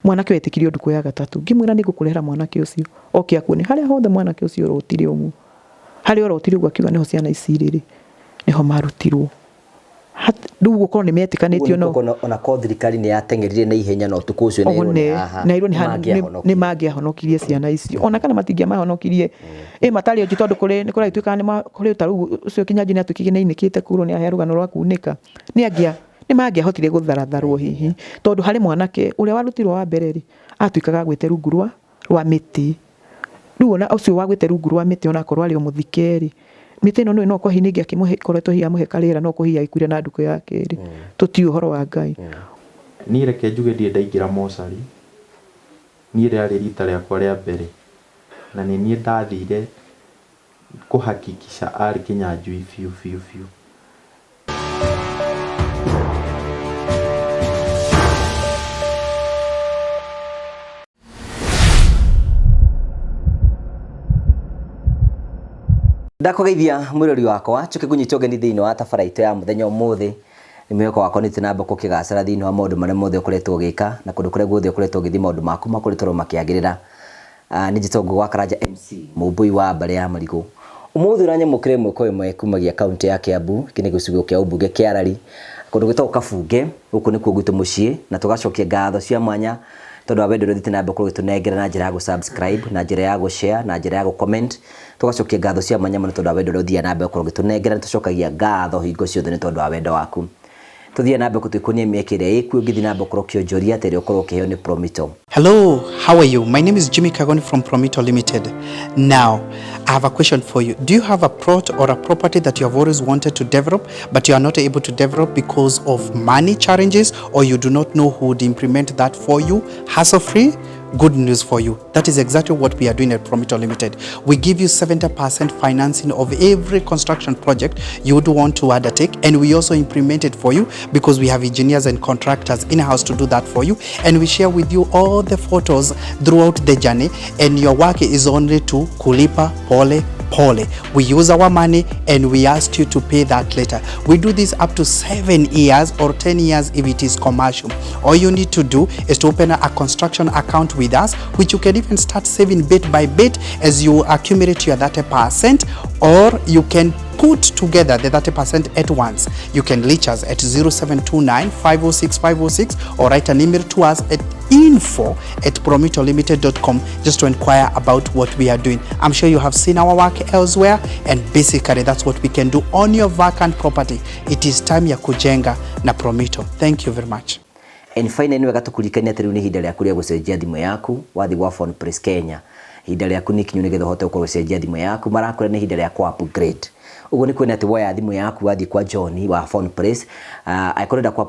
Mwanake ũyũ etĩkirio ndukũ ya gatatũ. Ngĩmwĩra nĩ ngũkũrehera mwanake ũcio oke akuone. Harĩa hothe mwanake ũcio orotire ũguo, harĩa orotire ũguo akiuga nĩho ciana ici irĩ rĩ, nĩho marutirwo. Rĩu gũkorwo nĩ metĩkanĩtio no ona ko thirikari nĩ yateng'erire na ihenya na ũtukũ ũcio na ĩrwo nĩ haha na ĩrwo nĩ mangĩahonokirie ciana icio ona kana matingĩamahonokirie ĩ matarĩ onju tondũ kũrĩ nĩ kũragĩtuĩka nĩ kũrĩ ta rĩu ũcio Kĩnyanjui nĩ atuĩkire nĩ ainĩkĩte kũrwo nĩ ahea rũgano rwa kunĩka nĩ angĩa nĩ mangĩahotire gũtharatharwo hihi tondũ harĩ mwanake ũrĩa warutirwo wa mbere rĩ atuĩkaga agwĩte rungu rwa rwa mĩtĩ. Rĩu ona ũcio wagwĩte rungu rwa mĩtĩ onakorwo arĩ o mũthike rĩ, mĩtĩ ĩno nĩũĩ no ũkorwo hihi nĩ ĩngĩakĩkoretwo hihi yamũhe karĩera no ũkorwo hihi agĩkuire na ndukũ ya kerĩ. Tũtiũĩ ũhoro wa Ngai. Niĩ reke njuge ndirĩ ndaingĩra mocarĩ, niĩ rĩarĩ rita rĩakwa rĩa mbere, na nĩ niĩ ndathire kũ hakikisha arĩ Kĩnyanjui biũ biũ biũ. Ndakũgeithia mwĩrori wakwa njoke ngũnyite ũgeni thĩinĩ wa tabara itũ ya mũthenya ũmũthĩ. Nĩ mwĩhoko wakwa nĩ tũnamba gũkĩgacĩra thĩinĩ wa maũndũ marĩa mothe ũkoretwo ũgĩka na kũndũ kũrĩa guothe ũkoretwo ũgĩthiĩ maũndũ maku makoretwo makĩagĩrĩra. Nĩ njĩtagwo Ngũgĩ wa Karanja MC, mũmbũi wa mbarĩ ya Marigũ. Ũmũthĩ ũranyamũkĩra ĩmwe kwa ĩmwe kumagia kaũntĩ ya Kiambu, gĩkĩ nĩ gĩcigo kĩa ũmbunge kĩa Arari, kũndũ gwĩtagwo Kabunge, gũkũ nĩkuo gwitũ mũciĩ, na tũgacokia ngatho cia mwanya tondũ wa wendo ũrĩa ũthiĩte na mbere gũkorwo ũgĩtũnengera na njĩra ya gũ subscribe, na njĩra ya gũ share, na njĩra ya gũ comment. Tũgacokia ngatho cia mwanya mũno tondũ wa wendo ũrĩa ũthiaga na mbere gũkorwo ũgĩtũnengera, nĩ tũcokagia ngatho hingo ciothe nĩ tondũ wa wendo waku. Tũthiaga na mbere gũtuĩkania mĩeke ĩrĩa ĩkuo ũngĩthiĩ na mbere gũkorwo ũkĩonjoria ta ĩrĩa ũkorwo ũkĩheo nĩ Promito. Hello, how are you? My name is Jimmy Kagoni from Promito Limited. Now, I have a question for you. Do you have a plot or a property that you have always wanted to develop, but you are not able to develop because of money challenges, or you do not know who would implement that for you hassle-free? Good news for you. That is exactly what we are doing at Promito Limited. We give you 70% financing of every construction project you would want to undertake, and we also implement it for you because we have engineers and contractors in-house to do that for you, and we share with you all the photos throughout the journey, and your work is only to kulipa pole pole. We use our money and we ask you to pay that later. We do this up to 7 years or 10 years if it is commercial. All you need to do is to open a construction account with us, which you can even start saving bit by bit as you accumulate your 30%, or you can put together the 30% at once. You can reach us at 0729 506 506 or write an email to us at info@promitolimited.com just to inquire about what we are doing. I'm sure you have seen our work elsewhere, and basically that's what we can do on your vacant property. It is time ya kujenga na Promito. Thank you very much. And finally, nĩ wega tũkũririkanie atĩ rĩu nĩ ihinda rĩaku rĩa gũcenjia thimũ yaku wathiĩ gwa Phone Place Kenya. Ihinda rĩaku nĩ ikinyu nĩgetha ũhote gũkorwo ũgĩcenjia thimũ yaku. Marakwĩra nĩ ihinda rĩa kũ upgrade. Ũguo nĩ kuonania atĩ woya thimũ yaku wathiĩ kwa John wa Phone Place, angĩkorwo ũrenda kũ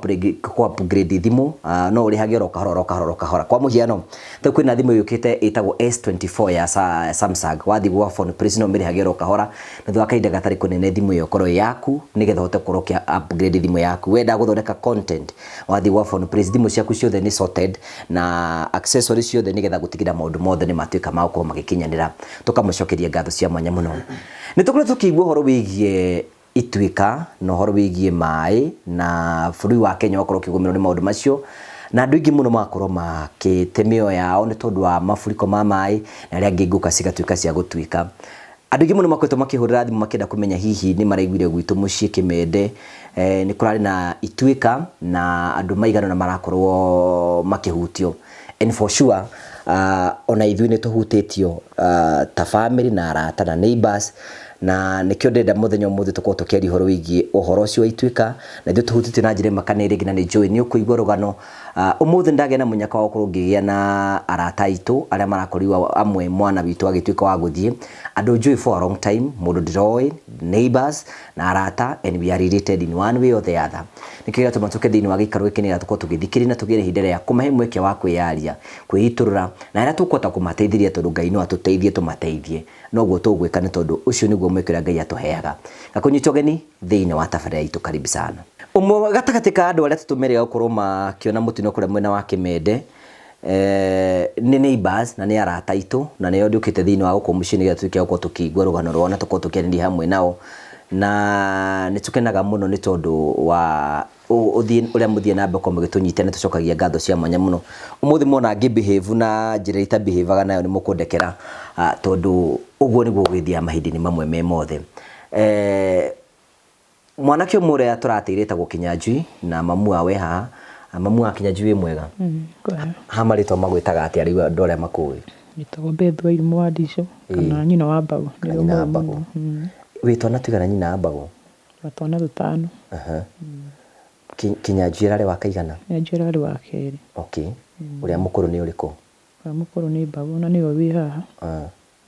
upgrade thimũ, no ũrĩhage oro kahora oro kahora oro kahora. Kwa mũhiano, ta rĩu kwĩna thimũ yũkĩte ĩtagwo S24 ya Samsung, wathiĩ gwa Phone Place no ũmĩrĩhage oro kahora, na thutha wa kahinda gatarĩ kũnene thimũ ĩyo ĩkorwo ĩ yaku nĩgetha ũhote gũkorwo ũkĩ upgrade thimũ yaku. Wenda gũthondeka content, wathiĩ gwa Phone Place thimũ ciaku ciothe nĩ sorted na accessories ciothe nĩgetha gũtigĩrĩra maũndũ mothe nĩ matuĩka ma gũkorwo magĩkinyanĩra. Tũkamũcokeria ngatho cia mwanya mũno. Nĩ tũkoretwo tũkĩigua ũhoro wĩgiĩ ituĩka na ũhoro wĩgiĩ maĩ na bũrũri wa Kenya ũgakorwo ũkĩgũmĩrwo nĩ maũndũ macio na andũ aingĩ mũno magakorwo makĩte mĩoyo yao nĩ tondũ wa mafuriko ma maĩ na arĩa angĩ ngũka cigatuĩka cia gũtuĩka. Andũ aingĩ mũno makoretwo makĩhũrĩra thimũ makĩenda kũmenya hihi nĩ maraiguire gwitũ mũciĩ Kĩmende nĩ kũrarĩ na ituĩka na andũ maigana ũna marakorwo makĩhutio. And for sure ona ithuĩ nĩ tũhutĩtio ta family na arata na neighbors na nĩkĩo ndĩrenda mũthenya ũmũthĩ tũkorwo tũkĩaria ũhoro wĩgiĩ ũhoro ũcio wa ituĩka na ithuĩ tũhutĩtio na njĩra ĩmwe kana ĩrĩa ĩngĩ na nĩ njũĩ nĩ ũkũigua rũgano. Ũmũthĩ nĩndagĩa na mũnyaka wa gũkorwo ngĩgĩa na arata aitũ arĩa marakorirwo amwe mwana witũ agĩtuĩka wa gũthiĩ, andũ njũĩ for a long time, mũndũ ndĩroĩ, neighbors na arata and we are related in one way or the other. Nĩkĩo gĩatũma tũke thĩinĩ wa gĩikaro gĩkĩ nĩgetha tũkorwo tũgĩthikĩrĩria na tũgĩe na ihinda rĩa kũmahe mweke wa kwĩyaria, kwĩitũrũra na harĩa tũkũhota kũmateithĩrĩria tondũ Ngai no atũteithie tũmateithie. Noguo tũgwĩka nĩ tondũ ũcio nĩguo mweke ũrĩa Ngai atũheaga. Ngakũnyita ũgeni thĩinĩ wa tabarĩra itũ, karibu sana. Ũmwe gatagatĩ ka andũ arĩa tũtũmerĩga gũkorwo makĩona mũtino kũrĩa mwena wa Kĩmende nĩ neighbors na nĩ arata aitũ na nĩo njũkĩte thĩinĩ wa gũkũ mũciĩ nĩgetha tuĩke a gũkorwo tũkĩigua rũgano rwao na tũkorwo tũkĩaranĩria hamwe nao. Na nĩ tũkenaga mũno nĩ tondũ wa ũthiĩ ũrĩa mũthiĩ na mbere mũgĩtũnyita, nĩ tũcokagia ngatho cia mwanya mũno. Ũmũthĩ mwona ngĩ behave na njĩra ita behaveaga nayo nĩ mũkũndekera, tondũ ũguo nĩguo gũgĩthiaga mahinda-inĩ mamwe me mothe. Mwanake ũmwe ũrĩa tũrateire etagwo Kinyanjui na mamu wawe haha. Mamu wa Kinyanjui, wĩ mwega? Ha marĩtwa magwĩtaga atĩa rĩu andũ arĩa makũĩ? Njĩtagwo Beth Wairimu wa Ndico kana nyina wa Mbagũ. Kana nyina wa Mbagũ. Wĩ twana tũigana nyina wa Mbagũ? Na twana tũtano. Kinyanjui ararĩ wa kaigana? Kinyanjui ararĩ wa kerĩ. Okay. Ũrĩa mũkũrũ nĩ ũrĩkũ? Ũrĩa mũkũrũ nĩ Mbagũ na nĩwe wĩ haha.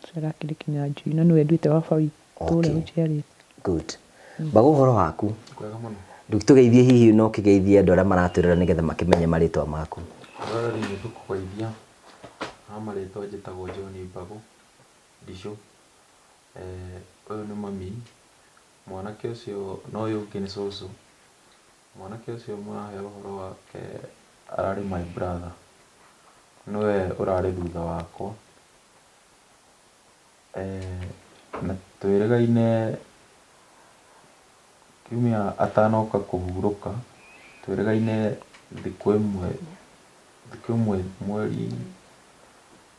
Ũcio arakĩrĩ Kinyanjui na nĩwe nduĩte baba witũ ũrĩa ũnjiarĩte. Good. Mbagũ, ũhoro waku? Kwega mũno. Ndũgĩtũgeithie hihi, no ũkĩgeithie andũ arĩa maratwĩrora nĩgetha makĩmenye marĩtwa maku. Rũrĩrĩ nĩ tũkũgeithia. Ha marĩtwa njĩtagwo John Mbagũ Ndicũ. Ũyũ nĩ mami, mwanake ũcio na ũyũ ũngĩ nĩ cũcũ. Mwanake ũcio mũrahe ũhoro wake ararĩ my brother, nĩwe ũrarĩ thutha wakwa. Na twĩrĩgaine kiumia atanoka kũhurũka, twĩrĩgaine thikũ ĩmwe mweri,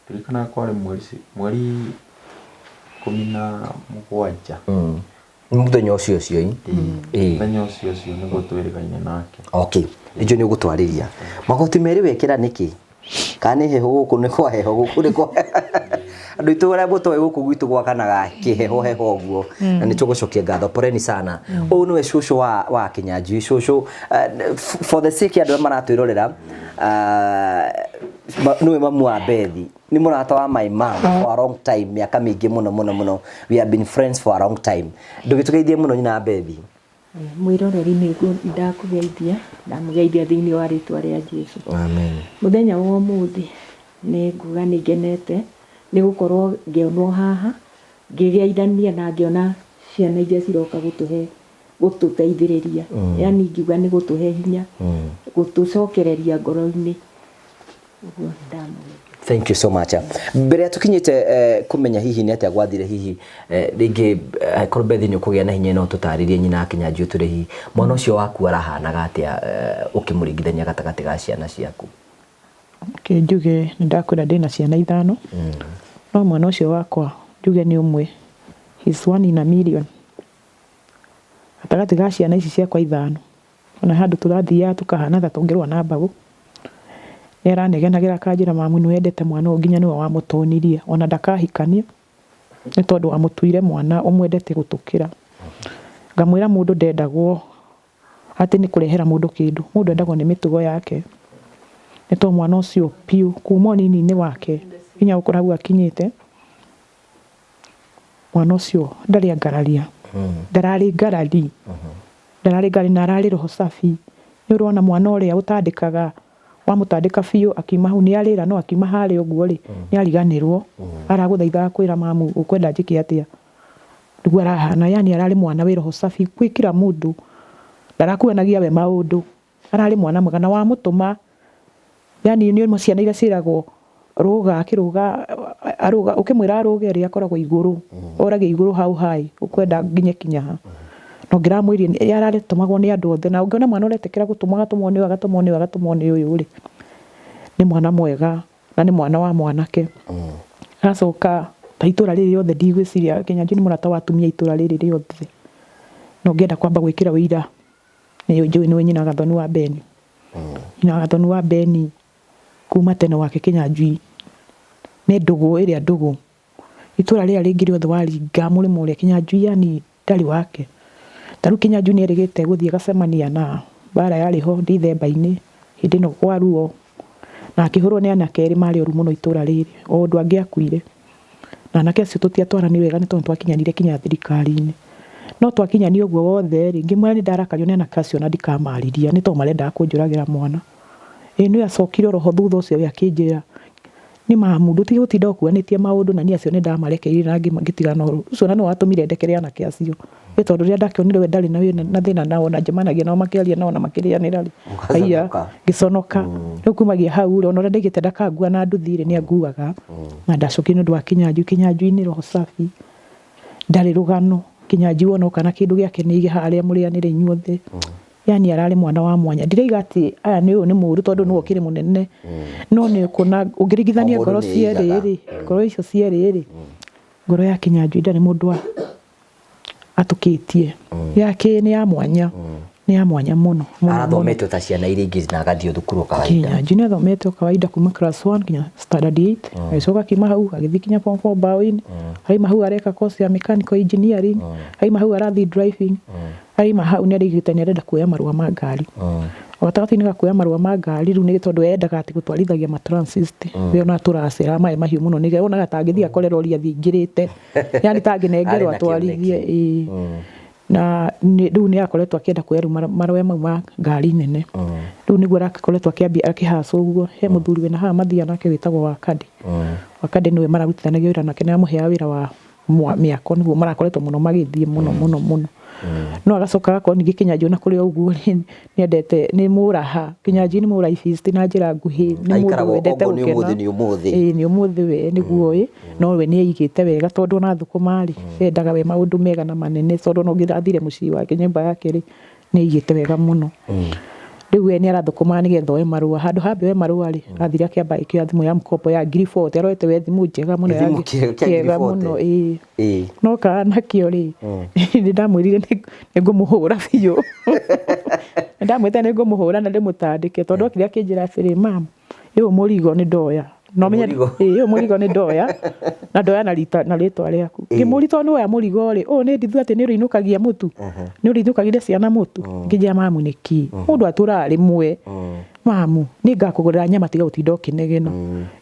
ndirikanaga kwarĩ mweri 17. Mũthenya ũcio ũcio ĩ? Ĩĩ. Mũthenya ũcio ũcio nĩguo twĩrĩgaine nake. Okay. Nĩnjũĩ nĩ ũgũtwarĩria. Magoti merĩ wekĩra nĩkĩ? Kana nĩ heho gũkũ, nĩ kwa heho gũkũ, nĩ kwa andũ aitũ arĩa mũtoĩ gũkũ gwitũ gwakanaga kĩheho heho ũguo, na nĩ tũgũcokia ngatho, poleni sana. Ũyũ nĩwe cũcũ wa Kinyanjui. Cũcũ, for the sake ya andũ arĩa maratwĩrorera, nĩwe mamu wa Bethi, nĩ mũrata wa my mom for a long time, mĩaka mĩingĩ mũno mũno mũno. We have been friends for a long time. Ndũgĩtũgeithie mũno, nyina wa Bethi. Mwĩroreri, nĩ ndakũgeithia, ndamũgeithia thĩinĩ wa rĩtwa rĩa Jesu. Amen. Mũthenya wa ũmũthĩ nĩ nguga nĩ ngenete nĩ gũkorwo ngĩonwo haha ngĩgeithania na ngĩona ciana iria ciroka gũtũhe gũtũteithĩrĩria, yani ngiuga nĩ gũtũhe hinya, gũtũcokereria ngoro-inĩ. Ũguo ndamũgeithia. Thank you so much. Mbere ya tukinyĩte kũmenya hihi nĩ atĩa gwathire, hihi rĩngĩ angĩkorwo Bethi nĩ ũkũgĩa na hinya no tũtarĩrie nyina wa Kinyanjui, ũtwĩre hihi mwana ũcio waku arahanaga atĩa, ũkĩmũringithania gatagatĩ ga ciana ciaku. Okay, njuge nĩ ndakwĩra ndĩna ciana ithano, no mwana ũcio wakwa njuge nĩ ũmwe, he's one in a million gatagatĩ ga ciana ici ciakwa ithano. Ona handũ tũrathiaga tũkahana ta tũngĩrũa na Mbagũ, nĩ aranegenagĩra akanjĩra, "Mamu, nĩ wendete mwana ũyũ, nginya nĩwe wamũtonirie, ona ndakahikania nĩ tondũ wamũtuire mwana ũmwendete gũtũkĩra." Ngamwĩra mũndũ ndendagwo atĩ nĩ kũrehera mũndũ kĩndũ, mũndũ endagwo nĩ mĩtugo yake, nĩ tondũ mwana ũcio piũ kuma ũnini-inĩ wake nginya gũkũra hau akinyĩte, mwana ũcio ndarĩ angararia, ndararĩ ngarari, ndararĩ ngarari, na ararĩ roho safi. Nĩ ũrona mwana ũrĩa ũtandĩkaga, wamũtandĩka biũ, akiuma hau nĩ arĩra, no akiuma harĩa ũguo rĩ, nĩ ariganĩrwo, aragũthaitha akwĩra, "Mamu, ũkwenda njĩke atĩa?" Nĩguo arahana, yani ararĩ mwana wĩ roho safi gwĩ kila mũndũ, ndarakuanagia we maũndũ, ararĩ mwana mwega na wamũtũma, yani nĩ ciana iria ciĩragwo rũga, akĩrũga arũga, ũkĩmwĩra arũge rĩ, akoragwo igũrũ, oragia igũrũ hau hai ũkwenda nginye kinya ha. Na ũngĩramwĩrire ararĩtũmagwo nĩ andũ othe, na ũngĩona mwana ũretĩkĩra gũtũmwo, agatũmwo nĩ ũyũ, agatũmwo nĩ ũyũ, agatũmwo nĩ ũyũ rĩ, nĩ mwana mwega na nĩ mwana wa mwanake. Agacoka ta itũra rĩrĩ rĩothe, ndigwĩciria Kinyanjui nĩ mũrata wa atumia itũra rĩrĩ rĩothe, na ũngĩenda kwamba gwĩkĩra ũira nĩ njũĩ nĩwe nyina Gathoni wa Beni. Nyina wa Gathoni wa Beni kuma tene wake Kinyanjui nĩ ndũgũ ĩrĩa ndũgũ, itũra rĩrĩa rĩngĩ rĩothe waringa mũrĩmo ũrĩa, Kinyanjui yani ndarĩ wake. Ta rĩu Kinyanjui nĩ erĩgĩte gũthiĩ agacemania na mbara yarĩ ho Dithemba-inĩ hĩndĩ ĩno kwa ruo, na akĩhũrwo nĩ anake erĩ marĩ oru mũno itũra rĩrĩ, o ũndũ angĩakuire. Na anake acio tũtiatwaranire wega nĩ tondũ twakinyanire kinya thirikari-inĩ. No twakinyania ũguo wothe rĩ, ngĩmwĩra nĩ ndarakario nĩ anake acio na ndikamarĩria nĩ tondũ marendaga kũnjũragĩra mwana. Ĩĩ nĩwe acokire oroho thutha ũcio we akĩnjĩra, "Nĩ mamu, ndũtige gũtinda ũkuanĩtie maũndũ, na niĩ acio nĩ ndamarekeire na ngĩtigana na ũhoro ũcio." Na nĩwe watũmire ndekere anake acio, nĩ tondũ rĩrĩa ndakĩonire we ndarĩ na thĩna nao, na njemanagia nao makĩaria nao na makĩrĩanĩra rĩ, aiya, ngĩconoka. Rĩu kumagia hau rĩ, ona ũrĩa ndaigĩte ndakangua na nduthi rĩ, nĩ anguaga. Na ndacokire nĩ ũndũ wa Kinyanjui. Kinyanjui nĩ roho safi, ndarĩ rũgano. Kĩnyanjui wona oka na kĩndũ gĩake nĩ aige harĩa mũrĩanĩre inyuothe. Yani ararĩ mwana wa mwanya. Ndiraiga atĩ aya nĩ ũyũ nĩ mũũru tondũ nĩwe ũkĩrĩ mũnene. No nĩ ũkuona ũngĩringithania O mũndũ ngoro nĩ cierĩ eigaga. rĩ, ngoro icio cierĩ rĩ, ngoro ya Kĩnyanjui ndarĩ mũndũ wa atũkĩtie. Yake nĩ ya mwanya. Nĩ ya mwanya mũno. Mũno mũno. Arathomete ta ciana iria ingĩ na agathiĩ thukuru o kawaida. Kĩnyanjui nĩ athomete o kawaida kuma class 1 nginya standard 8. Agĩcoka akiuma hau agĩthiĩ nginya form 4 mbaũ-inĩ. Aima hau areka course ya mechanical engineering. Aima hau arathiĩ driving. Aima hau nĩ arigĩte nĩ arenda kuoya marũa ma ngari. O gatagatĩ-inĩ ga kuoya marũa ma ngari rĩu nĩ tondũ endaga atĩ gũtwarithagia ma transit. We ona tũracera maĩ mahiũ mũno nĩgetha onaga ta angĩthiĩ akore rori athiĩ aingĩrĩte. Yani ta angĩnengerwo Arĩ na atwarithie. kĩoneki. Ĩĩ. Na rĩu nĩ akoretwo akĩenda kuoya rĩu marũa mau ma ngari nene. Rĩu nĩguo arakoretwo akĩambia akĩhaca ũguo. He mũthuri wĩna haha mathiaga nake wĩtagwo Wakandi. Wakandi nĩwe mararutithanagia wĩra nake nĩ aramũheaga wĩra wa mĩako nĩguo marakoretwo mũno magĩthiĩ mũno mũno mũno. No agacoka agakorwo ningĩ Kĩnyanjui ona kũrĩ o ũguo rĩ, nĩendete nĩ mũraha. Kĩnyanjui nĩ mũraibist na njĩra nguhĩ. Nĩ mũndũ Aikaragwo wendete ongo nĩ gũkena. ũmũthĩ nĩ ũmũthĩ. Ĩĩ nĩ ũmũthĩ we nĩguo ĩ. No we nĩ eigĩte wega tondũ ona thũkũma rĩ, endaga we maũndũ mega na manene tondũ ona ũngĩrathire mũciĩ wake nyũmba yake rĩ, nĩ eigĩte wega mũno. Rĩu we nĩ arathũkũma nĩgetha oe marũa. Handũ ha ambe oe marũa rĩ, athire akĩamba agĩkĩoya thimũ ya mkopo ya ngiri 40. Aroete we thimũ njega mũno ya Gĩthimũ kĩa ngiri kĩega 40. mũno ĩĩ. Ĩĩ. No kana nakĩo rĩ, nĩ ndamwĩrire nĩ ngũmũhũra biũ. Nĩ ndamwĩrire nĩ ngũmũhũra na ndĩmũtandĩke tondũ okire akĩnjĩra atĩrĩ, mam, ũyũ mũrigo nĩ ndoya. Na ũmenye Mũrigo. ĩĩ ũyũ mũrigo nĩ ndoya na ndoya na rita na rĩtwa rĩaku. Ngĩmũria tondũ nĩ woya mũrigo rĩ, ũyũ nĩ ndithu atĩ nĩ ũrĩinũkagia mũtu? Nĩ ũrĩinũkagĩria ciana mũtu? Ngĩnjĩra mamu nĩkĩ? Mũndũ atũraga rĩmwe. Mamu, nĩ ngakũgũrĩra nyama tiga gũtinda ũkĩnegena.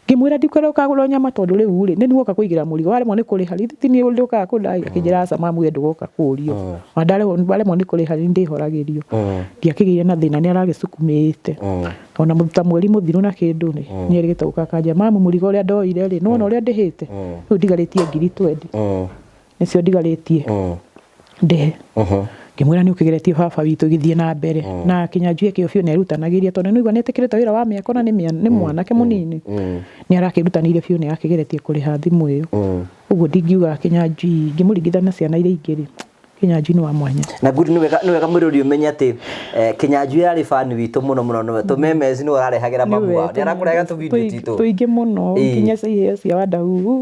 Ngĩmwĩra ndikwenda ũkagũra nyama tondũ rĩu rĩ, nĩ niĩ woka kũigĩra mũrigo, waremwo nĩ kũrĩha rĩ, ti niĩ ũrĩũkaga kũndai? Akĩnjĩra aca mamu we ndũgoka kũrio. Ona waremwo nĩ kũrĩha nĩ ndĩhoragĩrio. Ndiakĩgĩire na thĩna nĩ aragĩcukumĩte. Ona ta mweri mũthiru na kĩndũ rĩ, nĩ erĩgĩte gũka akanjĩra mamu mũrigo ũrĩa ndoire rĩ, nĩwona ũrĩa ndĩhĩte? Rĩu ndigarĩtie ngiri twendi. Nĩcio ndigarĩtie. Ndĩhe. Ngĩmwĩra nĩ ũkĩgeretie baba witũ gĩthiĩ na mbere. Na Kĩnyanjui ekĩo biũ nĩ erutanagĩria tondũ nĩ ũigua nĩ etĩkĩrĩte wĩra wa mĩako na nĩ mwanake mũnini. Nĩ arakĩrutanĩirie biũ nĩ arakĩgeretie kũrĩha thimũ ĩyo. Ũguo ndingiuga Kĩnyanjui ngĩmũringithania na ciana iria ingĩ rĩ, Kĩnyanjui nĩ wa mwanya. Na good nĩ wega nĩ wega mwĩrori ũmenye atĩ Kĩnyanjui arĩ fan witũ mũno mũno nĩwe tũmemes nĩwe ũrarehagĩra mamu wao. Nĩ arakũrehagĩra tũvideo twitũ. Tũingĩ mũno nginya cia iheo cia Wadahuhu.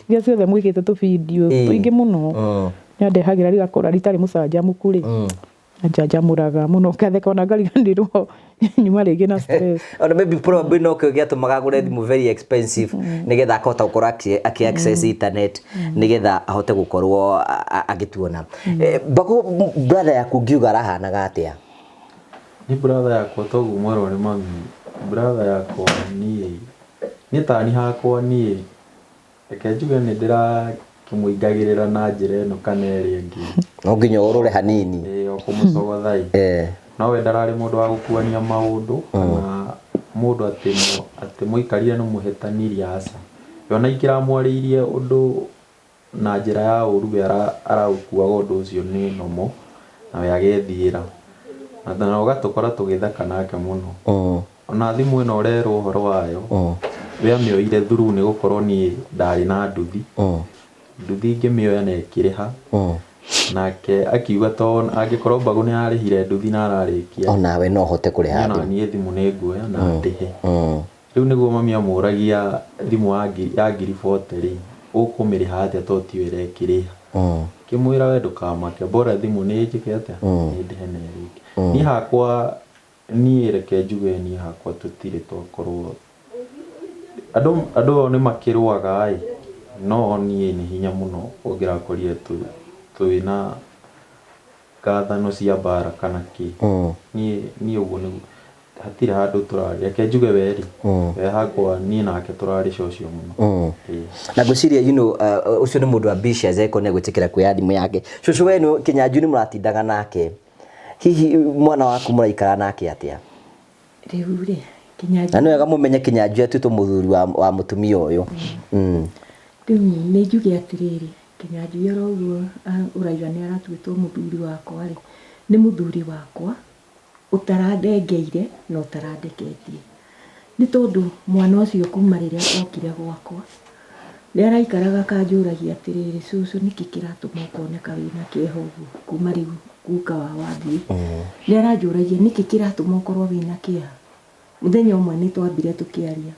Iria ciothe mwĩkĩte tũvideo tũingĩ mũno. Nĩ andehagĩra rĩu akora ritarĩ mũcanjamũku rĩ, anjanjamũraga mũno ngatheka ona ngariganĩrwo nyuma rĩngĩ na stress. Ona maybe probably no kĩo gĩatũmaga agũre thimũ very expensive nĩgetha akahota gũkorwo akĩ access internet nĩgetha ahote gũkorwo agĩtuona. Mbagũ brother yaku ngiuga arahanaga atĩa? Nĩ brother yakwa toguo mwerwo nĩ mami, brother yakwa niĩ, niĩ tani hakwa niĩ reke njuge nĩ ndĩrakĩmũingagĩrĩra na njĩra ĩno kana ĩrĩa ĩngĩ. No nginya ũrũre hanini. Ĩĩ o kũmũcogotha ĩ. No we ndararĩ mũndũ wa gũkuania maũndũ kana mũndũ atĩ atĩ mũikarire nĩ mũhĩtanirie aca. We ona ingĩramwarĩirie ũndũ na njĩra ya ũru we araũkuaga ũndũ ũcio nĩ normal na we agethiĩra. Na ũgatũkora tũgĩtheka nake mũno. Ona thimũ ĩno ũrerwo ũhoro wayo, we amĩoire through nĩ gũkorwo niĩ ndarĩ na nduthi. Nduthi ngĩmĩoya na ĩkĩrĩha. Nake akiuga to angĩkorwo Mbagũ nĩ ararĩhire nduthi na ararĩkia. Onawe no ũhote kũrĩha thimũ. Niĩ thimũ nĩ nguoya na ndĩhe. Rĩu nĩguo mami amũragia thimũ ya ngiri 40 rĩ, ũkũmĩrĩha atĩa to tiwe ĩrekĩrĩha. Ngĩmwĩra we ndũkamake bora thimũ nĩ njĩke atĩa, nĩ ndĩhe na ĩrĩke. Niĩ hakwa niĩ reke njuge niĩ hakwa tũtirĩ twakorwo andũ o nĩ makĩrũaga ĩ, no niĩ nĩ hinya mũno ũngĩrakorire twĩna ngathano cia mbara kana kĩ. Niĩ ũguo nĩguo hatirĩ handũ tũrarĩ. Reke njuge we rĩ, we hakwa niĩ nake tũrarĩ cocio mũno. Na ngwĩciria you know ũcio nĩ mũndũ ambitious eko nĩ gwĩtĩkĩra kuoya thimũ yake. Cũcũ we nĩ Kĩnyanjui nĩ mũratindaga nake. Hihi mwana waku mũraikara nake atĩa? Rĩu rĩ, Kĩnyanjui. Na nĩ wega mũmenye Kĩnyanjui atuĩtwo mũthuri wa mũtumia ũyũ. Rĩu nĩ njuge atĩrĩrĩ, Kĩnyanjui oro ũguo ũraiga nĩ aratuĩtwo mũthuri wakwa rĩ, nĩ mũthuri wakwa ũtarandengeire na ũtarandeketie. Nĩ tondũ mwana ũcio kuma rĩrĩa okire gwakwa, Nĩ araikaraga akanjũragia atĩrĩrĩ, cũcũ nĩkĩ kĩratũma ũkoneka wĩna kĩeha ũguo kuma rĩu guka wao athiĩ. Nĩ aranjũragia nĩkĩ kĩratũma ũkorwo wĩna kĩeha. Mũthenya ũmwe nĩ twambire tũkĩaria,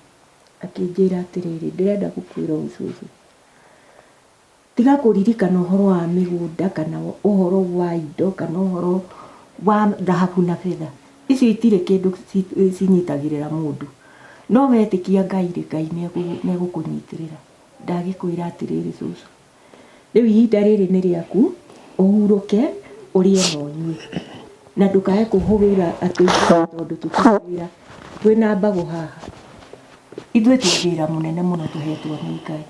akĩnjĩra atĩrĩrĩ, ndĩrenda gũkwĩra ũũ cũcũ, tiga kũririkana ũhoro wa mĩgũnda kana ũhoro wa indo kana ũhoro wa thahabu na betha. Icio itirĩ kĩndũ cinyitagĩrĩra mũndũ. No wetĩkia Ngai rĩ, Ngai nĩ egũkũnyitĩrĩra. Ndagĩkwĩra atĩrĩrĩ cũcũ, rĩu ihinda rĩrĩ nĩ rĩaku, ũhurũke, ũrĩe na ũnyue. Na ndũkae kũhũra atĩ tondũ tũtirĩ wĩra, twĩna mbagũ haha. Ithuĩ twĩ wĩra mũnene mũno tũhetwo nĩ Ngai.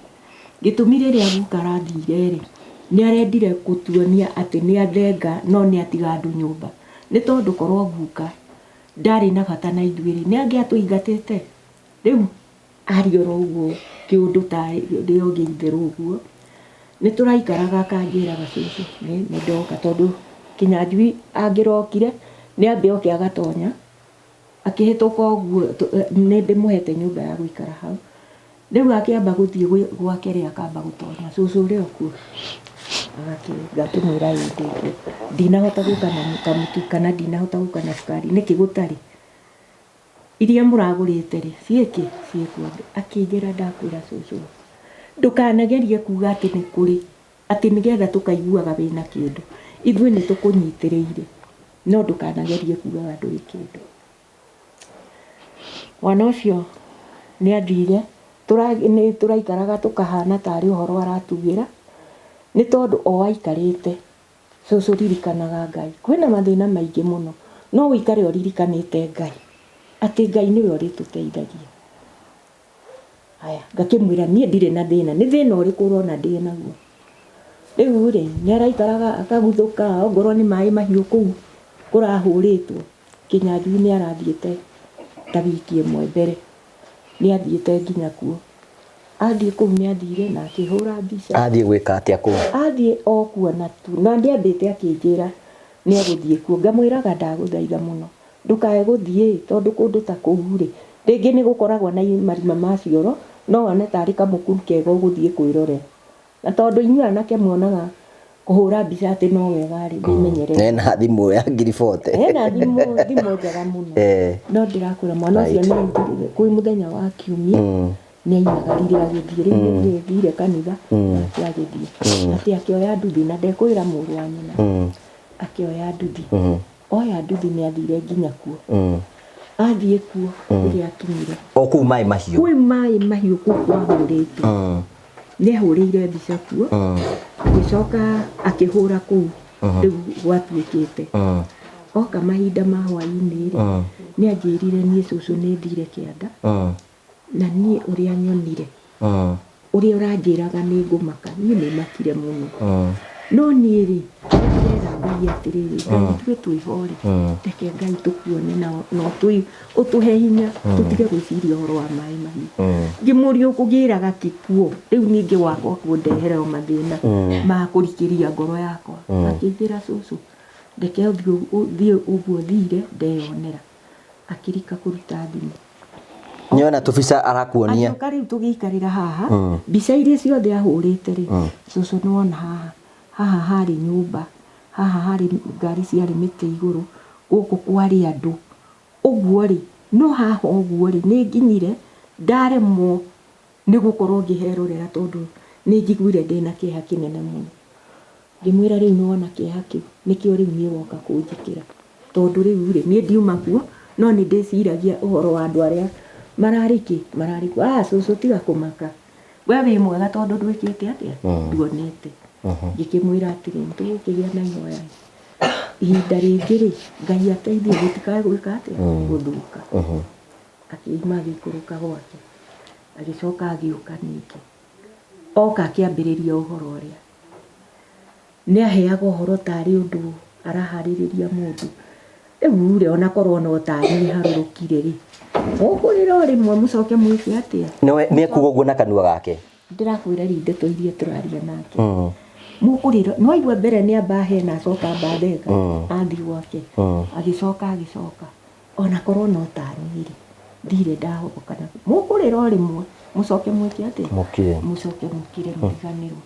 Gĩtũmi rĩrĩa guka arathire rĩ, nĩ arendire gũtuonia atĩ nĩ athenga no nĩ atiga andũ nyũmba. Nĩ tondũ korwo guka ndarĩ na bata na ithuĩ rĩ, nĩ angĩatũingatĩte. Rĩu aria oro ũguo kĩũndũ ta rĩo gĩitherũ ũguo, nĩ tũraikaraga akanjĩraga cũcũ nĩ ndoka tondũ Kĩnyanjui angĩrokire nĩ ambe oke agatonya akĩhĩtũka ũguo nĩ ndĩmũhete nyũmba ya gũikara hau. Rĩu akĩamba gũthiĩ gwake rĩ akamba gũtonya cũcũ ũrĩ o kuo, ngakĩmwĩra ĩĩ ndĩ kuo, ndinahota gũka na kamũtu kana ndinahota gũka na cukari, nĩkĩ gũtarĩ? Iria mũragũrĩte rĩ ciĩkĩ? Ciĩkuo. Akĩnjĩra ndakwĩra cũcũ ndũkanagerie kuga atĩ nĩ kũrĩ, atĩ nĩgetha tũkaiguaga wĩna kĩndũ. Ithuĩ nĩ tũkũnyitĩrĩire no ndũkanagerie kugaga ndũrĩ kĩndũ. Mwana ũcio nĩ athire, nĩ tũraikaraga tũkahana tarĩ ũhoro aratugĩra, nĩ tondũ o aikarĩte, cũcũ ririkanaga Ngai. Kwĩna mathĩna maingĩ mũno, no ũikare ũririkanĩte Ngai, atĩ Ngai nĩwe ũrĩtũteithagia. Haya, ngakĩmwĩra niĩ ndirĩ na thĩna, nĩ thĩna ũrĩkũ ũrona ndĩ naguo? Rĩu rĩ, nĩ araikaraga akaguthũka, ongorwo nĩ maĩ mahiũ kũu kũrahũrĩtwo, Kĩnyanjui nĩ arathiĩte ta wiki ĩmwe mbere, nĩ athiĩte nginya kuo. Athiĩ kũu nĩ athire na akĩhũra mbica. Athiĩ gwĩka atĩa kũu? Athiĩ o kuona tu, na ndĩambĩte akĩnjĩra nĩ egũthiĩ kuo. Ngamwĩraga ndagũthaitha mũno, ndũkae gũthiĩ tondũ kũndũ ta kũu rĩ, rĩngĩ nĩ gũkoragwo na marima ma cioro, no wone tarĩ kamũkuru kega ũgũthiĩ kwĩrorera. Na tondũ inyuĩ anake muonaga kũhũra mbica atĩ no wega rĩ, wĩmenyerere. Ena thimũ ya ngiri 40. Ena thimũ njega mũno. No ndĩrakwĩra mwana ũcio nĩ aingĩrire kwĩ mũthenya wa kiumia, nĩ aimagarire agĩthiĩ. Rĩu nĩ athire kanitha, nake agĩthiĩ. Atĩ akĩoya nduthi na ndekwĩra mũrũ wa nyina. Akĩoya nduthi. Oya nduthi nĩ athire nginya kuo. Athiĩ kuo rĩrĩa akinyire. O kũu maĩ mahiũ. Kwĩ maĩ mahiũ kũu kwahũrĩtwo. Nĩ ahũrĩire mbica kuo. Agĩcoka akĩhũra kũu rĩu gwatuĩkĩte. Oka mahinda ma hwaĩ-inĩ rĩ, nĩ anjĩrire niĩ cũcũ nĩ thire kĩanda. Na niĩ ũrĩa nyonire, ũrĩa ũranjĩraga nĩ ngũmaka, niĩ nĩ makire mũno. No niĩ rĩ, ndĩrera Ngai atĩrĩrĩ, Ngai ithuĩ twĩho rĩ, reke Ngai tũkuone na ũtũhe hinya, tũtige gwĩciria ũhoro wa maĩ mahiũ. Ngĩmũria ũkũgĩraga kĩ kuo, rĩu ningĩ wakwa kũndehera o mathĩna ma kũrikĩria ngoro yakwa. Akĩnjĩra cũcũ, reke ũthiĩ ũguo thire ndeyonera. Akĩrika kũruta thimũ. Nĩona tũbica arakuonia. Agĩũka rĩu tũgĩikarĩra haha, mbica iria ciothe ahũrĩte rĩ, cũcũ nĩwona haha, haha harĩ nyũmba, haha harĩ ngari ciarĩ mĩtĩ igũrũ, gũkũ kwarĩ andũ. Ũguo rĩ, no haha ũguo rĩ, nĩ nginyire, ndaremwo nĩ gũkorwo ngĩherorera tondũ nĩ njiguire ndĩna kĩeha kĩnene mũno. Ngĩmwĩra rĩu nĩwona kĩeha kĩu, nĩkĩo rĩu niĩ woka kũnjĩkĩra. Tondũ rĩu rĩ, niĩ ndiuma kuo, no nĩ ndĩciragia ũhoro wa andũ arĩa mararĩ kĩ, mararĩ kuo. Ah, cũcũ tiga kũmaka. We wĩ mwega tondũ ndwĩkĩte atĩa? Nduonete. Ngĩkĩmwĩra atĩrĩ, nĩ tũgũkĩgĩa na ihoya. Ihinda rĩngĩ rĩ, Ngai ateithie gũtikae gwĩka atĩa? Gũthũka. Akiuma agĩikũrũka gwake. Agĩcoka agĩũka ningĩ. Oka akĩambĩrĩria ũhoro ũrĩa. Nĩ aheaga ũhoro tarĩ ũndũ araharĩrĩria mũndũ. Rĩu rĩ, ona korwo no tarĩ harũrũkire rĩ, mũkũrĩra o rĩmwe mũcoke mwĩke atĩa? Nĩ ekuga ũguo na kanua gake. Ndĩrakwĩra rĩ, ndeto iria tũraria nake. Mũkũrĩra, no aigua mbere nĩ amba ahena acoka amba athenga, athiĩ gwake. Agĩcoka agĩcoka. Ona korwo no tarĩ rĩ, ndirĩ ndahoboka na mũkũrĩra o rĩmwe. Mũcoke mwĩke atĩa? Mũkire. Mũcoke mũkire mũriganĩrwo.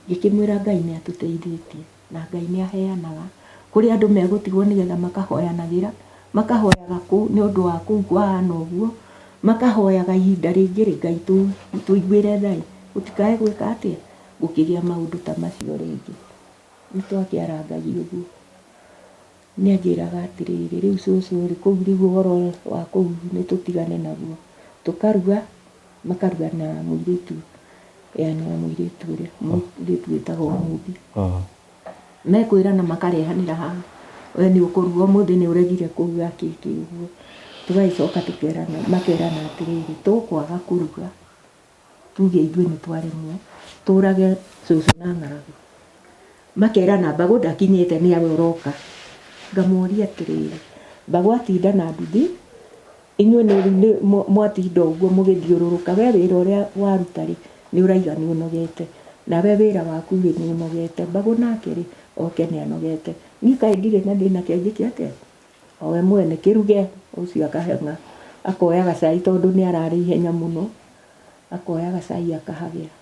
Ngĩkĩmwĩra Ngai nĩ atũteithĩtie na Ngai nĩ aheanaga. Kũrĩ andũ megũtigwo nĩgetha makahoyanagĩra, makahoyaga kũu nĩ ũndũ wa kũu kwahana ũguo, makahoyaga ihinda rĩngĩ rĩ, Ngai tũiguĩre tha ĩ, gũtikae gwĩka atĩa? Gũkĩgĩa maũndũ ta macio rĩngĩ. Nĩ twakĩarangagia ũguo. Nĩ anjĩraga atĩrĩrĩ, rĩu cũcũ rĩ, kũu rĩu ũhoro wa kũu nĩ tũtigane naguo. Tũkaruga, makaruga na mũirĩtu, yani na mũirĩtu ũrĩa, mũirĩtu wĩtagwo Mũmbi. Mekwĩrana makarehanĩra haha, we nĩ ũkũruga ũmũthĩ nĩ ũregire kũruga kĩkĩ ũguo. Tũgagĩcoka tũkerana, makerana atĩrĩrĩ, tũkwaga kũruga, tuge ithuĩ nĩ twaremwo, tũrage cũcũ na ng'aragu. Makerana mbagũ ndakinyĩte nĩ awe ũroka. Ngamoria atĩrĩrĩ, mbagũ atinda na nduthi, inyuĩ nĩ mwatinda ũguo mũgĩthiũrũrũka, we wĩra ũrĩa waruta rĩ, nĩ ũraiga nĩ ũnogete, nawe wĩra waku rĩ, nĩ ũnogete, mbagũ nake rĩ, oke nĩ anogete. Niĩ kaĩ ndirĩ na thĩna kĩ njĩke atĩa? O we mwene kĩruge, ũcio akaheng'a, akoya gacai tondũ nĩ ararĩ ihenya mũno, akoya gacai akahagĩra.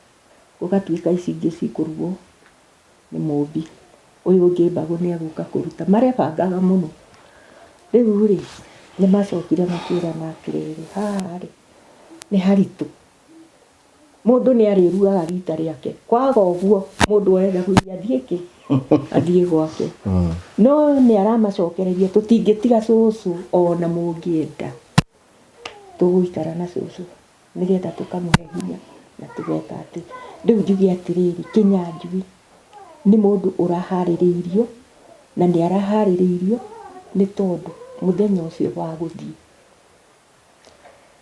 Gũgatuĩka ici ingĩ cikũrugwo nĩ mũmbi, ũyũ ũngĩ mbagũ nĩ egũka kũruta. Marebangaga mũno. Rĩu rĩ, nĩ macokire makĩrana atĩrĩrĩ, haha rĩ, nĩ haritũ. Mũndũ nĩ arĩrugaga rita rĩake. Kwaga ũguo, mũndũ oe thaburia athiĩ kĩ? Athiĩ gwake. No nĩ aramacokereria tũtingĩtiga cũcũ ona mũngĩenda. Tũgũikara na cũcũ nĩgetha tũkamũhe hinya na tũgeka atĩ. Rĩu njuge atĩrĩrĩ, Kĩnyanjui nĩ mũndũ ũraharĩrĩirio na nĩ araharĩrĩirio nĩ tondũ mũthenya ũcio wa gũthiĩ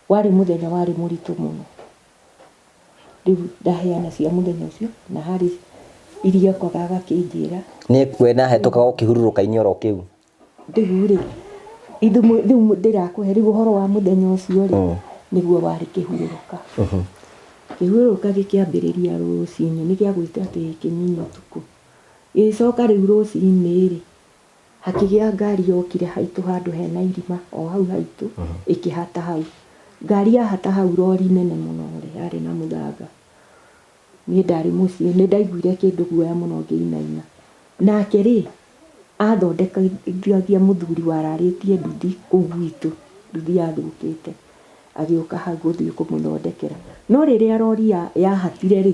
warĩ mũthenya warĩ mũritũ mũno. Rĩu ndaheana cia mũthenya ũcio na harĩ iria okaga agakĩnjĩra. Nĩ we nahetũkaga ũkĩhurũrũka-inĩ oro kĩu. Rĩu rĩ, rĩu ndĩrakũhe rĩu ũhoro wa mũthenya ũcio rĩ, nĩguo warĩ kĩhurũrũka. Kĩhurũrũka gĩkĩambĩrĩria rũcinĩ, nĩ gĩagwĩte atĩ gĩkĩnina ũtukũ. Gĩgĩcoka rĩu rũcinĩ rĩ, hakĩgĩa ngari yokire haitũ handũ hena irima o hau haitũ, ĩkĩhata hau. Ngari yahata hau rori nene mũno rĩ, yarĩ na mũthanga. Niĩ ndarĩ mũciĩ, nĩ ndaiguire kĩndũ guoya mũno ngĩinaina. Nake rĩ, athondekithagia mũthuri wararĩtie nduthi kũu gwitũ, nduthi yathũkĩte. Agĩũka hau gũthiĩ kũmũthondekera. No rĩrĩa rori yahatire rĩ,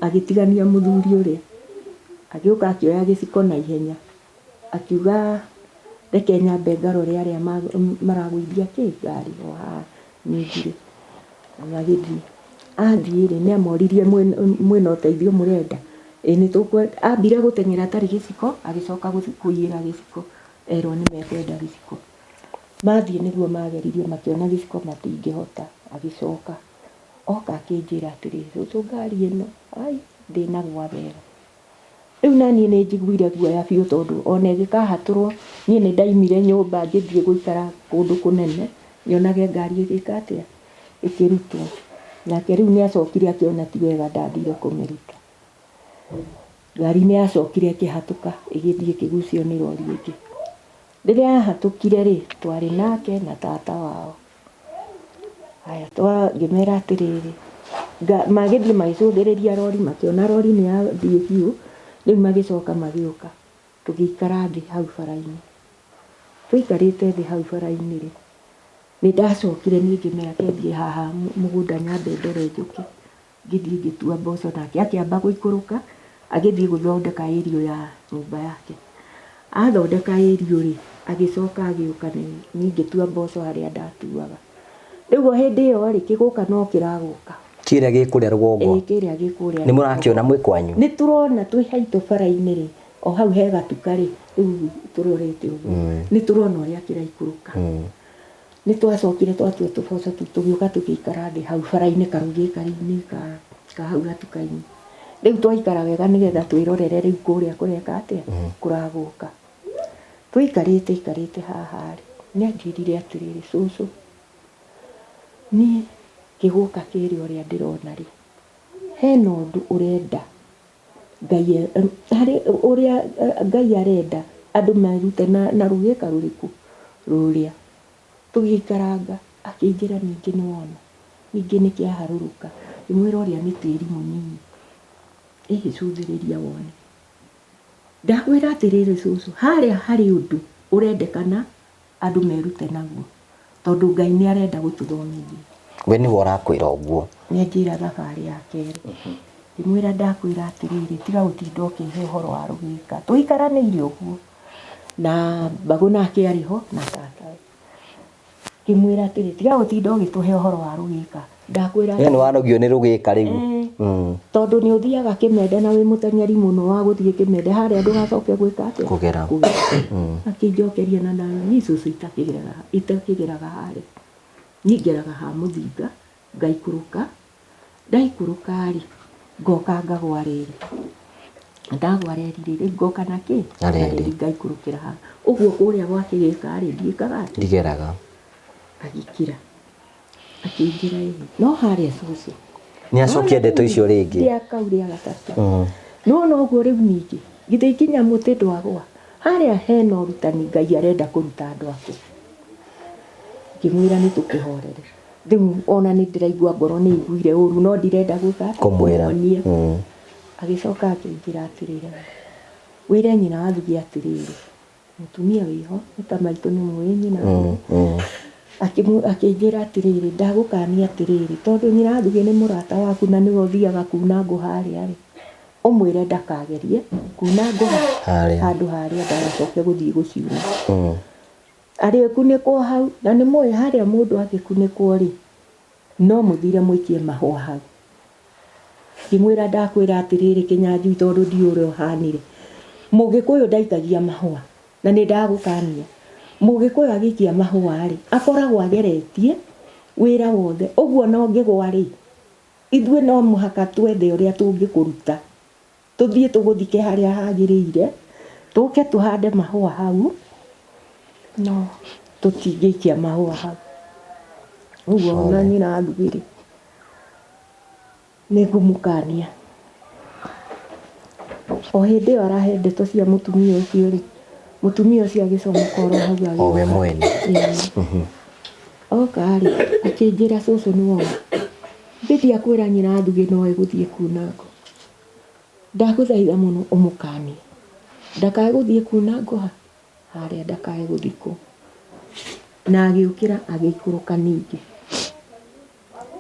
agĩtigania mũthuri ũrĩa. Agĩũka akĩoya gĩciko na ihenya. Akiuga reke nyambe ngarore arĩa maragũithia kĩ ngari o haha ningĩ. Magĩthiĩ. Athiĩ rĩ, nĩ amoririe mwĩna ũteithio mũrenda? Ĩĩ nĩ tũkwenda. Ambire gũteng'era atarĩ gĩciko, agĩcoka kũiyĩra gĩciko erwo nĩ mekwenda gĩciko. Mathiĩ nĩguo mageririe makĩona gĩciko matingĩhota, agĩcoka. Oka akĩnjĩra atĩrĩ, cũcũ ngari ĩno, ai ndĩnagwa wega. Rĩu naniĩ nĩ njiguire guoya biũ tondũ ona ĩgĩkahatũrwo niĩ nĩ ndaimire nyũmba ngĩthiĩ gũikara kũndũ kũnene nyonage ngari ĩgĩka atĩa, ĩkĩrutwo. Nake rĩu nĩ acokire akĩona ti wega ndathire kũmĩruta. Ngari nĩ yacokire ĩkĩhatũka ĩgĩthiĩ ĩkĩgucio nĩ rori ĩngĩ. Rĩrĩa yahatũkire rĩ, twarĩ nake na tata wao. Haya ngĩmera atĩrĩrĩ, magĩthiĩ magĩcũthĩrĩria rori makĩona rori nĩ yathiĩ biũ, rĩu magĩcoka magĩũka tũgĩikara thĩ hau bara-inĩ. Tũikarĩte thĩ hau bara-inĩ rĩ, nĩ ndacokire niĩ ngĩmera reke thiĩ haha mũgũnda nyambe ndore njũkĩ. Ngĩthiĩ ngĩtua mboco nake akĩamba gũikũrũka agĩthiĩ gũthondeka area ya nyũmba yake. Athondeka area rĩ, agĩcoka agĩũka niĩ ngĩtua mboco harĩa ndatuaga. Rĩu o hĩndĩ ĩyo rĩ, kĩgũka no kĩragũka. Kĩrĩa gĩ kũrĩa rũgongo? Ĩĩ kĩrĩa gĩ kũrĩa Nĩ mũrakĩona mwĩ kwanyu? Nĩ tũrona twĩ haitũ bara-inĩ rĩ, o hau he gatuka rĩ, rĩu tũrorete ũguo, nĩ tũrona ũrĩa kĩraikũrũka. Nĩ twacokire twatua tũboco tũu tũgĩũka tũgĩikara thĩ hau bara-inĩ karũgĩkari-inĩ ka hau gatuka-inĩ. Rĩu twaikara wega nĩgetha twĩrorere rĩu kũrĩa kũreka atĩa, kũragũka. Tũikarĩte ikarĩte haha rĩ, nĩ anjĩrire atĩrĩrĩ, cũcũ, niĩ kĩgũka kĩrĩa ũrĩa ndĩrona rĩ, hena ũndũ ũrenda Ngai harĩ ũrĩa Ngai arenda andũ merute na rũgĩka rũrĩkũ? Rũrĩa. Tũgĩikaranga akĩnjĩra ningĩ nĩ wona, Ningĩ nĩ kĩaharũrũka. Ngĩmwĩra ũrĩa nĩ tĩri mũnini. Ĩhĩ cũthĩrĩria wone. Ndakwĩra atĩrĩrĩ cũcũ, harĩa harĩ ũndũ ũrendekana andũ merute naguo. Tondũ Ngai nĩ arenda gũtũthomithia. We nĩwe ũrakwĩra ũguo. Nĩ anjĩra thabarĩ ya kerĩ. Ngĩmwĩra ndakwĩra atĩrĩrĩ, tiga gũtinda ũkĩhe ũhoro wa rũgĩka. Tũikaranĩire ũguo. Na Mbagũ nake arĩ ho na tatawe. Ngĩmwĩra atĩrĩ, tiga gũtinda ũgĩtũhe ũhoro wa rũgĩka. Ndakwĩra We nĩ wanogio nĩ rũgĩka rĩu. Tondũ nĩ ũthiaga kĩmende na wĩ mũteng'eri mũno wa gũthiĩ kĩmende harĩa ndũgacoke gwĩka atĩa? Kũgera. Akĩnjokeria na niĩ cũcũ itakĩgeraga harĩa. Niĩ ngeraga ha mũthinga, ngaikũrũka. Ndaikũrũka rĩ, ngoka ngagwa reri. Ndagwa reri rĩ, rĩu ngoka na kĩ? Na reri. Ngaikũrũkĩra haha. Ũguo kũrĩa gwa kĩgĩka rĩ, ndiĩkaga atĩa? Ndigeraga. Agĩkira. Akĩnjĩra ĩĩ. No harĩa cũcũ. Nĩ acokia ndeto icio rĩngĩ. Rĩa kau rĩa gatatũ. No noguo rĩu ningĩ, githĩ nginya mũtĩ ndwagwa. Harĩa hena ũrutani Ngai arenda kũruta andũ aku. Ngĩmwĩra nĩ tũkĩhorere. Rĩu ona nĩ ndĩraigua ngoro nĩ iguire ũru no ndirenda gwĩka atĩa? Kũmwĩra. Kũmuonia. Agĩcoka akĩnjĩra atĩrĩrĩ, wĩre nyina wa Thugi atĩrĩrĩ, mũtumia wĩho, nĩ ta maitũ nĩ mũĩ nyina wa Thugi. Akĩnjĩra atĩrĩrĩ, ndagũkania atĩrĩrĩ, tondũ nyina wa Thugi nĩ mũrata waku na nĩwe ũthiaga kuna ngũ harĩa rĩ, ũmwĩre ndakagerie kuna ngũ Harĩa. handũ harĩa ndagacoke gũthiĩ gũciuna. Arĩkunĩkwo hau, na nĩ mũĩ harĩa mũndũ angĩkunĩkwo rĩ, no mũthire mũikie mahũa hau. Ngĩmwĩra ndakwĩra atĩrĩrĩ Kĩnyanjui tondũ ndiũĩ ũrĩa ũhanire. Mũgĩkũyũ ndaikagia mahũa na nĩ ndagũkania. Mũgĩkũyũ agĩikia mahũa rĩ, akoragwo ageretie wĩra wothe. Ũguo ona ũngĩgwa rĩ, ithuĩ no mũhaka twethe ũrĩa tũngĩkũruta. Tũthiĩ tũgũthike harĩa hagĩrĩire, tũke tũhande mahũa hau, no tũtingĩikia mahũa hau. Ũguo ona nyina wa Thugi rĩ, nĩ ngũmũkania. O hĩndĩ ĩyo arahe ndeto cia mũtumia ũcio rĩ, mũtumia ũcio agĩcomoka oro hau agĩũka. O we mwene. Oka rĩ, akĩnjĩra cũcũ nĩ wona. Ndĩ ndiakwĩra nyina wa Thugi no egũthiĩ kuna ngũ. Ndagũthaitha mũno ũmũkanie. Ndakae gũthiĩ kuna ngũ ha? Harĩa ndakae gũthikwo. Na agĩũkĩra agĩikũrũka ningĩ.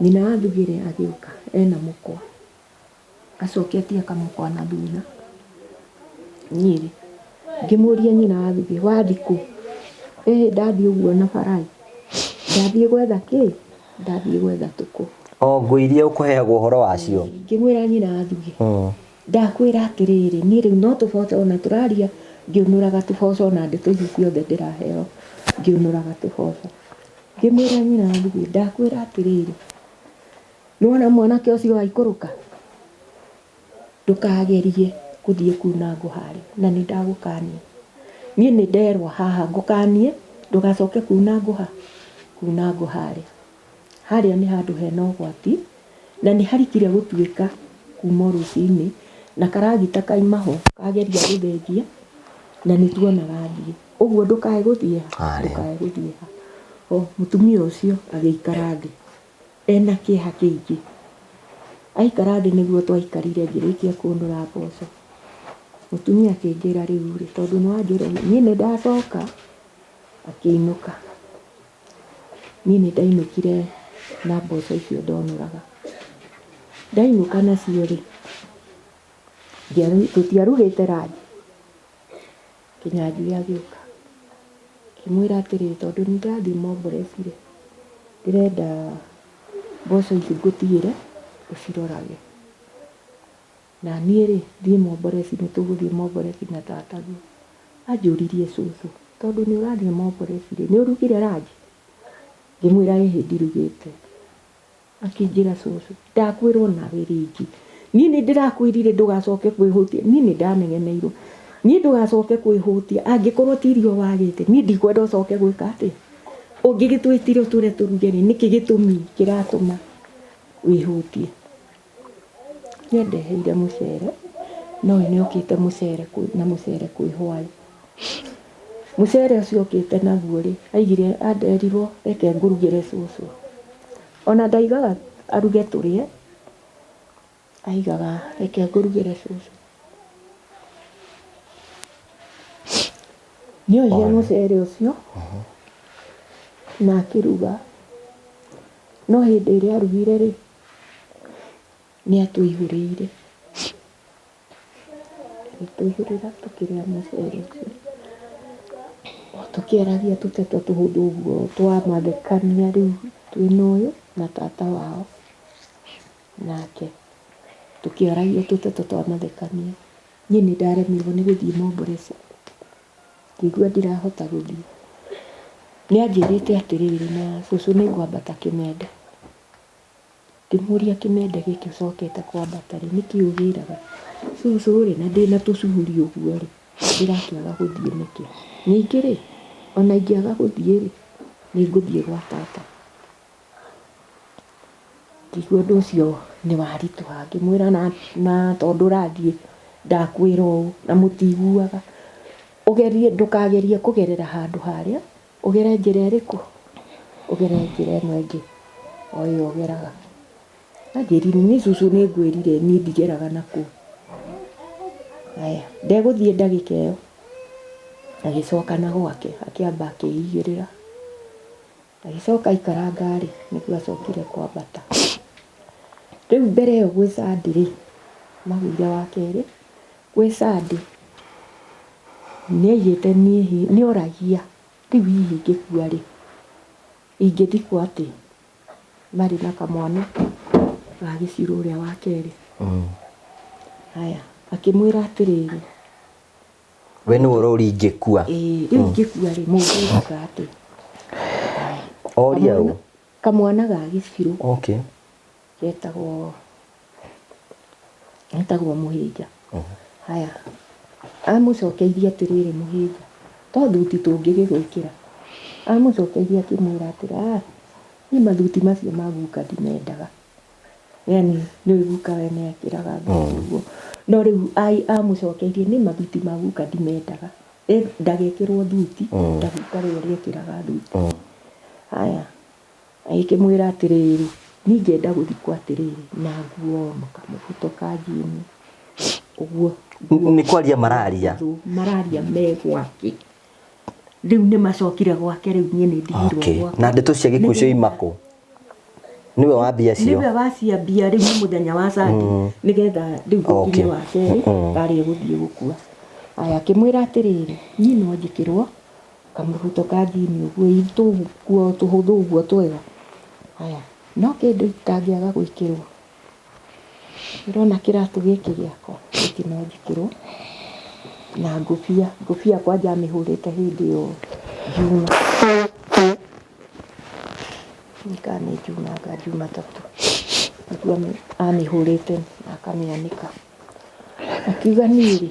Nyina wa Thugi rĩ agĩũka ena mũkwa. Acoketie akamũkwa na thutha. Niĩ rĩ, ngĩmũria nyina wa Thugi, wathiĩ kũ? Ĩhĩ ndathiĩ ũguo na barai. Ndathiĩ gwetha kĩ? Ndathiĩ gwetha tũkũ. O ngũ iria ũkũheagwo ũhoro wacio. Ngĩmwĩra nyina wa Thugi, ndakwĩra atĩrĩrĩ, niĩ rĩu no tũboco ona tũraria ngĩũnũraga tũboco ona ndeto ici ciothe ndĩraheo ngĩũnũraga tũboco. Ngĩmwĩra nyina wa Thugi, ndakwĩra atĩrĩrĩ, nĩwona mwanake ũcio waikũrũka, ndũkagerie gũthiĩ kuna ngũ harĩa, na nĩ ndagũkania. Niĩ nĩ nderwo haha ngũkanie, ndũgacoke kuna ngũ ha? Kuna ngũ harĩa. Harĩa nĩ handũ hena ũgwati, na nĩ harikire gũtuĩka kuma rũcinĩ, na karagita kaima ho, kageria gũthengia, na nĩ tuonaga thiĩ. Ũguo ndũkae gũthiĩ ha? Ndũkae gũthiĩ ha. O, mũtumia ũcio agĩikara thĩ. Ena kĩeha kĩingĩ. Aikara thĩ nĩguo twaikarire ngĩrĩkia kũnũra mboco. Mũtumia akĩnjĩra rĩu rĩ, tondũ nĩ wanjĩra niĩ nĩ ndacoka, akĩinũka. Niĩ nĩ ndainũkire na mboco icio ndonũraga. Ndainũka nacio rĩ, tũtiarugĩte ranji. Kĩnyanjui agĩũka. Ngĩmwĩra atĩrĩrĩ, tondũ nĩ ndathiĩ Momboresi rĩ, ndĩrenda mboco ici ngũtigĩre ũcirorage. Na niĩ rĩ, thiĩ Momboresi, nĩ tũgũthiĩ Momboresi na tataguo. Anjũririe cũcũ, tondũ nĩ ũrathiĩ Momboresi rĩ, nĩ ũrugire ranji? Ngĩmwĩra ĩhĩ ndirugĩte. Akĩnjĩra cũcũ, ndakwĩrwo nawe rĩngĩ. Niĩ nĩ ndĩrakwĩrire ndũgacoke kwĩhũtia. Niĩ nĩ ndanegeneirwo. Niĩ ndũgacoke kwĩhũtia. Angĩkorwo ti irio wagĩte, niĩ ndikwenda ũcoke gwĩka atĩa? Ũngĩgĩtwĩtire ũtwĩre tũruge rĩ, nĩkĩ gĩtũmi kĩratũma wĩhũtie? Nĩandeheire mũcere, no we nĩokĩte mũcere na mũcere kwĩ hwaĩ. Mũcere ũcio okĩte naguo rĩ, aigire anderirwo reke ngũrugĩre cũcũ. Ona ndaigaga aruge tũrĩe, aigaga reke ngũrugĩre cũcũ. Nĩoire mũcere ũcio na akĩruga, no hĩndĩ ĩrĩa arugire rĩ, nĩ atũihũrĩire. Agĩtũihũrĩra tũkĩrĩa mũcere ũcio. O tũkĩaragia tũteto tũhũthũ ũguo twa mathekania rĩu twĩna ũyũ na tata wao nake. Tũkĩaragia tũteto twa mathekania. Niĩ nĩ ndaremirwo nĩ gũthiĩ Momboreco. Ngĩigua ndirahota gũthiĩ. Nĩ anjĩrĩte atĩrĩrĩ, na cũcũ nĩ ngwambata kĩmende. Ngĩmũria kĩmende gĩkĩ ũcokete kwambata rĩ, nĩkĩ ũgĩraga? Cũcũ rĩ, na ndĩna tũcuri ũguo rĩ, ndĩrakĩaga gũthiĩ nĩkĩ? Ningĩ rĩ, ona ingĩaga gũthiĩ rĩ, nĩ ngũthiĩ gwa tata. Ngĩigua ũndũ ũcio nĩ waritũha, ngĩmwĩra na tondũ ũrathiĩ ndakwĩra ũũ na mũtiguaga, ũgerie ndũkagerie kũgerera handũ harĩa, ũgere njĩra ĩrĩkũ? Ũgere njĩra ĩno ĩngĩ o ĩyo ũgeraga. Anjĩrire niĩ cũcũ nĩ ngwĩrire niĩ ndigeraga na kũu. Aya, ndegũthiĩ ndagĩka ĩyo, agĩcoka na gwake akĩamba akĩigĩrĩra. Agĩcoka aikaranga rĩ, nĩguo acokire kwambata. Rĩu mbere ĩyo gwĩ Sunday rĩ, magũire wa kerĩ, gwĩ Sunday nĩ aigĩte niĩ nĩ oragia rĩu hihi ingĩkua rĩ, ingĩthikwo atĩa? Marĩ na kamwana ga gĩcirũ ũrĩa wa kerĩ. Haya, akĩmwĩra atĩrĩrĩ, We nĩwe ũroria ingĩkua. Ĩĩ, rĩu ingĩkua rĩ, mũngĩthika atĩa? Oria ũ? Kamwana ga gĩcirũ. Okay. Getagwo getagwo Mũhĩnja. Haya, amũcokeirie atĩrĩrĩ Mũhĩnja, to thuti tũngĩgĩgwĩkĩra. Amũcokeirie akĩmwĩra atĩrĩ, ah, niĩ mathuti macio ma guka ndimendaga. Yani nĩ guka we nĩ ekĩraga thuti ũguo. No rĩu amũcokeirie niĩ mathuti ma guka ndimendaga. Ndagekĩrwo thuti, ta guka we ũrĩa ekĩraga thuti. Haya, agĩkĩmwĩra atĩrĩrĩ, niĩ ingĩenda gũthikwo atĩrĩrĩ, na nguo kamũbuto ka njini, ũguo. Nĩ kwaria mararia. Mararia me gwake. Rĩu nĩ macokire gwake, rĩu niĩ nĩ ndigirwo gwake. Na ndeto cia gĩkuũ cioima kũ? Nĩwe wambia cio? Nĩwe waciambia rĩu nĩ mũthenya wa Sunday, nĩgetha rĩu gũkinye wa kerĩ, tarĩ gũthiĩ gũkua. Aya, akĩmwĩra atĩrĩrĩ, niĩ no njĩkĩrwo kamũbuto ka njini ũguo, tũkuo tũhũthũ ũguo twega. Aya, no kĩndũ itangĩaga gwĩkĩrwo. Ndĩrona kĩratũ gĩkĩ gĩakwa, gĩkĩ no njĩkĩrwo. Na ngũbia, ngũbia kwanja amĩhũrĩte hĩndĩ ĩyo Juma. Kana nĩ Juma anga Jumatatũ. Nĩguo amĩhũrĩte na akamĩanĩka. Akiuga niĩ rĩ,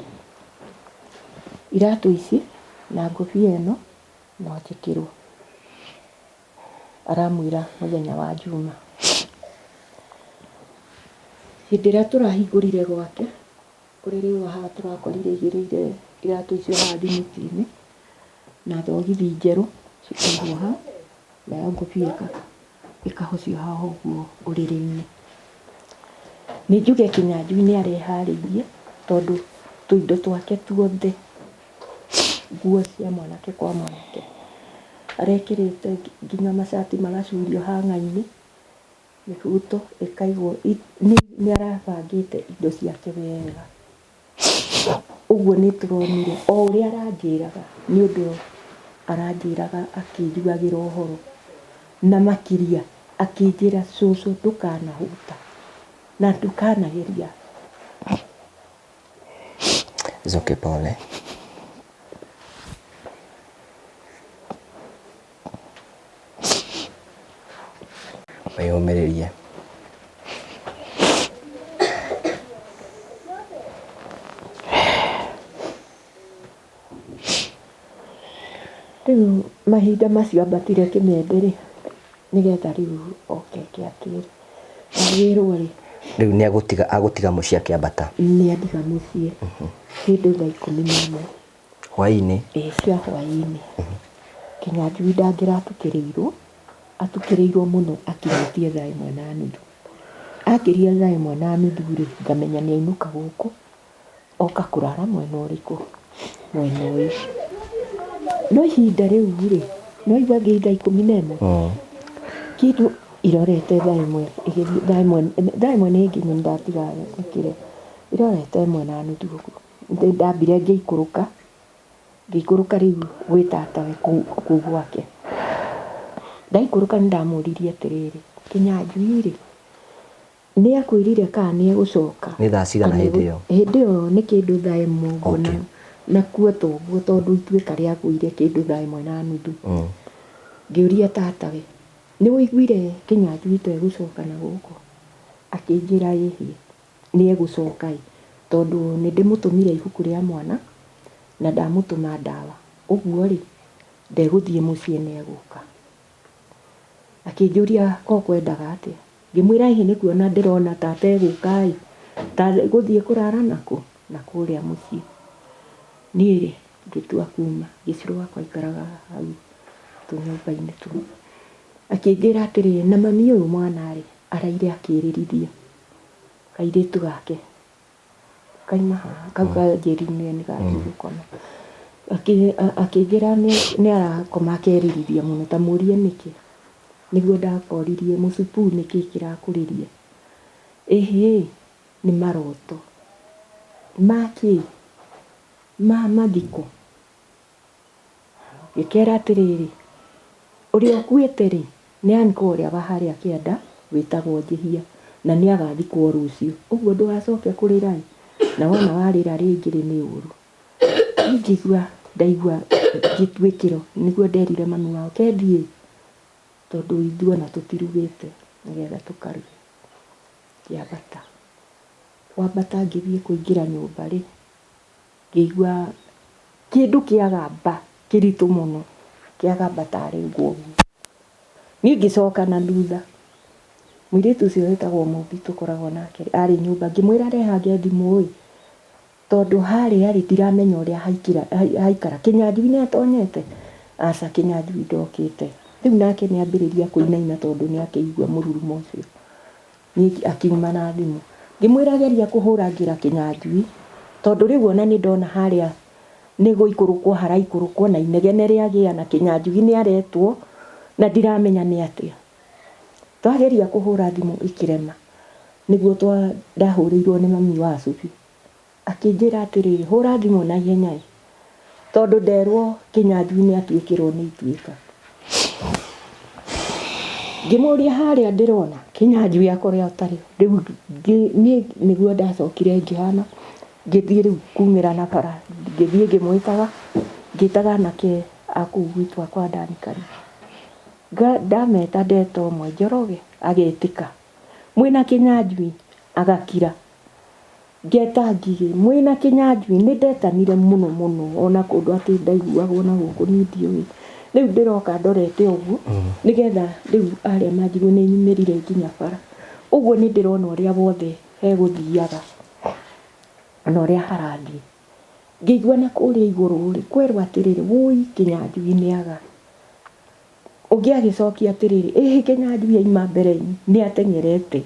iratũ ici na ngũbia ĩno no njĩkĩrwo. Aramwĩra mũthenya wa Juma. Hĩndĩ ĩrĩa tũrahingũrire gwake, ũrĩrĩ ũyũ haha tũrakorire aigĩrĩire iratũ icio haha thimiti-inĩ, na thogithi njerũ cikaigwo hau, nayo ngũbia ĩkahocio haha ũguo ũrĩrĩ-inĩ. Nĩ njuge Kĩnyanjui nĩ areharĩirie tondũ tũindo twake tuothe, nguo cia mwanake kwa mwanake, arekĩrĩte nginya macati magacurio hang'a-inĩ, mĩbuto ĩkaigwo, nĩ arabangĩte indo ciake wega. Ũguo nĩ tũronire o ũrĩa aranjĩraga, nĩ ũndũ aranjĩraga akĩnjugagĩra ũhoro, na makĩria akĩnjĩra cũcũ ndũkanahuta na ndũkanageria. It's okay, pole. Wĩyũmĩrĩrie. Rĩu mahinda macio ambatire kĩmende rĩ, nĩgetha rĩu oke eke atĩrĩ, agĩrwo rĩ, Rĩu nĩ agũtiga agũtiga mũciĩ akĩambata. Nĩ atiga mũciĩ kĩndũ thaa 11 Hwaĩ-inĩ. Ĩĩ, cia hwaĩ-inĩ. Kĩnyanjui ndangĩratukĩrĩirwo. Atukĩrĩirwo mũno akinyĩtie thaa ĩmwe na nuthu. Akĩria thaa ĩmwe na nuthu rĩ, ngamenya nĩ ainũka gũkũ, oka kũrara mwena ũrĩkũ? Mwena ũyũ. No ihinda rĩu rĩ, nĩ waigua ngĩthi thaa ikũmi na ĩmwe? Kĩndũ irorete thaa ĩmwe ĩgĩthiĩ thaa ĩmwe, thaa ĩmwe nĩ nginyu nĩ ndatiga kĩrĩa, irorete ĩmwe na nuthu ũguo. Nĩ ndambire ngĩikũrũka, ngĩikũrũka rĩu gwĩ tatawe kũu gwake. Ndaikũrũka nĩ ndamũririe atĩrĩrĩ, Kĩnyanjui rĩ, nĩ akwĩrire kana nĩ egũcoka? Nĩ thaa cigana hĩndĩ ĩyo? Hĩndĩ ĩyo nĩ kĩndũ thaa ĩmwe ũguo na kuo to ũguo tondũ ituĩka rĩagũire kĩndũ thaa ĩmwe na nuthu. Ngĩũria tatawe, nĩ ũiguire Kĩnyanjui ta egũcoka na gũkũ? Akĩnjĩra ĩhĩ, nĩ egũcoka ĩ, tondũ nĩ ndĩmũtũmire ibuku rĩa mwana na ndamũtũma ndawa. Ũguo rĩ, ndegũthiĩ mũciĩ nĩ egũka. Akĩnjũria ko kwendaga atĩa? Ngĩmwĩra ĩhĩ nĩ kuona ndĩrona ta ategũka ĩ, ta egũthiĩ kũrara nakũ? Na kũrĩa mũciĩ. Niĩ rĩ, ngĩtua kuma, gĩcirũ wakwa aikaraga hau tũnyũmba-inĩ tũu. Akĩnjĩra atĩrĩrĩ, na mami ũyũ mwana rĩ, araire akĩrĩrithia kairĩtu gake. Kaima haha, kau kanjĩrire nĩ gathiĩ gũkoma. Akĩnjĩra nĩ arakoma akerĩrithia mũno, ta mũrie nĩkĩ. Nĩguo ndakoririe mũcupu nĩkĩ kĩrakũrĩria. Ĩhĩ, nĩ maroto. Ma kĩ? Ma mathiko. Ngĩkera atĩrĩrĩ, ũrĩa ũkuĩte-rĩ, nĩ uncle ũrĩa wa harĩa kĩanda wĩtagwo Njĩhia, na nĩ agathikwo rũciũ. Ũguo ndũgacoke kũrĩra-ĩ, na wona warĩra rĩngĩ-rĩ nĩ ũru. Niĩ ngĩigua ndaigua ngĩtuĩkĩrwo, nĩguo nderire mami wao, ke thiĩ, tondũ ithuĩ ona tũtirugĩte nĩgetha tũkaruge. Ngĩambata. Kwambata ngĩthiĩ kũingĩra nyũmba-rĩ, ngĩigua kĩndũ kĩagamba kĩritũ mũno, kĩagamba tarĩ nguo ũguo. Niĩ ngĩcoka na thutha, mũirĩtu ũcio wĩtagwo Mũmbi tũkoragwo nake arĩ nyũmba, ngĩmwĩra rehange thimũ ĩ, tondũ harĩa rĩ ndiramenya ũrĩa haikara. Kĩnyanjui nĩ atonyete? Aca Kĩnyanjui ndokĩte. Rĩu nake nĩ ambĩrĩria kũinaina tondũ nĩ akĩigua mũrurumo ũcio. Niĩ akiuma na thimũ. Ngĩmwĩra geria kũhũrangĩra Kĩnyanjui, tondũ rĩu ona nĩ ndona harĩa nĩ gũikũrũkwo haraikũrũkwo na inegene rĩagĩa na Kĩnyanjui nĩ aretwo na ndiramenya nĩ atĩa. Twageria kũhũra thimũ ĩkĩrema, nĩguo ndahũrĩirwo nĩ mami wa Cubi. Akĩnjĩra atĩrĩrĩ, hũra thimũ na ihenya ĩ, tondũ nderwo Kĩnyanjui nĩ atuĩkĩrwo nĩ ituĩka. Ngĩmũria harĩa ndĩrona Kĩnyanjui akorwo atarĩ ho. Rĩu niĩ nĩguo ndacokire ngĩhana, ngĩthiĩ rĩu kumĩra na bara, ngĩthiĩ ngĩmwĩtaga, ngĩtaga anake a kũu gwitũ a kwa Danikani. Ndameta ndeta ũmwe, Njoroge, agetĩka. Mwĩna Kĩnyanjui? Agakira. Ngeta ngigĩ, mwĩna Kĩnyanjui? Nĩ ndetanire mũno mũno ona kũndũ atĩ ndaiguagwo na gũkũ niĩ ndiũĩ. Rĩu ndĩroka ndorete ũguo nĩgetha rĩu arĩa manjigue nĩ nyumĩrire nginya bara. Ũguo nĩ ndĩrona ũrĩa wothe hegũthiaga na ũrĩa harathiĩ. Ngĩigua na kũrĩa igũrũ rĩ, kwerwo atĩrĩrĩ, wũi Kĩnyanjui nĩ aga. Ũngĩ agĩcokia atĩrĩrĩ, ĩhĩ Kĩnyanjui aima mbere nĩ ateng'erete.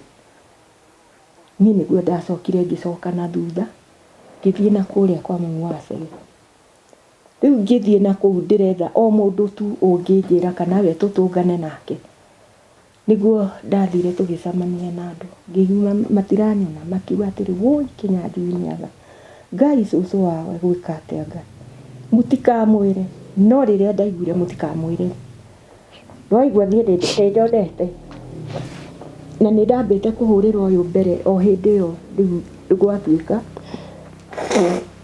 Niĩ nĩguo ndacokire ngĩcoka na thutha, ngĩthiĩ na kũrĩa kwa mami wa Cege. Rĩu ngĩthiĩ na kũu ndĩretha o mũndũ tu ũngĩnjĩra kana we tũtũngane nake. Nĩguo ndathire tũgĩcemania na andũ, ngĩigua matiranyona, makiuga atĩrĩ, wũi Kĩnyanjui nĩ aga. Ngai cũcũ wao egwĩka atĩa Ngai? Mũtikamwĩre. No rĩrĩa ndaiguire mũtikamwĩre, Nĩwaigua niĩ nĩndonete na nĩndambĩte kũhũrĩra ũyũ mbere o hĩndĩ ĩyo rĩu gwatuĩka,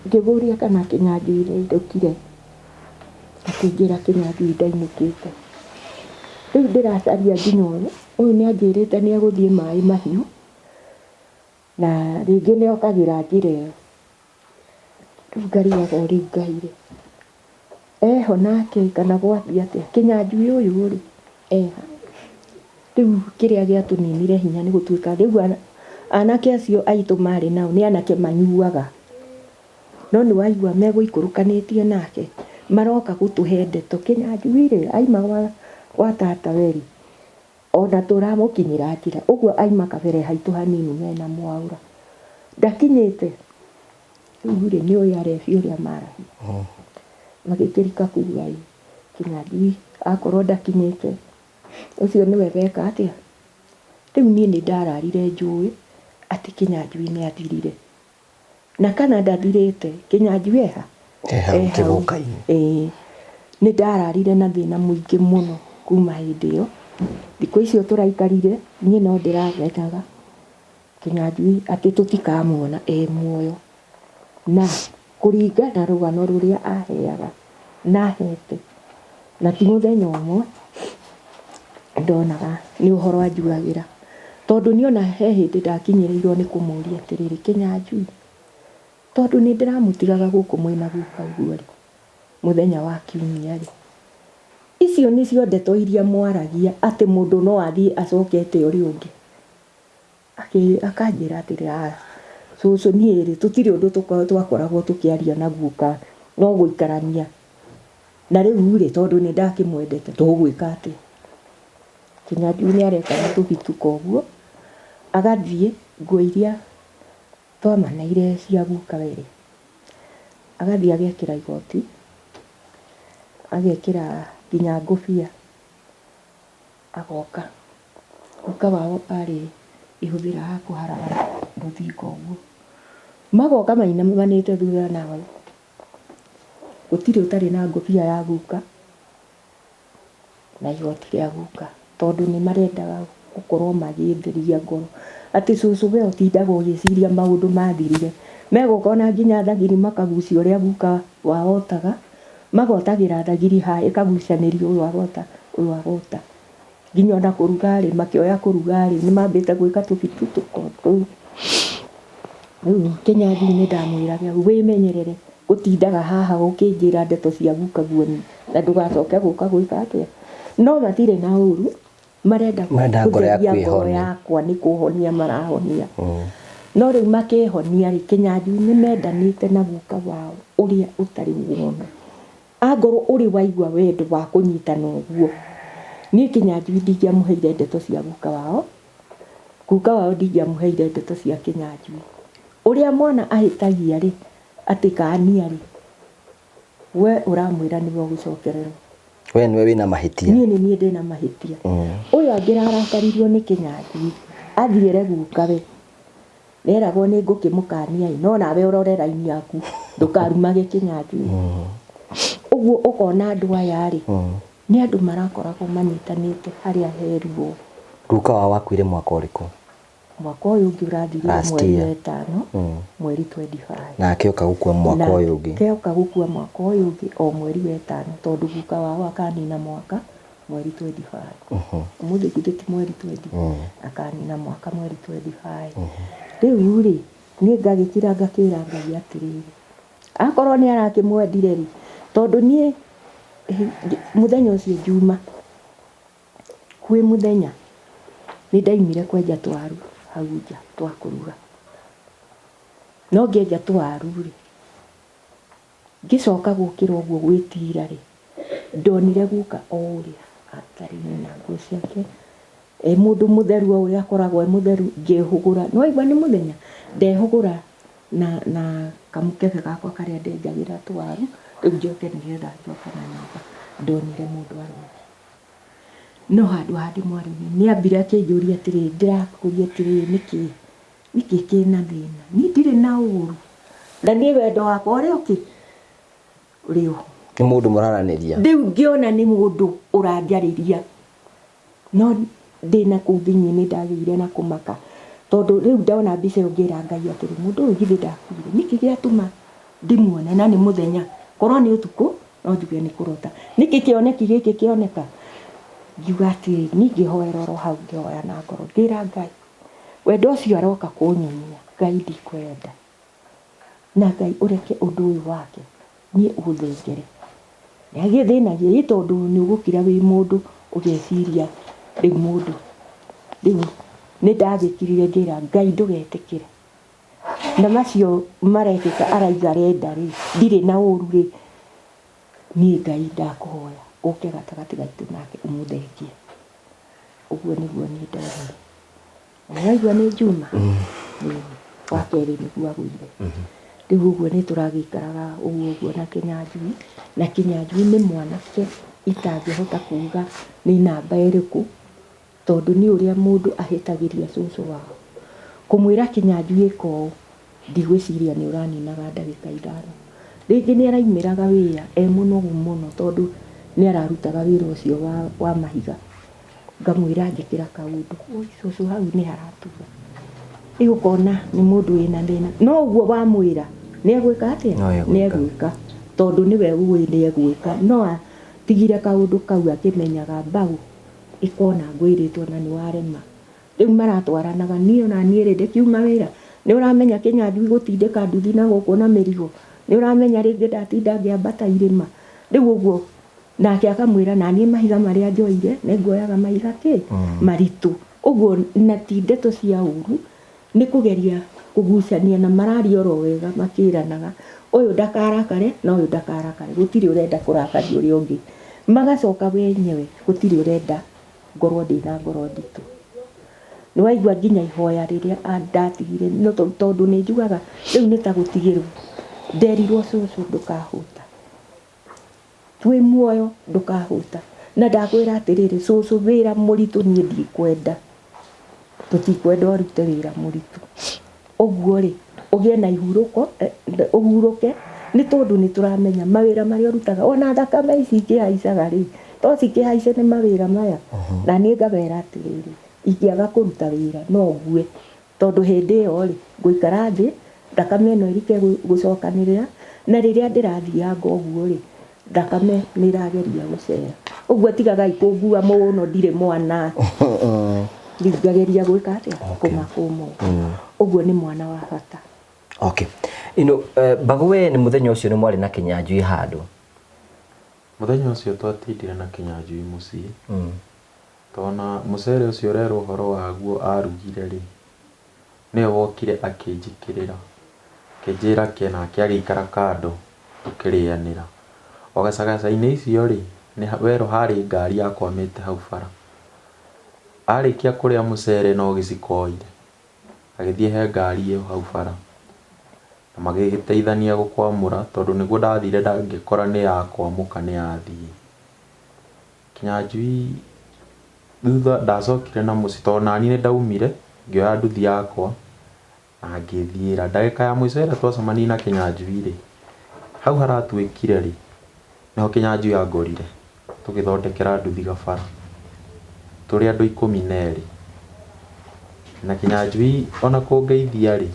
ngĩmũria kana Kĩnyanjui nĩainũkire, akĩnjĩra Kĩnyanjui ndainũkĩte. Rĩu ndĩracaria nginya ũyũ, ũyũ nĩanjĩrĩte nĩegũthiĩ maĩ mahiũ, na rĩngĩ nĩokagĩra njĩra ĩyo. Rĩu ngarigagwo rĩu Ngai rĩ, eho nake kana gwathiĩ atĩa? Kĩnyanjui ũyũ rĩ, eha? Rĩu kĩrĩa gĩatũninire hinya nĩ gũtuĩka rĩu anake acio aitũ marĩ nao nĩ anake manyuaga. No nĩ waigua megũikũrũkanĩtie nake, maroka gũtũhe ndeto, Kĩnyanjui rĩ, aima gwa tatawe rĩ, Ona tũramũkinyĩra njĩra ũguo aima kabere haitũ hanini mena Mwaũra ndakinyĩte. Rĩu rĩ nĩ ũĩ arebi ũrĩa maragia magĩkĩrika kuga ĩ Kĩnyanjui akorwo ndakinyĩte ũcio nĩwe weka atĩa. Rĩu niĩ nĩ ndararire njũĩ atĩ Kĩnyanjui nĩ athirire. Na kana ndathirĩte Kĩnyanjui eha? E hau kĩgũka-inĩ. Ĩĩ. Nĩ ndararire na thĩna mũingĩ mũno kuma hĩndĩ ĩyo. Thikũ icio tũraikarire niĩ no ndĩragenaga Kĩnyanjui atĩ tũtikamuona e muoyo. Na kũringana rũgano rũrĩa aheaga na ahete, na ti mũthenya ũmwe, ndonaga nĩ ũhoro anjugagĩra. Tondũ niĩ ona he hĩndĩ ndakinyĩrĩirwo nĩ kũmũria atĩrĩrĩ, Kĩnyanjui, tondũ nĩ ndĩramũtigaga gũkũ mwĩna guka ũguo-rĩ, mũthenya wa kiumia-rĩ, icio nĩcio ndeto iria mwaragia atĩ mũndũ no athiĩ acokete ũrĩa ũngĩ? Akanjĩra atĩrĩ, aca cũcũ niĩ rĩ, tũtirĩ ũndũ twakoragwo tũkĩaria na guka, no gũikarania. Na rĩu rĩ, tondũ nĩ ndakĩmwendete, tũgwĩka atĩa? Kĩnyanjui nĩ areka na tũbituka ũguo, agathiĩ nguo iria twamaneire cia guka we rĩ, agathiĩ agekĩra igoti, agekĩra nginya ngũbia. Agoka. Guka wao arĩ ihũthĩra ha kũharagana rũthingo ũguo. Magoka mainamanĩte thutha nao. Gũtirĩ ũtarĩ na ngũbia ya guka na igoti rĩa guka tondũ nĩ marendaga gũkorwo magĩtheria ngoro. Atĩ cũcũ we ũtindaga ũgĩciria maũndũ mathirire. Megũka ona nginya thagiri makagucia ũrĩa guka wao otaga. Magotagĩra thagiri haha ĩkagucanĩrio ũyũ agota ũyũ agota. Nginya ona kũruga rĩ, makĩoya kũruga rĩ, nĩ mambĩte gwĩka tũbitutuko tũu. Rĩu Kĩnyanjui nĩ ndamwĩraga wĩmenyerere gũtindaga haha ũkĩnjĩra ndeto cia guka guoni na ndũgacoke gũka gwĩka atĩa. No matirĩ na ũru, marenda Marenda ngoro yaku kũtheria ngoro ĩhone. yakwa nĩ kũhonia marahonia. No rĩu makĩhonia rĩ, Kĩnyanjui nĩ mendanĩte na guka wao ũrĩa ũtarĩ wona. Angorwo ũrĩ waigua wendo wa kũnyitana ũguo, niĩ Kĩnyanjui ndingĩamũheire ndeto cia guka wao, guka wao ndingĩamũheire ndeto cia Kĩnyanjui. Ũrĩa mwana ahĩtagia rĩ, atĩ kania rĩ, we ũramwĩra nĩwe ũgũcokererwo. We nĩwe wĩna mahĩtia. Niĩ nĩ niĩ ndĩna mahĩtia. Ũyũ angĩrarakaririo nĩ Kĩnyanjui, athiĩre guka we, Nderagwo nĩ ngũkĩmũkania ĩ, no nawe ũrore raini yaku ndũkarumage Kĩnyanjui. Ũguo ũkona andũ aya rĩ, nĩ andũ marakoragwo manyitanĩte harĩa he ruo. Guka wao akuire mwaka ũrĩkũ? Mwaka ũyũ ũngĩ ũrathirire Last mweri year. wa ĩtano, mweri 25. Nake oka gũkua mwaka ũyũ ũngĩ. Nake oka gũkua mwaka ũyũ ũngĩ o mweri wa ĩtano tondũ guka wao akanina mwaka mweri 25. Ũmũthĩ githĩ ti mweri 20? Akanina mwaka mweri 25. Rĩu rĩ, niĩ ngagĩkira ngakĩra Ngai atĩrĩrĩ, akorwo nĩ arakĩmwendire rĩ, tondũ niĩ mũthenya ũcio njuma, kwĩ mũthenya nĩ ndaimire kwenja twaru hau nja twa kũruga. No ngĩenja twaru rĩ, Ngĩcoka gũkĩra ũguo gwĩtiira-rĩ, ndonire guka o ũrĩa atariĩ na nguo ciake, e mũndũ mũtheru o ũrĩa akoragwo e mũtheru, ngĩhũgũra, nĩ waigua nĩ mũthenya? Ndehũgũra na kamũkebe gakwa karĩa ndenjagĩra tũwaru, rĩu njoke nĩgetha njoke na nyũmba, ndonire mũndũ arũngiĩ. No handũ ha ndĩmwarĩrie, nĩ ambire akĩnjũria atĩrĩrĩ, ndĩrakũria atĩrĩrĩ, nĩkĩ? Nĩkĩ kĩna thĩna? Niĩ ndirĩ na ũru. Na niĩ wendo wakwa ũrĩ o kĩ? Ũrĩ o ho. Nĩ mũndũ mũraranĩria. Rĩu ngĩona nĩ mũndũ ũranjarĩria. No ndĩna kũu thĩinĩ nĩ ndagĩire na kũmaka. Tondũ rĩu ndona mbica ĩyo ngĩra Ngai atĩrĩ, mũndũ ũyũ githĩ ndakuire? Nĩkĩ gĩatũma ndĩmuone na nĩ mũthenya? Korwo nĩ ũtukũ no njuge nĩ kũrota. Nĩkĩ kĩoneki gĩkĩ kĩoneka? Ngiuga atĩrĩ, niĩ ngĩhoera oro hau ngĩhoya na ngoro. Ngĩra Ngai, Wendo ũcio aroka kũnyonia Ngai ndikwenda na Ngai ũreke ũndũ ũyũ wake niĩ ũthengere. Nĩ agĩthĩnagia ĩ tondũ nĩ ũgũkira wĩ mũndũ ũgeciria rĩu mũndũ rĩu nĩ ndagĩkirire ngĩra Ngai ndũgetĩkĩre. Na macio marekĩka araiga arenda rĩ, ndirĩ na ũru rĩ, niĩ Ngai ndakũhoya ũke gatagatĩ gaitũ nake ũmũthengie. Ũguo nĩguo niĩ ndonire. Na nĩwaigua nĩ Juma? Ĩĩ, wa kerĩ nĩguo agũire. Rĩu ũguo nĩ tũragĩikaraga ũguo ũguo na Kĩnyanjui, na Kĩnyanjui nĩ mwanake itangĩhota kuga nĩ namba ĩrĩkũ, tondũ nĩ ũrĩa mũndũ ahĩtagĩria cũcũ wao. Kũmwĩra Kĩnyanjui ĩka ũũ, ndigwĩciria nĩ ũraninaga ndagĩka ithano. Rĩngĩ nĩ araimĩraga wĩra e mũnogu mũno tondũ nĩ ararutaga wĩra ũcio wa mahiga. Ngamwĩra njĩkĩra kaũndũ, oi cũcũ hau nĩ haratura. Rĩu ũkona nĩ mũndũ wĩna thĩna. No ũguo wamwĩra nĩ egwĩka atĩa? No egwĩka. Nĩ egwĩka. Tondũ nĩwe ũĩ nĩ egwĩka. No atigire kaũndũ kau akĩmenyaga mbau ĩkona ngwĩrĩtwo na nĩ warema. Rĩu maratwaranaga niĩ ona niĩ rĩ ndĩkiuma wĩra nĩ ũramenya Kĩnyanjui gũtindĩka nduthi na gũkũ na mĩrigo nĩ ũramenya rĩngĩ ndatinda ngĩambata irĩma rĩu ũguo nake akamwĩra naniĩ mahiga marĩa njoire nĩ nguoyaga mahiga kĩ maritũ ũguo na ti ndeto cia ũru nĩ kũgeria kũgucania na mararia oro wega makĩranaga ũyũ ndakarakare na ũyũ ndakarakare gũtirĩ ũrenda kũrakaria ũrĩa ũngĩ magacoka wenyewe gũtirĩ ũrenda ngorwo ndĩna ngoro nditũ. Nĩ waigua nginya ihoya rĩrĩa ndatigire no tondũ nĩ njugaga rĩu nĩ ta gũtigĩrwo nderirwo cũcũ ndũkahũta wĩ muoyo ndũkahũta na ndakwĩra atĩrĩrĩ cũcũ wĩra mũritũ niĩ ndikwenda tũtikwenda ũrute wĩra mũritũ ũguo rĩ ũgĩe na ihurũko ũhurũke nĩ tondũ nĩ tũramenya mawĩra marĩa ũrutaga ona thakame ici ikĩhaicaga rĩ to cikĩhaice nĩ mawĩra maya na niĩ ngawera atĩrĩrĩ ingĩaga kũruta wĩra no ngue tondũ hĩndĩ ĩyo rĩ ngũikara thĩ thakame ĩno ĩrike gũcokanĩrĩra na rĩrĩa ndĩrathianga ũguo rĩ thakame nĩ ĩrageria gũcera ũguo tigagai kũngua mũno ndirĩ mwana rĩu ngageria gwĩka atĩa kũmakũma ũguo nĩ mwana wa bata. Okay. Ino Mbago we nĩ mũthenya ũcio nĩ mwarĩ na Kĩnyanjui handũ? Mũthenya ũcio twatindire na Kĩnyanjui mũciĩ. Tona mũcere ũcio ũrerwo ũhoro waguo arugire rĩ, nĩwe wokire akĩnjĩkĩrĩra, akĩnjĩra ke nake agĩikara kando tũkĩrĩanĩra. O gacagaca-inĩ icio rĩ, werũ harĩ ngari yakwamĩte hau bara. Arĩkia kũrĩa mũcere no gĩciko oire, agĩthiĩ he ngari ĩyo hau bara. Na magĩgĩteithania gũkwamũra tondũ nĩguo ndathire ngĩkora nĩ yakwamũka nĩ yathiĩ. Kĩnyanjui thutha ndacokire na mũciĩ tondũ naniĩ nĩ ndaumire ngĩoya nduthi yakwa na ngĩthiĩra. Ndagĩka ya mũico ĩrĩa twacemanirie na Kĩnyanjui rĩ, hau haratuĩkire rĩ, nĩho Kĩnyanjui angorire tũgĩthondekera nduthi gabara tũrĩ andũ 12. Na Kĩnyanjui ona kũngeithia rĩ,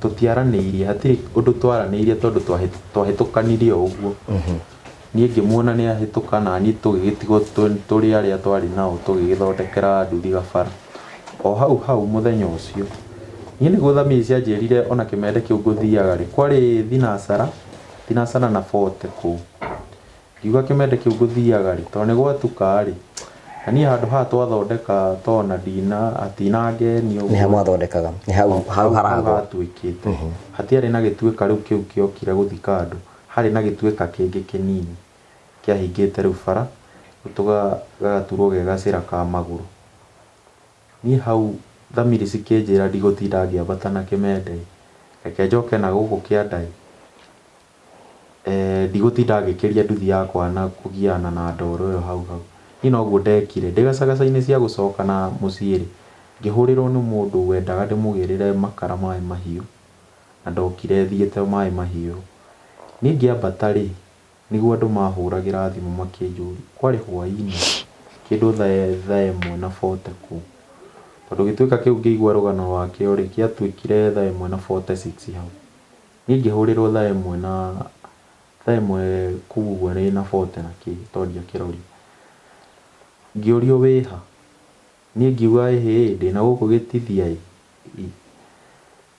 tũtiaranĩirie hatirĩ ũndũ twaranĩirie tondũ twahĩtũkanirie o ũguo. Niĩ ngĩmuona nĩ ahĩtũka na niĩ tũgĩgĩtigwo tũrĩ arĩa twarĩ nao tũgĩgĩthondekera nduthi gabara. O hau hau mũthenya ũcio niĩ nĩguo thamiri cianjĩrire ona kĩmende kĩu ngũthiaga rĩ, kwarĩ thinacara, thinacara na 40 kũu. Ngiuga kĩmende kĩu ngũthiaga rĩ, tondũ nĩ gwatuka rĩ, na niĩ handũ haha twathondeka tondũ na ndina hatinangenia Nĩ ha mwathondekaga? Nĩ hau hau haragwa? Hatuĩkĩte. Hatiarĩ na gĩtuĩka rĩu kĩu kĩokire gũthika andũ, harĩ na gĩtuĩka kĩngĩ kĩnini kĩahingĩte rĩu bara, gagaturwo ge gacĩra ka magũrũ. Niĩ hau thamiri cikĩnjĩra ndigũtinda ngĩambata na kĩmende, reke njoke na gũkũ kĩanda ĩ, ndigũtinda ngĩkĩria nduthi yakwa na kũgiana na ndoro ĩyo hau hau. Niĩ noguo ndekire, ndĩ gacagaca-inĩ cia gũcoka na mũciĩ rĩ, ngĩhũrĩrwo nĩ mũndũ wendaga ndĩmũgĩrĩre makara maĩ mahiũ, na ndokire thiĩte maĩ mahiũ. Niĩ ngĩambata rĩ, nĩguo andũ mahũragĩra thimũ makĩnjũria, kwarĩ hwaĩ-inĩ kĩndũ thaa ĩmwe na 40 kũu. Tondũ gĩtuĩka kĩu ngĩigua rũgano rwakĩo rĩ, gĩatuĩkire thaa ĩmwe na 46 hau. Niĩ ngĩhũrĩrwo thaa ĩmwe na thaa ĩmwe kũu ũguo ĩna 40 na kĩ tondũ ndiakĩrorire. Ngĩũrio wĩha? Niĩ ngiuga ĩhĩ ndĩna gũkũ gĩtithia ĩ.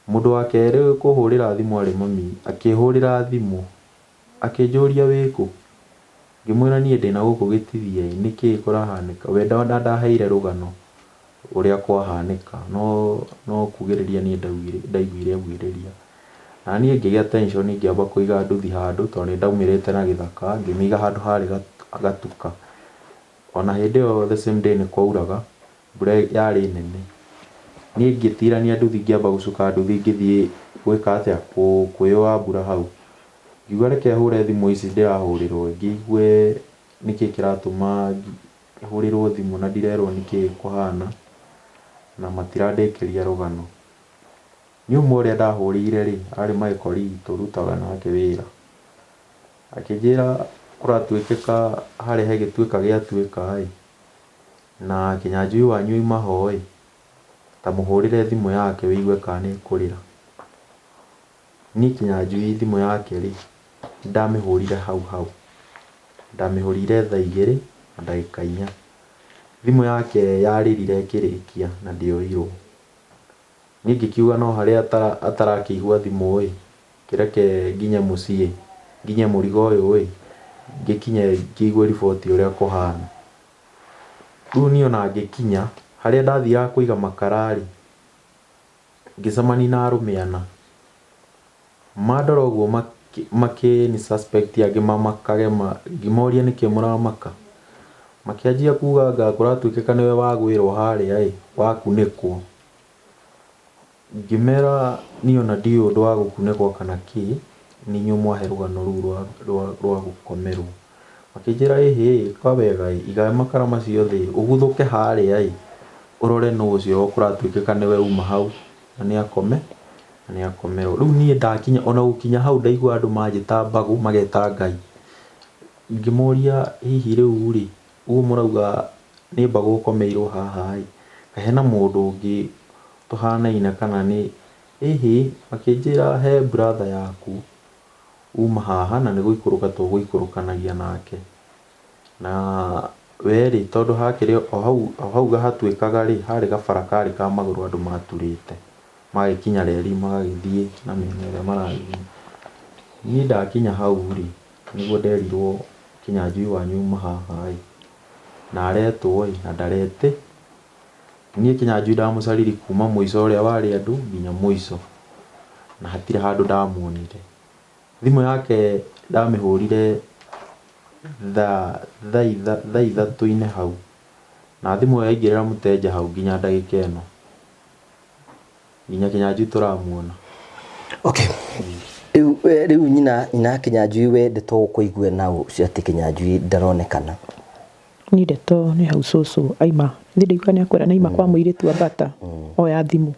Mũndũ wa kerĩ kũhũrĩra thimũ arĩ mami, akĩhũrĩra thimũ akĩnjũria wĩkũ? Ngĩmwĩra niĩ ndĩna gũkũ gĩtithia ĩ, nĩkĩ kũrahanĩka? We ndaheire rũgano ũrĩa kwahanĩka no kugĩrĩria niĩ ndaiguire augĩrĩria. Na niĩ ngĩgĩa tension ngĩamba kũiga nduthi handũ tondũ nĩ ndaumĩrĩte na gĩthaka ngĩmĩiga handũ harĩ gatuka. Ona hĩndĩ ĩyo the same day nĩ kwauraga. Mbura yarĩ nene. Niĩ ngĩtirania nduthi ngĩamba gũcuka nduthi ngĩthiĩ gwĩka atĩa, kwĩyũa mbura hau. Ngiuga reke hũre thimũ ici ndĩrahũrĩrwo ngĩigue nĩkĩ kĩratũma hũrĩrwo thimũ na ndirerwo nĩkĩ kũhana na matirandĩkĩria rũgano. Niĩ ũmwe ũrĩa ndahũrĩire rĩ, arĩ my colleague tũrutaga nake wĩra. Akĩnjĩra kũratuĩkĩka harĩa he gĩtuĩka gĩatuĩka ĩ, na Kĩnyanjui wanyu auma ho ĩ, ta mũhũrĩre thimũ yake wĩigue kana nĩ ĩkũrĩra. Niĩ Kĩnyanjui thimũ yake rĩ, nĩndamĩhũrire hau hau. Ndamĩhũrire thaa igĩrĩ na ndagĩka inya. Thimũ yake yarĩrire ĩkĩrĩkia na ndĩoirwo. Niĩ ngĩkiuga no harĩa atarakĩigua thimũ ĩ, kĩreke nginye mũciĩ, nginye mũrigo ũyũ ĩ, ngĩkinye ngĩigue riboti ũrĩa kũhana. Rĩu niĩ ona ngĩkinya, harĩa ndathiaga kũiga makara rĩ, ngĩcemania na arũme ana. Mandora ũguo makĩni suspect angĩ mamakage, ngĩmoria nĩkĩ mũramaka. Makĩanjia kuga anga kũratuĩkĩka nĩwe wagwĩrwo harĩa ĩ, wakunĩkwo. Ngĩmera niĩ ona ndiũĩ ũndũ wa gũkunĩkwo kana kĩ, nĩ inyuĩ mwahe rũgano rũu rwa gũkomerwo. Makĩnjĩra ĩhĩ ĩka wega ĩ, iga makara macio thĩ ũguthũke harĩa ĩ, ũrore nũ ũcio kũratuĩkĩka nĩwe uma hau na nĩ akome na nĩ akomerwo. Rĩu niĩ ndakinya ona gũkinya hau ndaigua andũ manjĩta mbagũ mageta Ngai. Ngĩmoria hihi rĩu rĩ, ũguo mũrauga nĩ mbagũ ũkomeirwo haha ĩ, kaĩ hena mũndũ ũngĩ tũhanaine kana nĩ, ĩhĩ makĩnjĩra he brother yaku uma haha na nĩ gũikũrũka tũgũikũrũkanagia nake. Na we rĩ, tondũ hakĩrĩ o hau o hau hatuĩkaga rĩ, harĩ gabara karĩ ka magũrũ andũ maturĩte, magagĩkinya reri magagĩthiĩ na mĩena ĩrĩa maragĩthiĩ. Niĩ ndakinya hau rĩ, nĩguo nderirwo Kĩnyanjui wanyu auma haha ĩ, na aretwo ĩ, na ndarete. Niĩ Kĩnyanjui ndamũcaririe kuma mũico ũrĩa warĩ andũ nginya mũico, na hatirĩ handũ ndamuonire. Thimũ yake ndamĩhũrire thaa ithatũ-inĩ hau, na thimũ ĩyo yaingĩrĩra mũteja hau nginya ndagĩka ĩno, nginya Kĩnyanjui tũramuona. Okay. Rĩu rĩu nyina nyina Kĩnyanjui we ndeto ũkũigua na ũcio atĩ Kĩnyanjui ndaronekana. Niĩ ndeto nĩ hau cũcũ aima nĩ ndaigua nĩ akwĩra nĩ aima kwa mũirĩtu ambata oya thimũ.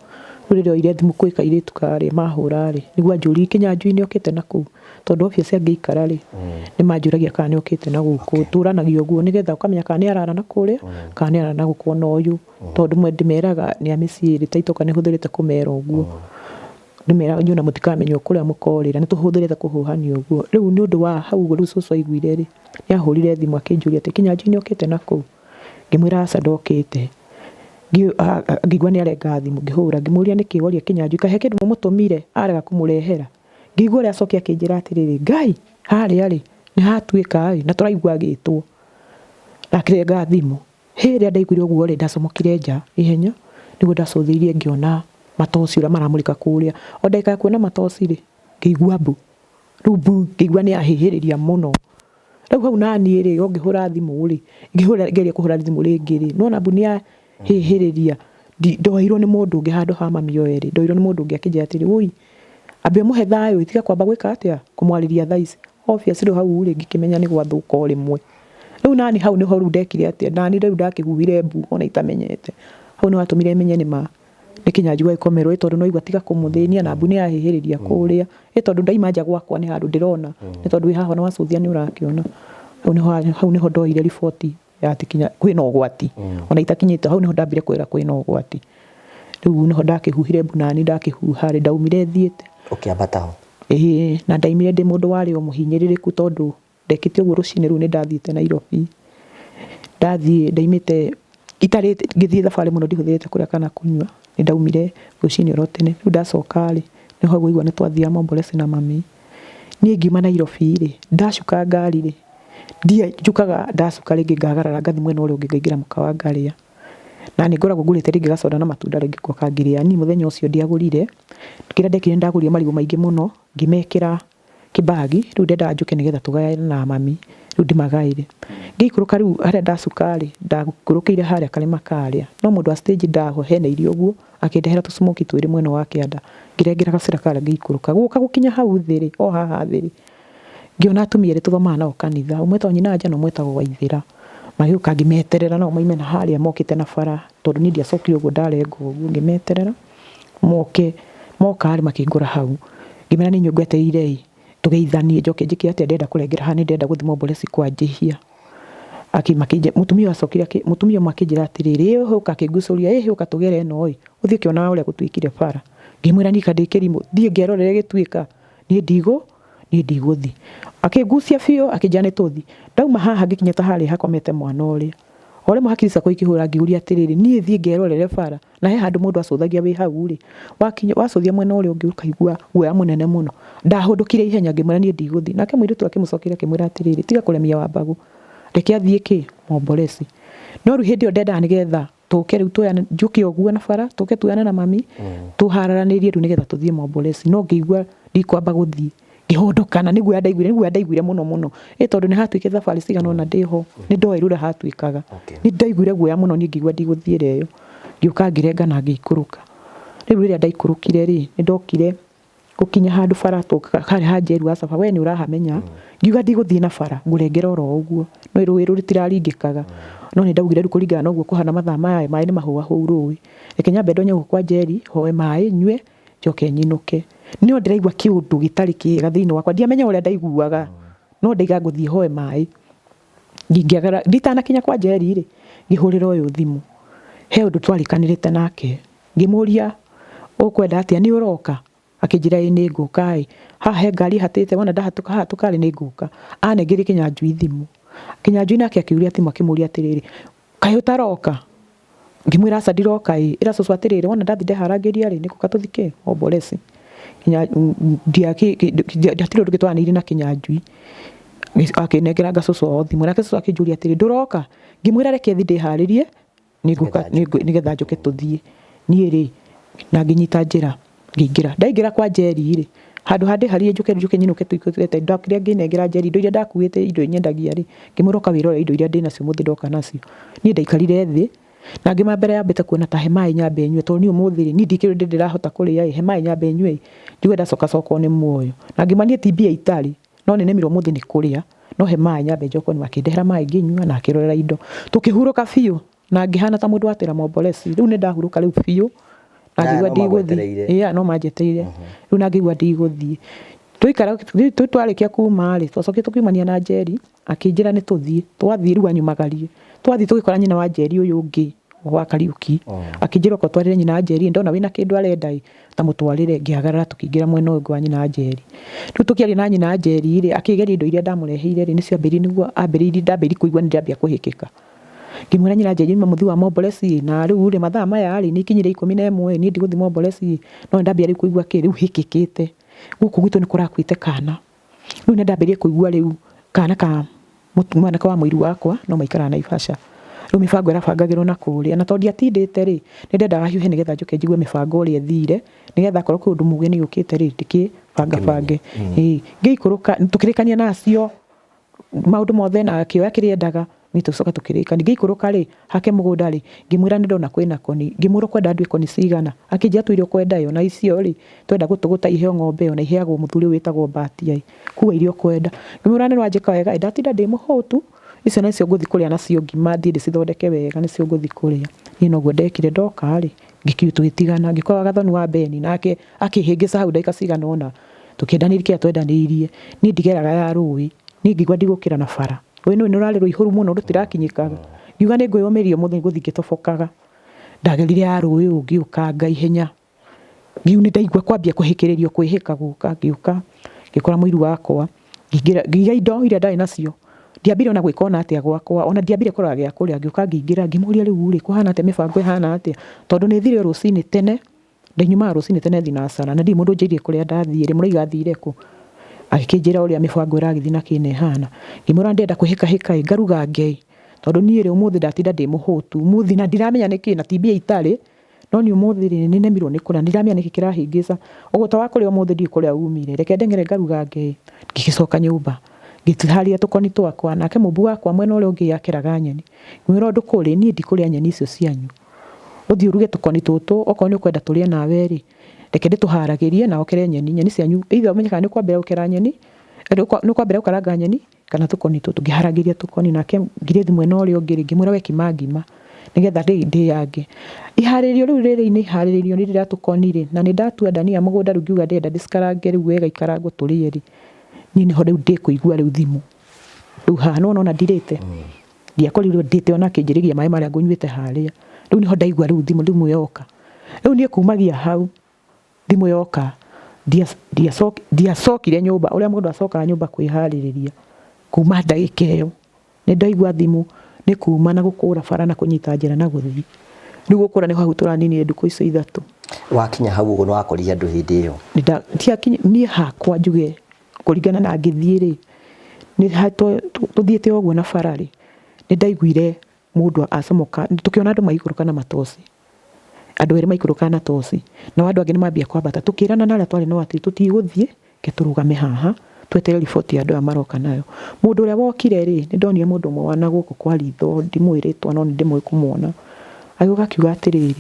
Rĩu rĩrĩa oire thimũ kwĩ kairĩtu karĩa mahũra rĩ, nĩguo anjũririe Kĩnyanjui nĩ okĩte na kũu? Tondũ obvious angĩikara rĩ, nĩ manjũragia kana nĩ okĩte na gũkũ. Tũranagia ũguo nĩgetha ũkamenya kana nĩ arara na kũrĩa, kana nĩ arara na gũkũ ona ũyũ. Tondũ ndĩmeraga nĩ a mĩciĩ ĩrĩ ta itoka nĩ hũthĩrĩte kũmera ũguo. Ndĩmeraga inyuĩ ona mũtikamenya kũrĩa mũkorĩra, nĩ tũhũthĩrĩte kũhũhania ũguo. Rĩu nĩ ũndũ wa hau ũguo rĩu cũcũ aiguire rĩ, nĩ ahũrire thimũ akĩnjũria atĩ Kĩnyanjui nĩ okĩte na kũu? Ngĩmwĩra aca ndokĩte. Ngĩigua nĩ arenga thimũ ngĩhũra ngĩmũria nĩkĩ woria Kĩnyanjui kaĩ he kĩndũ mũmũtũmire arega kũmũrehera? Ngĩigua ũrĩa acokia akĩnjĩra atĩrĩrĩ, Ngai harĩa rĩ nĩ hatuĩka ĩ na tũraigua agĩtwo. Na akĩrenga thimũ. Hĩ rĩrĩa ndaiguire ũguo rĩ ndacomokire nja ihenya nĩguo ndacũthĩrĩirie ngĩona matoci ũrĩa maramũrĩka kũrĩa. O ndagĩka ya kuona matoci rĩ ngĩigua mbu. Rĩu mbu ngĩigua nĩ yahĩhĩrĩria mũno. Rĩu hau naniĩ rĩ o ngĩhũra thimũ rĩ, ngĩhũra ngeria kũhũra thimũ rĩngĩ rĩ, nĩwona mbu nĩ yahĩhĩrĩria, ndoirwo nĩ mũndũ ũngĩ handũ ha mami oe rĩ, ndoirwo nĩ mũndũ ũngĩ akĩnjĩra atĩrĩ, wũi ambe ũmũhe thayũ tiga kwamba gwĩka atĩa, kũmwarĩria thaa ici. Obvious rĩu hau rĩ, ngĩkĩmenya nĩ gwathũka o rĩmwe. Rĩu naniĩ hau nĩho rĩu ndekire atĩa, naniĩ rĩu ndakĩhuhire mbu ona itamenyete. Hau nĩho hatũmire menye nĩma nĩ Kĩnyanjui agĩkomerwo ĩ tondũ nĩwaigua tiga kũmũthĩnia na mbu nĩyahĩhĩrĩria kũrĩa. Ĩ tondũ ndaima nja gwakwa nĩ handũ ndĩrona, nĩ tondũ wĩ haha ona wacũthia nĩ ũrakĩona. Hau nĩho hau nĩho ndoire riboti ya atĩ kwĩna ũgwati. Ona itakinyĩte hau nĩho ndambire kwĩra kwĩna ũgwati. Rĩu nĩho ndakĩhuhire mbu naniĩ ndakĩhuha rĩ, ndaumire thiĩte. Ũkĩambata ho? Ĩĩ, na ndaimire ndĩ mũndũ warĩ o mũhinyĩrĩrĩku tondũ Ndekĩte ũguo rũcinĩ rũu nĩ ndathiĩte Nairobi, ndathiĩ ndaimĩte itarĩte ngĩthiĩ thabarĩ mũno ndihũthĩrĩte kũrĩa kana kũnyua, nĩ ndaumire rũcinĩ oro tene. Rĩu ndacoka rĩ, nĩho ngũigua nĩ twathiaga Mombolesi na mami. Niĩ ngiuma Nairobi rĩ, ndacuka ngari rĩ, njukaga ndacuka rĩngĩ ngagarara ngathiĩ mwena ũrĩa ũngĩ ngaingĩra mũkawa ngarĩa. Na nĩ ngoragwo ngũrĩte rĩngĩ gacoda na matunda rĩngĩ ngoka ngĩrĩa. Niĩ mũthenya ũcio ndiagũrire, kĩrĩa ndekire nĩ ndagũrire marigũ maingĩ mũno, ngĩmekĩra kĩbagi, rĩu ndendaga njũke nĩgetha tũgayane na mami. Rĩu ndĩmagaĩre. Ngĩikũrũka rĩu harĩa ndacuka rĩ, ndakũrũkĩire harĩa karĩma karĩa. No mũndũ wa stage ndaheneirie ũguo, akĩndehera tũsmoki twĩrĩ mwena wa kĩanda. Ngĩrengera gacĩra karĩa ngĩikũrũka. Gũka gũkinya hau thĩ rĩ, o haha thĩ rĩ, ngĩona atumia erĩ tũthomaga nao kanitha, ũmwe etagwo nyina Anja na ũmwe etagwo Waithĩra. Magĩũka ngĩmeterera nao maime na harĩa mokĩte na bara, tondũ niĩ ndiacokire ũguo ndarenga ũguo, ngĩmeterera moke. Moka rĩ, makĩngora hau. Ngĩmera nĩ inyuĩ ngwetereire ĩ, tũgeithanie njoke njĩke atĩa, ndĩrenda kũrengera haha nĩ ndĩrenda gũthiĩ Mombolesi kwa Njihia. Mũtumia ũyũ acokire, mũtumia ũmwe akĩnjĩra atĩrĩrĩ, ĩ ũka akĩngucũria, ĩ ũka tũgere ĩno ĩ, ũthiĩ ũkĩonaga ũrĩa gũtuĩkire bara. Ngĩmwĩra niĩ kaĩ ndĩ kĩrimũ, thiĩ ngerorere gĩtuĩka, niĩ ndigũ, niĩ ndigũthiĩ. Akĩngucia biũ akĩnjĩra nĩ tũthiĩ. Ndauma haha ngĩkinya ta harĩa hakomete mwana ũrĩa. O rĩmwe hakiri ciakwa ikĩhũra ngĩũria atĩrĩrĩ, niĩ thiĩ ngerorere bara? Na he handũ mũndũ acũthagia wĩ hau rĩ, wakinya wacũthia mwena ũrĩa ũngĩ ũkaigua guoya mũnene mũno. Ndahũndũkire ihenya ngĩmwĩra niĩ ndigũthiĩ. Nake mũirĩtu akĩmũcokeria akĩmwĩra atĩrĩrĩ, tiga kũremia Wambagũ, reke athiĩ kĩ? Mombolesi. No rĩu hĩndĩ ĩyo ndendaga nĩgetha tũke rĩu tuoyane, njũke ũguo na bara, tũke tuoyane na mami, tũhararanĩrie rĩu nĩgetha tũthiĩ Mombolesi. No ngĩigua ndikwamba gũthiĩ. Ngĩhũndũka na nĩ guoya ndaiguire, nĩ guoya ndaiguire mũno mũno. Ĩ tondũ nĩ hatuĩkĩte thabarĩ cigana ũna ndĩ ho, nĩ ndoĩ rũrĩa hatuĩkaga. Nĩ ndaiguire guoya mũno niĩ ngĩigua ndigũthiĩra ĩyo. Ngĩũka ngĩrenga na ngĩikũrũka. Rĩu rĩrĩa ndaikũrũkire rĩ, nĩ ndokire gũkinya handũ bara harĩa ha Njeru wa Saba, we nĩ ũrahamenya. Ngiuga ndigũthiĩ na bara, ngũrengera oro ũguo. No rũĩ rũtiraringĩkaga. No nĩ ndaugire rĩu kũringana na ũguo kũhana mathaa maya maĩ nĩ mahũahũu rũĩ. Reke nyambe ndonye gũkũ kwa Njeri, hoe maĩ nyue, njoke nyinũke. No ndĩraigua kĩũndũ gĩtarĩ kĩega thĩinĩ wakwa, ndiamenya ũrĩa ndaiguaga, no ndaiga ngũthiĩ hoe maĩ. Ngĩagara, nditanakinya kwa Njeri rĩ, ngĩhũrĩra ũyũ thimũ. He ũndũ twarĩkanĩrĩte nake, ngĩmũria ũkwenda atĩa, nĩ ũroka? Akĩnjĩra ĩĩ nĩ ngũka ĩ, haha he ngari ĩhatĩte wona ndahatũka haha tũkarĩ nĩ ngũka. Anengeire Kĩnyanjui thimũ. Kĩnyanjui nake akĩũria thimũ akĩmũria atĩrĩrĩ, kaĩ ũtaroka? Ngĩmwĩra aca ndiroka ĩ, ĩra cũcũ atĩrĩrĩ wona ndathi ndeharangĩria rĩ, nĩngũka tũthi kĩ, Ombolesi. Hatirĩ ũndũ ũngĩ twaranĩirie na Kĩnyanjui. Akĩnengeranga cũcũ wao thimũ, nake cũcũ akĩnjũria atĩrĩ, ndũroka? Ngĩmwĩra reke thiĩ ndĩharĩrie nĩngũka nĩgetha njũke tũthiĩ. Niĩ rĩ, na ngĩnyita njĩra ngĩingĩra. Ndaingĩra kwa Njeri rĩ, handũ ha ndĩharĩrie njũke njũke nyinũke tũikũrũkĩte, ndokire ngĩnengera Njeri indo iria ndakuĩte indo nyendagia rĩ, ngĩmwĩra ũka wĩrore indo iria ndĩnacio ũmũthĩ ndoka nacio. Niĩ ndaikarire thĩ, na ngĩma mbere yambĩte kuona ta he maĩ nyambe nyue, tondũ niĩ ũmũthĩ rĩ, niĩ ndikĩũĩ ndĩ ndĩrahota kũrĩa ĩ, he maĩ nyambe nyue ĩ, njigue ndacokacokwo nĩ muoyo. Na ngĩma niĩ ti mbia itarĩ, no nĩ nemirwo ũmũthĩ nĩ kũrĩa, no he maĩ nyambe njokwo nĩ akĩndehera maĩ ngĩnyua na akĩrorera indo. Tũkĩhurũka biũ, na ngĩhana ta mũndũ watĩra mombolesi. Rĩu nĩ ndahurũka rĩu biũ, na ngĩigua ndigũthiĩ. Ĩĩ no manjetereire. Rĩu na ngĩigua ndigũthiĩ. Twaikara, rĩu twarĩkia kuma rĩ, twacokire tũkiumania na Njeri, akĩnjĩra nĩ tũthiĩ. Twathiĩ rĩu anyumagarie. Twathiĩ tũgĩkora nyina wa Njeri ũyũ ũngĩ wa Kariũki. Akĩnjĩra oka ũtwarĩre nyina wa Njeri, ndona wĩna kĩndũ arenda ĩ, ta mũtwarĩre. Ngĩagarara tũkĩingĩra mwena ũyũ ũngĩ wa nyina wa Njeri. Rĩu tũkĩaria na nyina wa Njeri rĩ, akĩgeria indo iria ndamũreheire rĩ, nĩcio ambĩrĩirie nĩguo ambĩrĩirie ndambĩrĩirie kũigua nĩ ndĩrambia kũhĩkĩka. Ngĩmwĩra nyina Njeri nyuma mũthii wa Mombolesi na rĩu rĩ mathaa maya rĩ nĩ ikinyire 11 niĩ ndigũthiĩ Mombolesi no nĩ ndambia rĩu kũigua kĩ rĩu hĩkĩkĩte. Gũkũ gwitũ nĩ kũrakuĩte kana. Rĩu nĩ ndambĩrĩirie kũigua rĩu kana ka mwanake wa mũiru wakwa no maikaraga Naivasha. Rĩu mĩbango ĩrabangagĩrwo na kũrĩa na tondũ ndiatindĩte rĩ, nĩ ndendaga hiũhe nĩgetha njũke njigue mĩbango ũrĩa ĩthire nĩgetha akorwo kwĩ ũndũ mũgeni ũkĩte rĩ ndĩkĩbangabange. Ĩĩ ngĩikũrũka tũkĩrĩkania na acio maũndũ mothe na akĩoya kĩrĩa endaga niĩ tũgĩcoka tũkĩrĩkania. Ngĩikũrũka rĩ, hake mũgũnda rĩ, ngĩmwĩra nĩ ndona kwĩna koni, ngĩmwĩra ũkwenda ndue koni cigana, akĩnjĩra tua iria ũkwenda ĩ ona icio rĩ, twenda gũtũgũta iheo ng'ombe ona iheagwo mũthuri ũyũ wĩtagwo Mbatia ĩ, kua iria ũkwenda. Ngĩmwĩra nĩ ũranjĩka wega ĩ, ndatinda ndĩ mũhũtu, icio nĩcio ngũthiĩ kũrĩa nacio ngima thiĩ ndĩcithondeke wega nĩcio ngũthiĩ kũrĩa. Niĩ noguo ndekire ndoka rĩ, tũgĩtigana, ngĩkora Gathoni wa Beni nake akĩhĩngĩca hau ndagĩka cigana ũna. Tũkĩendanĩria kĩrĩa twendanĩirie. Niĩ ndigeraga ya rũĩ, niĩ ngĩigua ndigũkĩra na bara. Rũĩ nĩ rũrarĩ rũihũru mũno rũtirakinyĩkaga. Ngiuga nĩ ngwĩyũmĩria ũmũthĩ ngũthiĩ ngĩtobokaga. Ndagerire ya rũĩ ũũ ngĩũkanga ihenya. Rĩu nĩ ndaigua kwambia kũhĩkĩrĩrio kwĩhĩka gũka, ngĩũka ngĩkora mũiru wakwa, ngĩingĩra ngĩiga indo iria ndarĩ nacio. Ndiambire ona gwĩka ona atĩa gwakwa, ona ndiambire kũrora gĩa kũrĩa, ngĩũka ngĩingĩra ngĩmũria rĩu rĩ, kũhana atĩa mĩbango ĩhana atĩa? Tondũ nĩ thire o rũcinĩ tene. Nyumaga rũcinĩ tene thinacara na ndirĩ mũndũ ũnjĩrire kũrĩa ndathiĩ rĩ, mũrauga thire kũ? Agĩkĩnjĩra ũrĩa mĩbango ĩragĩthiĩ na kĩ na ĩhana. Ngĩmwĩra ndĩrenda kwĩhĩkahĩka ĩ, ngarugange ĩ, tondũ niĩ rĩ, ũmũthĩ ndatinda ndĩ mũhũtu, ũmũthĩ na ndiramenya nĩkĩ na ti mbia itarĩ, no niĩ ũmũthĩ rĩ, nĩ nemirwo nĩ kũrĩa, ndiramenya nĩkĩ kĩrahĩngĩca. Ũguo ta wa kũrĩa ũmũthĩ ndiũĩ kũrĩa umire, reke ndeng'ere ngarugange ĩ. Ngĩgĩcoka nyũmba, Ngĩharĩria tũkoni twakwa nake mũmbu wakwa mwena ũrĩa ũngĩ akeraga nyeni. Ngĩmwĩra ũndũ kũrĩ niĩ ndikũrĩa nyeni icio cianyu. Ũthiĩ ũruge tũkoni tũtũ okorwo nĩ ũkwenda tũrĩe nawe rĩ, reke ndĩtũharagĩrie na ũkere nyeni. Nyeni cianyu either ũmenye kana nĩ ũkwambĩrĩria gũkera nyeni, nĩ ũkwambĩrĩria gũkaranga nyeni kana tũkoni tũtũ. Ngĩharagĩria tũkoni nake Ngirĩthi mwena ũrĩa ũngĩ rĩ, ngĩmwĩra we kima ngima nĩgetha ndĩyange. Iharĩrĩrio rĩu rĩrĩ nĩ iharĩrĩrio rĩrĩ rĩa tũkoni rĩ, na nĩ ndatua ndania mũgũnda rĩu ngiuga ndĩrenda ndĩcikarange rĩu wega ikarangwo tũrĩe rĩ, niĩ nĩho rĩu ndĩkũigua rĩu thimũ. Rĩu haha nĩwona ona ndirĩte, ndiakorirwo ndĩte ona akĩnjĩrĩria maĩ marĩa ngũnyuĩte harĩa. Rĩu nĩho ndaigua rĩu thimũ, thimũ yoka. Rĩu niĩ kumagia hau thimũ yoka ndiacokire nyũmba ũrĩa mũndũ acokaga nyũmba kwĩharĩrĩria kuma ndagĩka ĩyo nĩ ndaigua thimũ nĩ kuma na gũkũra bara na kũnyita njĩra na gũthiĩ. Rĩu gũkũra nĩho hau tũraninire ndukũ icio ithatũ. Wakinya hau ũguo nĩ wakorire andũ hĩndĩ ĩyo? Niĩ hakwa njuge kũringana na ngĩthiĩ rĩ, tũthiĩte ũguo na bara rĩ, nĩ ndaiguire mũndũ acomoka, tũkĩona andũ maikũrũka na matoci. Andũ erĩ maikũrũka na toci, nao andũ angĩ nĩ mambia kwambata. Tũkĩrana na arĩa twarĩ nao atĩ tũtigũthiĩ, reke tũrũgame haha tweterere riboti ya andũ aya maroka nayo. Mũndũ ũrĩa wokire rĩ, nĩ ndonire mũndũ ũmwe wa nagũkũ kwa ritho, ndimũĩ rĩtwa no nĩ ndĩmũĩ kũmuona. Agĩũka akiuga atĩrĩrĩ,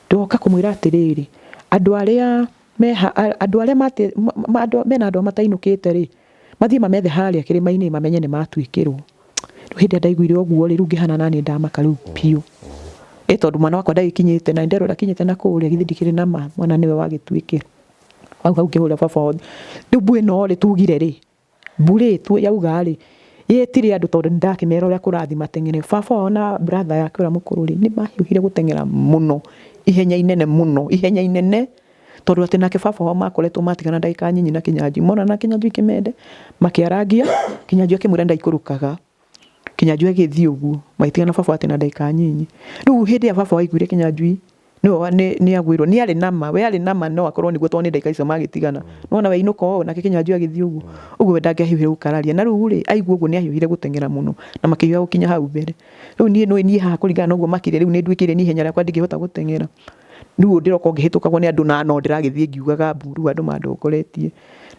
ndoka kũmwĩra atĩrĩrĩ, andũ arĩa meha, andũ arĩa mate, mena andũ ao matainũkĩte rĩ, mathiĩ mamethe harĩa kĩrĩma-inĩ mamenye nĩ matuĩkĩrwo. Rĩu hĩndĩ ĩrĩa ndaiguire ũguo rĩ, rĩu ngĩhana naniĩ ndamaka rĩu biũ. Ĩ tondũ mwana wakwa ndagĩkinyĩte na nĩnderwo ndakinyĩte na kũrĩa githĩ ndikĩrĩ na ma mwana nĩwe wagĩtuĩkĩra. Hau hau ngĩhũrĩra baba wao. Rĩu mbu ĩno rĩ tugire rĩ, mbu rĩ yauga rĩ, yetire andũ tondũ nĩndakĩmera ũrĩa kũrathiĩ mateng'ere. Baba wao na brother yake ũrĩa mũkũrũ rĩ, nĩmahiũhire gũteng'era mũno, ihenya inene mũno, ihenya inene. Tondũ atĩ nake baba wao makoretwo matigana ndagĩka nyinyi na Kĩnyanjui. Monana na Kĩnyanjui kĩmende, makĩarangia, Kĩnyanjui akĩmwĩra ndaikũrũkaga. Kĩnyanjui agĩthiĩ ũguo, magĩtigana na baba atĩ na ndagĩka nyinyi. Rĩu hĩndĩ ĩrĩa baba aiguire Kĩnyanjui nĩwe nĩ agwĩrwo, nĩ arĩ na ma, we arĩ na ma no akorwo nĩguo tondũ nĩ ndagĩka icio magĩtigana. Nĩwona we ainũka ũũ, nake Kĩnyanjui agĩthiĩ ũguo. Ũguo we ndangĩahiũhire gũkararia. Na rĩu rĩ, aigua ũguo nĩ ahiũhire gũteng'era mũno, na makĩhiũha gũkinya hau mbere. Rĩu niĩ nĩũĩ niĩ haha kũringana na ũguo makire rĩu nĩ nduĩkĩire niĩ ihenya rĩakwa ndingĩhota gũteng'era. Rĩu ndĩroka ngĩhĩtũkagwo nĩ andũ na no ndĩragĩthiĩ ngiugaga mbu rĩu andũ mandongoretie.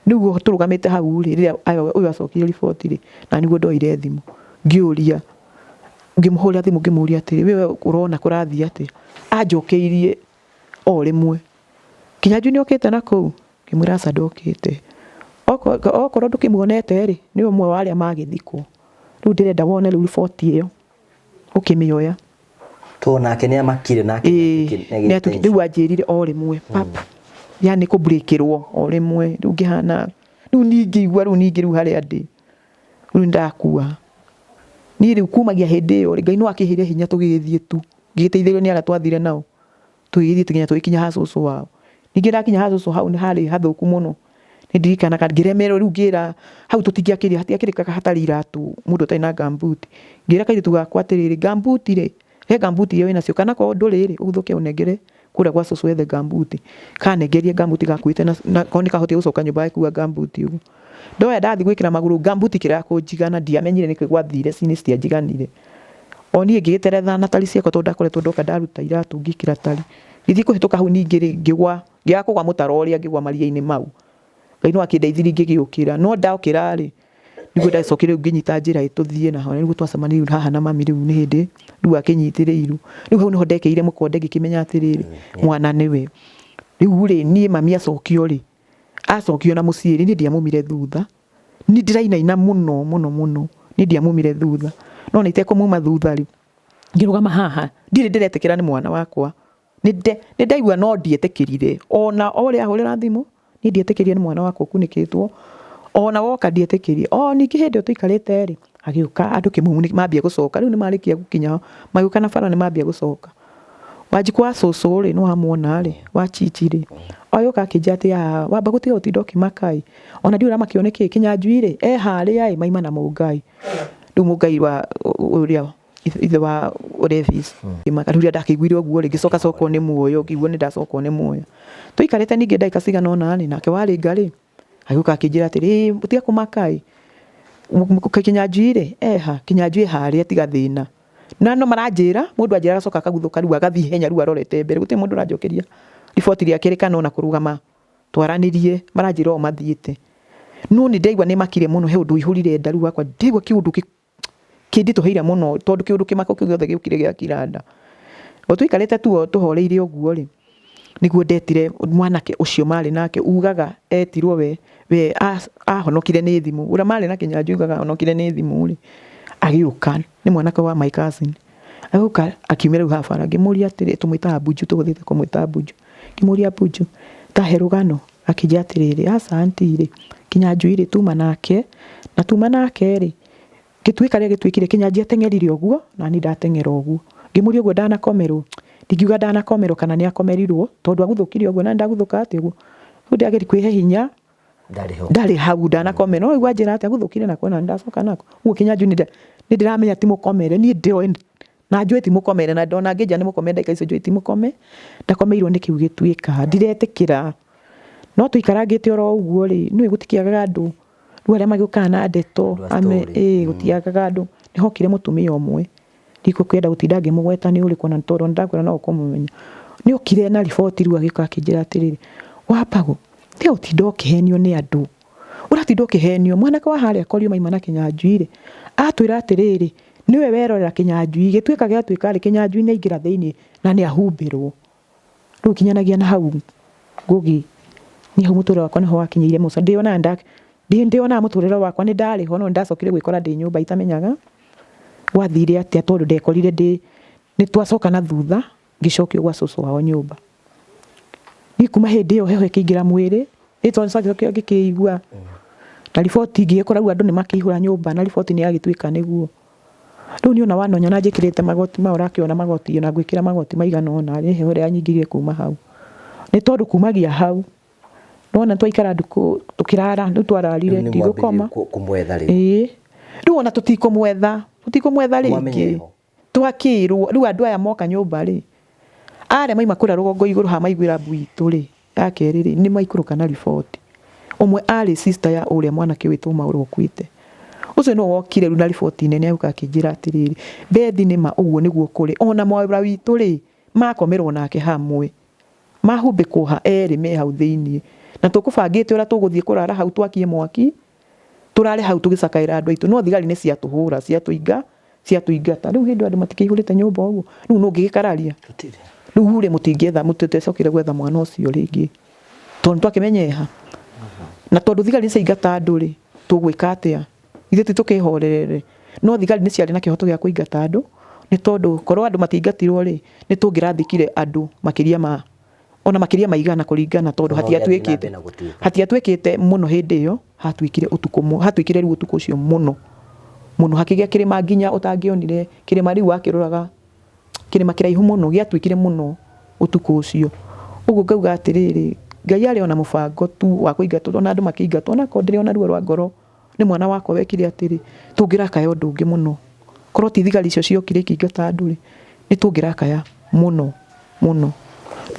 Rĩu tũrũgamĩte hau rĩ, rĩrĩa ũyũ acokirie riboti rĩ, na nĩguo ndoire thimũ ngĩũria, ngĩmũhũrĩra thimũ ngĩmũria atĩrĩ, we ũrona kũrathiĩ atĩa? Anjokeirie o rĩmwe, Kĩnyanjui nĩ okĩte na kũu? Ngĩmwĩra aca ndokĩte. Okorwo ndũkĩmuonete rĩ, nĩ ũmwe wa arĩa magĩthikwo. Rĩu ndĩrenda wone rĩu riboti ĩyo ũkĩmĩoya. To nake nĩ amakire nake rĩu anjĩrire o rĩmwe pap, yani kũbreakĩrwo o rĩmwe rĩu ngĩhana rĩu niĩ ngĩigua rĩu ningĩ rĩu harĩa ndĩ rĩu nĩndakua. Niĩ rĩu kumagia hĩndĩ ĩyo rĩ, Ngai no akĩheire hinya tũgĩgĩthiĩ tu, ngĩgĩteithĩrĩrio nĩ arĩa twathire nao. Tũgĩgĩthiĩ nginya tũgĩkinya ha cũcũ wao. Ningĩ ndakinya ha cũcũ hau harĩ hathũku mũno. Nĩ ndirikanaga ngĩremererwo rĩu ngĩra hau tũtingĩakĩrire hatiakĩrĩkaga hatarĩ iratũ mũndũ ũtarĩ na gumboot. Ngĩra kairĩtu gakwa atĩrĩrĩ, gumboot rĩ, he gumboot iria wĩnacio kana akorwo ndũrĩ rĩ, ũguthũke ũnengere kũrĩa gwa cũcũ wethe gumboot. Kanengeria gumboot gakuĩte na ko nĩ kahotire gũcoka nyũmba gagĩkua gumboot ũguo. Ndoya ndathiĩ gwĩkĩra magũrũ gumboot ikĩrega kũnjigana ndiamenyire nĩkĩ gwathire nĩ citianjiganire. O niĩ ngĩgĩteretha na tari ciakwa tondũ ndakoretwo ndoka ndaruta iratũ ngĩkĩra tari. Ngĩthiĩ kũhĩtũka hau ningĩ rĩ, ngĩgwa, ngĩaga kũgwa mũtaro ũrĩa ngĩgwa maria-inĩ mau. Ngai no akĩndeithirie ngĩgĩũkĩra, no ndokĩra rĩ, nĩguo ndacokire rĩu ngĩnyita njĩra ĩ tũthiĩ naho, nĩguo twacemanirie rĩu haha na mami rĩu nĩ hĩndĩ rĩu akĩnyitĩrĩirwo. Rĩu hau nĩho ndekĩrire mũkonde ngĩkĩmenya atĩrĩrĩ, mwana nĩwe. Rĩu rĩ, niĩ mami acokio rĩ, acokio na mũciĩ rĩ, niĩ ndiamumire thutha. Nĩ ndĩrainaina mũno mũno mũno, niĩ ndiamumire thutha. No ona itekũmuma thutha rĩ, ngĩrũgama haha, ndirĩ ndĩretĩkĩra nĩ mwana wakwa. Nĩ ndaigua no ndietĩkĩrire. Ona ũrĩa ahũrĩra thimũ, niĩ ndietĩkĩrire nĩ mwana wakwa ũkunĩkĩtwo. Ona woka ndietĩkĩrire. O ningĩ hĩndĩ ĩyo tũikarĩte rĩ, hagĩũka andũ kĩmumu mambia gũcoka. Rĩu nĩ marĩkia gũkinya, magĩũka na bara nĩ mambia gũcoka. Wanjikũ wa cũcũ rĩ, nĩ wamwona rĩ, wa Chichi rĩ, agĩũka akĩnjĩra atĩ aa, wamba gũtiga gũtinda ũkĩmaka ĩ, ona ndiũĩ ũramakio nĩkĩ, Kĩnyanjui rĩ, e harĩa ĩ, maima na Mũngai. Rĩu Mũngai wa ũrĩa ithe wa Levis. Rĩu rĩrĩa ndakĩiguire ũguo rĩ, ngĩcoka cokwo nĩ muoyo, ngĩigua nĩ ndacokwo nĩ muoyo. Tũikarĩte ningĩ ndagĩka cigana ũna rĩ, nake Warĩnga rĩ, agĩũka akĩnjĩra atĩrĩ, ĩĩ tiga kũmaka ĩ, Kĩnyanjui rĩ, eha? Kĩnyanjui e harĩa tiga thĩna. Na no maranjĩra, mũndũ anjĩra agacoka akaguthũka rĩu agathiĩ ihenya rĩu arorete mbere, gũtirĩ mũndũ ũranjokeria riboti rĩa kerĩ kana ona kũrũgama twaranĩrie, maranjĩra o mathiĩte. No nĩ ndaigua nĩ makire mũno, he ũndũ ũihũrire nda rĩu wakwa, ndaigua kĩũndũ kĩnditũhĩire mũno tondũ kĩũndũ kĩmako kĩu gĩothe gĩũkire gĩakira nda. O tũikarĩte tu o tũhoreire ũguo rĩ, nĩguo ndetire mwanake ũcio marĩ nake ugaga etirwo we we ahonokire nĩ thimũ, ũrĩa marĩ na Kĩnyanjui ugaga ahonokire nĩ thimũ rĩ, agĩũka, nĩ mwanake wa my cousin, agĩũka akiumĩra rĩu haha bara, ngĩmũria atĩrĩ, tũmwĩtaga Bunju, tũhũthĩte kũmwĩta Bunju, ngĩmũria Bunju, tahe rũgano, akĩnjĩra atĩrĩrĩ, aca aunty rĩ, Kĩnyanjui rĩ, tuma nake, na tuma nake rĩ, gĩtuĩka rĩa gĩtuĩkire, Kĩnyanjui ateng'erire ũguo, nani ndateng'era ũguo, ngĩmũria ũguo ndanakomerwo, ndingiuga ndanakomerwo kana nĩ akomerirwo, tondũ aguthũkire ũguo nani ndaguthũka atĩa ũguo, rĩu ndĩrageria kwĩhe hinya, Ndarĩ ho. Ndarĩ hau ndanakomera, no rĩu anjĩra atĩa aguthũkire nako nani ndacoka nako, ũguo Kĩnyanjui nĩ ndĩramenya ti mũkomere, niĩ ndĩoĩ na njũĩ ti mũkomere, na ndona angĩnjĩra nĩ mũkomere ndagĩka icio njũĩ ti mũkome, ndakomeirwo nĩ kĩu gĩtuĩka, ndiretĩkĩra, no tũikarangĩte oro ũguo rĩ, nĩũĩ gũtikĩagaga andũ, rĩu arĩa magĩũkaga na ndeto, Andũ a story. Ĩĩ gũtiagaga andũ, nĩ hokire mũtumia ũmwe, ndikũenda gũtinda ngĩmũgweta nĩ ũrĩkũ na tondũ nĩndakwĩra no ũkũmũmenya, nĩ okire na riboti rĩu agĩũka akĩnjĩra atĩrĩrĩ, Wambagũ, tiga gũtinda ũkĩhenio nĩ andũ, ũratinda ũkĩhenio, mwanake wa harĩa Korio mauma na Kĩnyanjui rĩ, atwĩra atĩrĩrĩ, nĩwe werorera Kĩnyanjui, gĩtuĩka gĩatuĩka rĩ, Kĩnyanjui nĩ aingĩra thĩiniĩ na nĩ ahumbĩrwo. Rĩu kinyanagia na hau Ngũgĩ, niĩ hau mũtũrĩre wakwa nĩho wakinyĩire mũico, ndĩonaga mũtũrĩre wakwa nĩ ndarĩ ho no nĩ ndacokire gwĩkora ndĩ nyũmba itamenyaga gwathire atĩa tondũ ndekorire ndĩ, nĩ twacoka na thutha ngĩcokio gwa cũcũ wao nyũmba. Niĩ kuma hĩndĩ ĩyo heho ĩkĩingĩra mwĩrĩ, ĩ tondũ nĩcokire ngĩkĩigua na riboti ngĩgĩkora rĩu andũ nĩ makĩihũra nyũmba na riboti nĩ yagĩtuĩka nĩguo. Rĩu niĩ ona wanonyona njĩkĩrĩte magoti maya ũrakĩona magoti ona ngwĩkĩra magoti maigana ũna nĩ heho ĩrĩa yanyingĩrire kuma hau. Nĩ tondũ kumagia hau nĩwona twaikara ndukũ tũkĩrara rĩu twararire Rĩu nĩ ndigũkoma. mwambĩrĩirie kũmwetha rĩu. Ĩĩ rĩu ona tũtikũmwetha tũtikũmwetha Mwamenya rĩngĩ. ĩho. Twakĩrwo rĩu andũ aya moka nyũmba rĩ, arĩa maima kũrĩa rũgongo igũrũ haha maiguĩra mbu itũ rĩ, ya kerĩ rĩ, nĩ maikũrũka na riboti. Ũmwe arĩ sister ya ũrĩa mwanake wĩtwo Maũrũ ũkuĩte. Ũcio nĩwe wokire rĩu na riboti nene agĩũka akĩnjĩra atĩrĩrĩ, Bethi nĩ ma ũguo nĩguo kũrĩ, ona mwaũra witũ rĩ, makomerwo nake hamwe. Mahumbĩkwo ha erĩ me hau thĩiniĩ. Na tũkũbangĩte ũrĩa tũgũthiĩ kũrara hau twakie mwaki, tũrare hau tũgĩcakaĩra andũ aitũ. No thigari nĩ ciatũhũra, ciatũinga, ciatũingata. Rĩu hĩndĩ ĩyo andũ matikĩihũrĩte nyũmba ũguo, rĩu nũ ũngĩgĩkararia? Gũtirĩ. Rĩu rĩ mũtingĩetha, mũtitecokire gwetha mwana ũcio rĩngĩ. Tondũ nĩtwakĩmenya eha. Na tondũ thigari nĩ ciaingata andũ rĩ, tũgwĩka atĩa? Ithuĩ ti tũkĩhorerere. No thigari nĩ ciarĩ na kĩhoto gĩa kũingata andũ, nĩ tondũ korwo andũ matiaingatirwo rĩ, nĩ tũngĩrathikire andũ makĩria ma, ona makĩria ma igana kũringana tondũ Ona ũrĩa hatiatuĩkĩte. thiĩ na mbere na gũtuĩka. Hatiatuĩkĩte mũno hĩndĩ ĩyo, hatuĩkire ũtukũ, hatuĩkire rĩu ũtukũ ũcio mũno. Mũno hakĩgĩa kĩrĩma nginya ũtangĩonire, kĩrĩma rĩu wakĩroraga, kĩrĩma kĩraihu mũno, gĩatuĩkire mũno ũtukũ ũcio. Ũguo ngauga atĩrĩrĩ, Ngai arĩ o na mũbango tu wa kũingatwo, ona andũ makĩingatwo, onakorwo ndĩrĩ ona ruo rwa ngoro nĩ mwana wakwa wekire atĩrĩ, tũngĩrakaya ũndũ ũngĩ mũno. Korwo ti thigari icio ciokire ikĩingata andũ rĩ, nĩ tũngĩrakaya mũno mũno.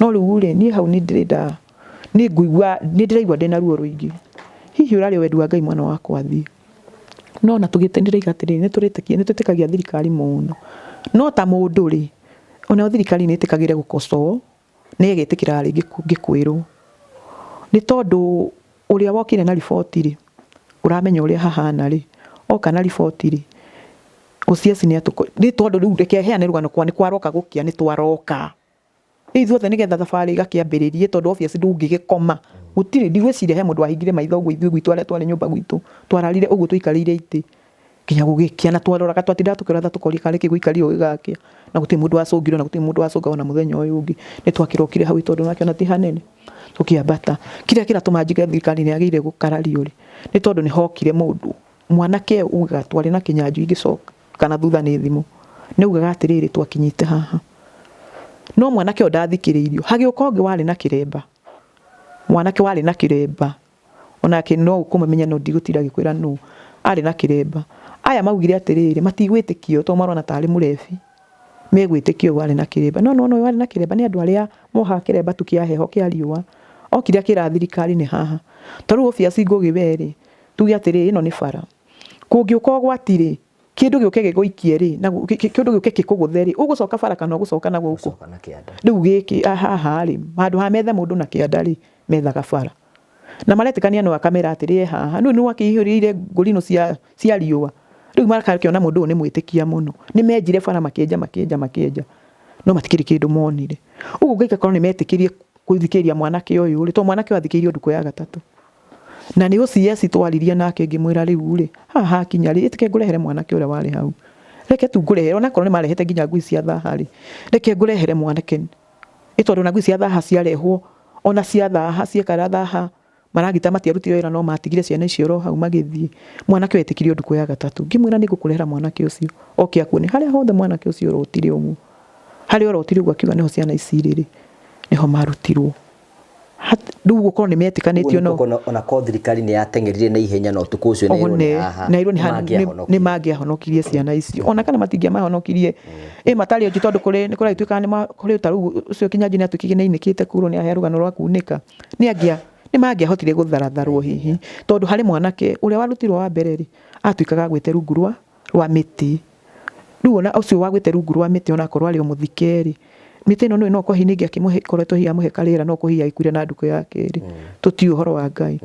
No rĩu rĩ, niĩ hau nĩ ndĩrenda, nĩ ngũigua, nĩ ndĩraigua ndĩna ruo rũingĩ. Hihi ũrarĩ o wendi wa Ngai mwana wakwa athiĩ. No ona tũgĩte nĩ ndĩraiga atĩrĩrĩ, nĩ tũrĩtĩkia, nĩ twĩtĩkagia thirikari mũno. No ta mũndũ rĩ, onayo thirikari nĩ ĩtĩkagĩre gũkocowo, nĩ ĩgetĩkĩra rĩngĩ ngĩkwĩrwo. Nĩ tondũ ũrĩa wokire na riboti rĩ, ũramenya ũrĩa hahana rĩ, oka na riboti rĩ, OCS nĩ atũ, nĩ tondũ rĩu reke heane rũgano kwa nĩ kwaroka gũkĩa nĩ twaroka. Ithuothe nĩgetha thabarĩ ĩgakĩambĩrĩrie tondũ obvious ndũngĩgĩkoma. Gũtirĩ, ndigwĩciria he mũndũ wahingire maitho ũguo ithuĩ gwitũ arĩa twarĩ nyũmba gwitũ, twararire ũguo tũikarĩire itĩ nginya gũgĩkĩa na twaroraga twatindaga tũkĩrora tũkoria karĩ kĩ gũikarire ũũ gĩgakĩa na gũtirĩ mũndũ wacũngire na gũtirĩ mũndũ wacũnga ona mũthenya ũyũ ũngĩ. Nĩ twakĩrokire hau tondũ nĩwakĩona ti hanene tũkĩambata. Kĩrĩa kĩratũma njuge thirikari nĩ yagĩrĩire gũkarario rĩ, nĩ tondũ nĩ hokire mũndũ mwanake ugaga twarĩ na Kĩnyanjui ngĩcoka na thutha nĩ thimũ, nĩ augaga atĩrĩrĩ twakinyĩte haha. No mwanake ũyũ ndathikĩrĩirio, hagĩũka ũngĩ warĩ na kĩremba, mwanake warĩ na kĩremba onake no ũkũmũmenya no ndigũtinda ngĩkwĩra nũ, arĩ na kĩremba. Aya maugire atĩrĩrĩ matigwĩtĩkia ũyũ tondũ marona tarĩ mũrebi, megwĩtĩkia ũyũ warĩ na kĩremba. No nĩwona ũyũ warĩ na kĩremba nĩ andũ arĩa mohaga kĩremba tu kĩa heho kĩa riũa. Okire akĩra thirikari nĩ haha. Ta rĩu obvious Ngũgĩ we rĩ, tuge atĩrĩrĩ ĩno nĩ bara, kũngĩũka ũgwati rĩ, kĩndũ gĩũke gĩgũikie rĩ, na kĩndũ gĩũke gĩkũgũthe rĩ, ũgũcoka bara kana ũgũcoka na gũkũ? Ũgũcoka na kĩanda. Rĩu gĩkĩ haha rĩ, handũ ha methe mũndũ na kĩanda rĩ, methaga bara. Na maretĩkania no akamera atĩrĩ e haha. Rĩu nĩ wakĩihũrĩire ngũrinũ cia riũa. Rĩu makakĩona mũndũ ũyũ nĩ mwĩtĩkia mũno. Nĩ menjire bara makĩenja makĩenja makĩenja. No matikĩrĩ kĩndũ monire. Ũguo Ngai akorwo nĩ metĩkĩrie gũthikĩrĩria mwanake ũyũ rĩ, tondũ mwanake ũyũ athikĩrĩirio ndukũ ya gatatũ. Na nĩ OCS twaririe nake ngĩmwĩra rĩu rĩ, haha hakinya rĩ, ĩtĩke ngũrehere mwanake ũrĩa warĩ hau. Reke tu ngũrehere, onakorwo nĩ marehete nginya ngui cia thaha rĩ, reke ngũrehere mwanake. Ĩ tondũ ona ngui cia thaha ciarehwo, ona cia thaha ciekara thaha, maragita matiarutire wĩra no matigire ciana icio oro hau magĩthiĩ. Mwanake ũyũ etĩkirio ndukũ ya gatatũ. Ngĩmwĩra nĩ ngũkũrehera mwanake ũcio, oke akuone. Harĩa hothe mwanake ũcio orotire ũguo, harĩa orotire ũguo akiuga nĩho ciana ici irĩ rĩ, nĩho marutirwo. Rĩu gũkorwo nĩ metĩkanĩtio no ona ko thirikari nĩ yateng'erire na ihenya na ũtukũ ũcio na ĩrwo nĩ haha na ĩrwo nĩ haha nĩ mangĩahonokirie ciana icio ona kana matingĩamahonokirie ĩ matarĩ onju tondũ kũrĩ nĩ kũragĩtuĩka nĩ kũrĩ ta rĩu ũcio Kĩnyanjui nĩ atuĩkire nĩ ainĩkĩte kũgũrũ nĩ ahea rũgano rwa kunĩka nĩ angĩa nĩ mangĩahotire gũtharatharwo hihi tondũ harĩ mwanake ũrĩa warutirwo wa mbere rĩ atuĩkaga agwĩte rungu rwa mĩtĩ. Rĩu ona ũcio wagwĩte rungu rwa mĩtĩ onakorwo arĩ o mũthike rĩ, mĩtĩ ĩno nĩũĩ no ũkorwo hihi ningĩ akĩmũhe ĩkoretwo hihi amũhe karĩera no ũkorwo hihi agĩkuire na ndukũ ya kerĩ. Tũtiũĩ ũhoro wa Ngai.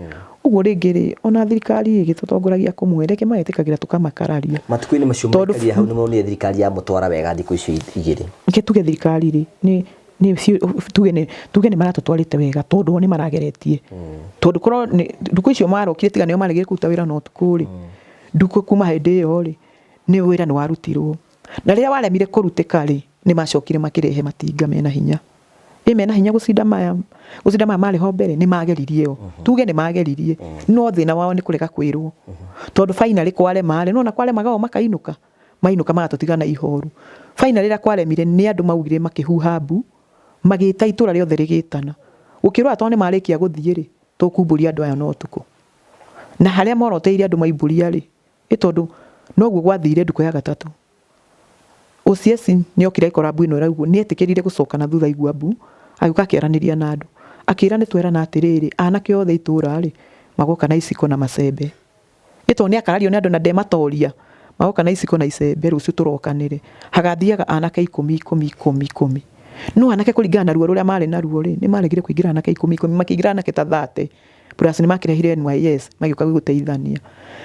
Ũguo rĩngĩ rĩ, ona thirikari ĩgĩtũtongoragia kũmwe reke magetĩkagĩra tũkamakararia. Matukũ-inĩ macio Tondũ maikarire hau nĩ monire thirikari yamũtwara wega thikũ icio igĩrĩ. Reke tuge thirikari rĩ, nĩ nĩ tuge nĩ tuge nĩ maratũtwarĩte wega tondũ o nĩ marageretie. Tondũ korwo nĩ ndukũ icio marokire tiga nĩo maregire kũruta wĩra na ũtukũ rĩ, ndukũ kuma hĩndĩ ĩyo rĩ, nĩ wĩra nĩ warutirwo. Na rĩrĩa waremire kũrutĩka rĩ, nĩ macokire makĩrehe matinga mena hinya. Ĩ mena hinya gũcinda maya, gũcinda maya marĩ ho mbere, nĩ mageririe o. Tuge nĩ mageririe, no thĩna wao nĩ kũrega kwĩrwo. Tondũ finally kwarema rĩ, nĩwona kwaremaga o makainũka, mainũka magatũtiga na ihoru. Finally rĩrĩa kwaremire nĩ andũ maugire makĩhuha mbu, magĩta itũra rĩothe rĩgĩtana. Gũkĩrora tondũ nĩ marĩkia gũthiĩ rĩ, tũkumbũria andũ aya na ũtukũ. Na harĩa moroteire andũ maimbũria rĩ, ĩ tondũ noguo gwathire ndukũ ya gatatũ. OCS nĩ okire agĩkora mbu ĩno ĩraugwo, nĩ etĩkĩrire gũcoka na thutha aigua mbu, agĩũka akĩaranĩria na andũ. Akĩra nĩ twerana atĩrĩrĩ, anake othe a itũra rĩ, magoka na iciko na macembe. Ĩ tondũ nĩ akarario nĩ andũ na ndematoria, magoka na iciko na icembe rũciũ tũrokanĩre. Hagathiaga anake ikũmi ikũmi ikũmi ikũmi. No anake kũringana na ruo rũrĩa marĩ naruo rĩ, nĩ maregire kũingĩra anake ikũmi ikũmi, makĩingĩra anake ta 30. Plus nĩ makĩrehire NYS magĩũka gũteithania.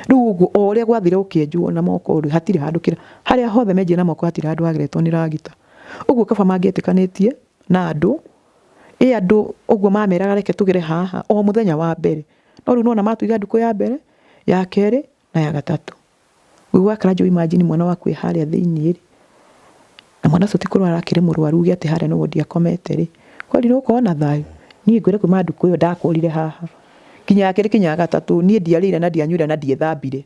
Rĩu ũguo o ũrĩa gwathire gũkĩenjwo na moko rĩ, hatirĩ handũ kĩra, harĩa hothe menjire na moko hatirĩ handũ hageretwo nĩ ragita. Ũguo kaba mangĩetĩkanĩtie na andũ, ĩ andũ ũguo mameraga reke tũgere haha o mũthenya wa mbere. No rĩu nĩwona matuiga ndukũ ya mbere, ya kerĩ na ya gatatũ. Ũiguaga karanjũ imagine mwana waku e harĩa thĩiniĩ rĩ, na mwana ũcio ti kũrwara arakĩrĩ mũrwaru uge atĩ harĩa nĩ wondi akomete rĩ, kweli nĩ ũgũkorwo na thayũ? Niĩ ngwĩre kuma ndukũ ĩyo ndakũrire haha, nginya ya kerĩ nginya ya gatatũ, niĩ ndiarĩire na ndianyuire na ndiethambire.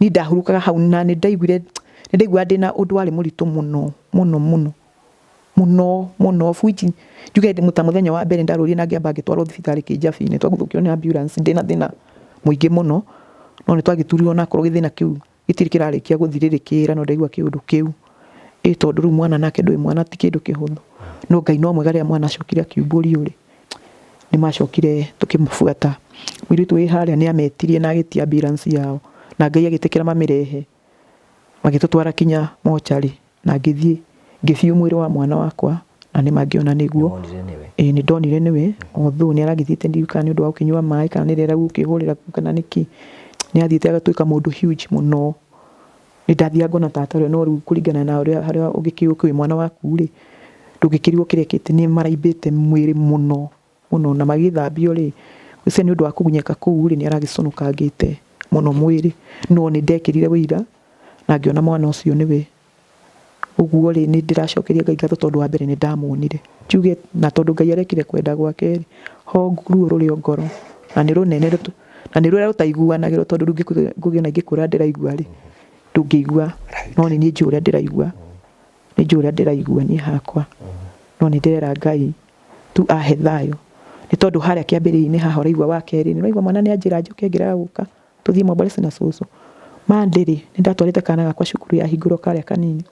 Niĩ ndahurũkaga hau na nĩ ndaiguire, nĩ ndaiguaga ndĩna ũndũ warĩ mũritũ mũno mũno mũno. Mũno mũno of which njuge ta mũthenya wa mbere ndarũrire na ngĩamba ngĩtwarwo thibitarĩ Kĩjabi nĩ twaguthũkirwo nĩ ambulance ndĩna thĩna mũingĩ mũno, no nĩ twagĩturirwo onakorwo gĩthĩna kĩu gĩtirĩ kĩrarĩkia gũthirĩrĩkĩra no ndaigua kĩũndũ kĩu. Ĩ tondũ rĩu mwana nake ndũĩ mwana ti kĩndũ kĩhũthũ, no Ngai no mwega rĩrĩa mwana acokire akiumbũrio rĩ, nĩ macokire tũkĩmabuata. Mũirĩtu wĩ harĩa nĩ ametirie na agĩtia ambulance yao na Ngai agĩtĩkĩra mamĩrehe, magĩtũtwara kinya mocarĩ. Na ngĩthiĩ ngĩbiũ mwĩrĩ wa mwana wakwa na nĩ ma ngĩona nĩguo. Nĩwonire nĩwe? Ĩĩ nĩ ndonire nĩwe although nĩ aragĩthiĩte ndiũĩ kana nĩ ũndũ wa gũkĩnyua maĩ kana nĩ rĩera gũkĩhũrĩra kũu kana nĩkĩ. Nĩ athiĩte agatuĩka mũndũ huge mũno. Nĩ ndathiaga ngona ta atarĩ no rĩu kũringana na ũrĩa harĩa ũngĩkĩũĩ mwana waku rĩ, ndũngĩkĩrigwo kĩrĩa ekĩte nĩ maraimbĩte mwĩrĩ mũno mũno na magĩthambio rĩ, ngwĩciria nĩ ũndũ wa kũgunyĩka kũu rĩ, nĩ aragĩcũnũkangĩte mũno mwĩrĩ. No nĩ ndekĩrire ũira na ngĩona mwana ũcio nĩwe. Ũguo rĩ, nĩ ndĩracokeria Ngai ngatho tondũ wa mbere nĩ ndamuonire. Njuge na tondũ Ngai arekire kwenda gwake rĩ, ho ruo rũrĩ o ngoro na nĩ rũnene na nĩ rũrĩa rũtaiguanagĩrwo tondũ rĩu ngũgĩ ona ingĩkwĩra ndĩraigua rĩ, ndũngĩigua. No nĩ niĩ njũĩ ũrĩa ndĩraigua, nĩ njũĩ ũrĩa ndĩraigua niĩ hakwa. No nĩ ndĩrera Ngai tu ahe thayũ. Nĩ tondũ harĩa kĩambĩrĩria-inĩ haha ũraigua wa kerĩ, nĩ ũraigua mwana nĩ anjĩra njũke ngĩrega gũka. Tũthiĩ Mombasa na cũcũ. Monday rĩ, nĩ ndatwarĩte kana gakwa cukuru yahingũrwo karĩa kanini.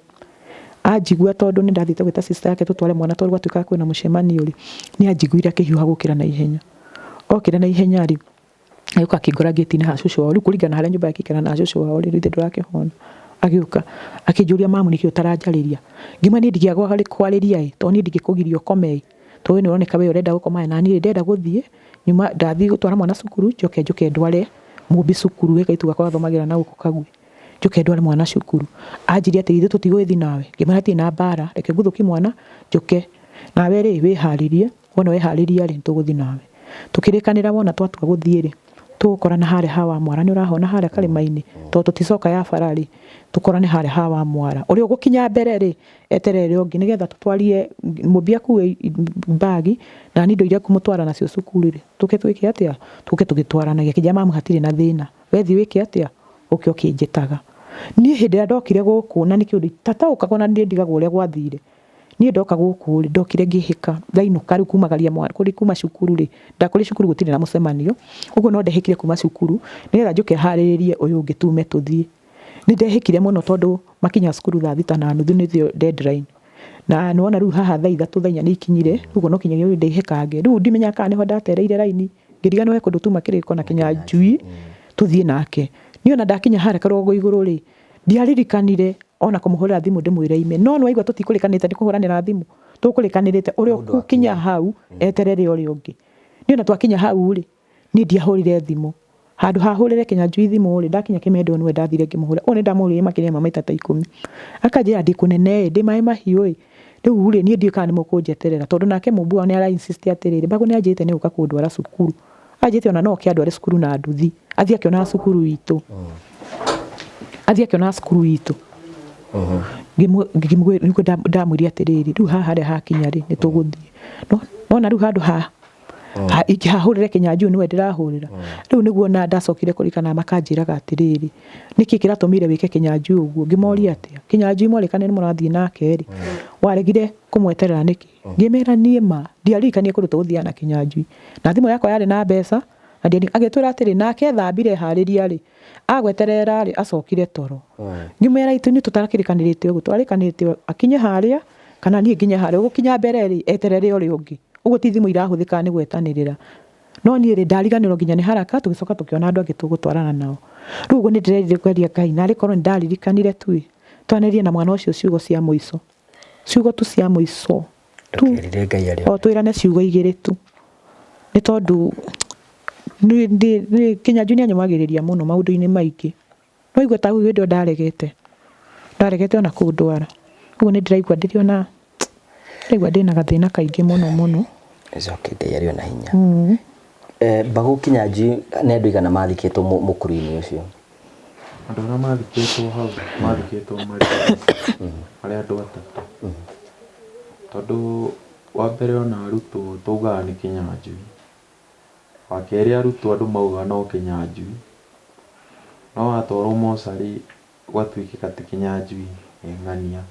Anjigua tondũ nĩ ndathiĩte gwĩta sister yake tũtware mwana tondũ gwatuĩkaga kwĩna mũcemanio rĩ, nĩ anjiguire akĩhiũha gũkĩra na ihenya. Okĩra na ihenya rĩ, agĩũka akĩngora ngĩti-inĩ ha cũcũ wao. Rĩu kũringana na harĩa nyũmba yake ĩikaraga na cũcũ wao rĩ, githĩ ndũrakĩhona? Agĩũka akĩnjũria mamu nĩkĩ ũtaranjarĩria? Ngiuga niĩ ndingĩaga kwarĩria ĩ, tondũ niĩ ndingĩkũgiria ũkome ĩ, tondũ we nĩ ũroneka we ũrenda gũkoma ĩ, na niĩ ndĩrenda gũthiĩ. Nyuma ndathiĩ gũtwara mwana cukuru, njoke njũke ndware Mũmbi cukuru, he kairĩtu gakwa gathomagĩra na gũkũ Kagui. Njũke ndware mwana cukuru. Anjĩrire atĩ ithuĩ tũtigũgĩthiĩ nawe. Ngĩmwĩra hatirĩ na mbara, reke nguthũkie mwana njũke. Nawe rĩ, wĩharĩrie, wona weharĩria rĩ, nĩtũgũthiĩ nawe. Tũkĩrĩkanĩra wona twatua gũthiĩ rĩ, tũgũkorana harĩa ha wa mwara, nĩ ũrahona harĩa karĩma-inĩ, tondũ tũticoka ya bara rĩ, tũkorane harĩa ha wa mwara. Ũrĩa ũgũkinya mbere rĩ, eterere ũrĩa ũngĩ nĩgetha tũtwarie Mũmbi akue mbagi, na niĩ indo iria ngũmũtwara nacio cukuru rĩ, tũke twĩke atĩa, tũke tũgĩtwaranagia. Akĩnjĩra mamu hatirĩ na thĩna, we thiĩ wĩke atĩa, ũke ũkĩnjĩtaga. Niĩ hĩndĩ ĩrĩa ndokire gũkũ, na nĩ kĩũndũ itataũkagwo na nĩ ndigagwo ũrĩa gwathire. Niĩ ndoka gũkũ rĩ, ndokire ngĩhĩka, ndainũka rĩu kumagaria mwana, kũrĩ kuma cukuru rĩ, kũrĩ cukuru gũtirĩ na mũcemanio, ũguo no ndehĩkire kuma cukuru, nĩgetha njũke harĩrĩrie ũyũ ũngĩ tume tũthiĩ. Nĩ ndehĩkire mũno tondũ makinya cukuru thaa thita na nuthu nĩrĩo deadline. Na nĩwona rĩu haha thaa ithatũ thaa inya nĩ ikinyire, rĩu ũguo no kinyagia rĩu ndĩhĩkange. Rĩu ndimenyaga kana nĩho ndatereire raini, ngĩriganĩrwo he kũndũ tuma kĩrĩko na Kĩnyanjui, tũthiĩ nake. Niĩ ona ndakinya harĩa karũgongo igũrũ rĩ, ndiaririkanire ona kũmũhũrĩra thimũ ndĩmwĩre aime. No nĩwaigua tũtikũrĩkanĩte nĩ kũhũranĩra thimũ, tũkũrĩkanĩrĩte ũrĩa ũgũkinya hau eterere ũrĩa ũngĩ. Niĩ ona twakinya hau rĩ, niĩ ndiahũrire thimũ. Handũ ha hũrĩre Kĩnyanjui thimũ rĩ, ndakinya Kĩmendo nĩwe ndathire ngĩmũhũrĩra. Ũyũ nĩ ndamũhũrĩire makĩria ma maita ta ikũmi. Akanjĩra ndĩ kũnene ĩ, ndĩ maĩ mahiũ ĩ, rĩu rĩ, niĩ ndiũĩ kana nĩ mũkũnjeterera. Tondũ nake Mũmbu wao nĩ ara insist atĩrĩrĩ, Mbagũ nĩ anjĩrĩte nĩ egũka kũndwara cukuru. Anjĩrĩte ona no oke andware cukuru na nduthi. Athiĩ akĩonaga cukuru itũ. Athiĩ akĩonaga cukuru itũ. Nĩguo ndamwĩrire atĩrĩrĩ, rĩu haha harĩa hakinya rĩ, nĩ tũgũthiĩ. Nona rĩu handũ ha ingĩhahũrĩre Kĩnyanjui nĩwe ndĩrahũrĩra. Rĩu nĩguo na ndacokire kũririkana makanjĩraga atĩrĩrĩ, nĩkĩ kĩratũmire wĩke Kĩnyanjui ũguo? Ngĩmoria atĩa? Kĩnyanjui mwarĩkanĩire nĩ mũrathiĩ nake rĩ, waregire kũmweterera nĩkĩ? Ngĩmera niĩ ma, ndiaririkanire kũndũ tũgũthiaga na Kĩnyanjui. Na thimũ yakwa yarĩ na mbeca, na agĩtwĩra atĩrĩ, nake ethambire eharĩria rĩ, agweterera rĩ, acokire toro. Ngĩmera ithuĩ tũtarakĩrĩkanĩrĩte ũguo, twarĩkanĩrĩte akinye harĩa, kana niĩ nginye harĩa, ũgũkinya mbere rĩ, eterere ũrĩa ũngĩ. Ũguo ti thimũ irahũthĩka nĩ gwetanĩrĩra. No niĩ rĩ, ndariganĩrwo nginya nĩ haraka, tũgĩcoka tũkĩona andũ angĩ tũgũtwarana nao. Rĩu ũguo nĩ ndĩrerirĩria Ngai, narĩ korwo nĩ ndaririkanire tu ĩ, twanĩrĩrie na mwana ũcio ciugo cia mũico. Ciugo tu cia mũico. Tu. Ndũkerire Ngai arĩ O twĩrane ciugo igĩrĩ tu. Nĩ tondũ Kĩnyanjui nĩ anyũmagĩrĩria mũno maũndũ-inĩ maingĩ. No igua ta hĩndĩ ĩyo ndaregete. Ndaregete ona kũndwara. Ũguo nĩ ndĩraigua ndĩrĩ ona ndĩraigua ndĩna gathĩna kaingĩ mũno mũno. It's okay, Ngai arĩ ona hinya. Mbagũ Kĩnyanjui nĩ andũ aigana mathikĩtwo mũkuru-inĩ ũcio? Andũ arĩa mathikĩtwo hau mathikĩtwo marĩ marĩ andũ atatũ. Tondũ wa mbere ona arutwo twaugaga nĩ Kĩnyanjui. Wa kerĩ arutwo andũ maugaga no Kĩnyanjui. No watwarwo mocarĩ gwatuĩkĩka ti Kĩnyanjui nĩ ng'ania.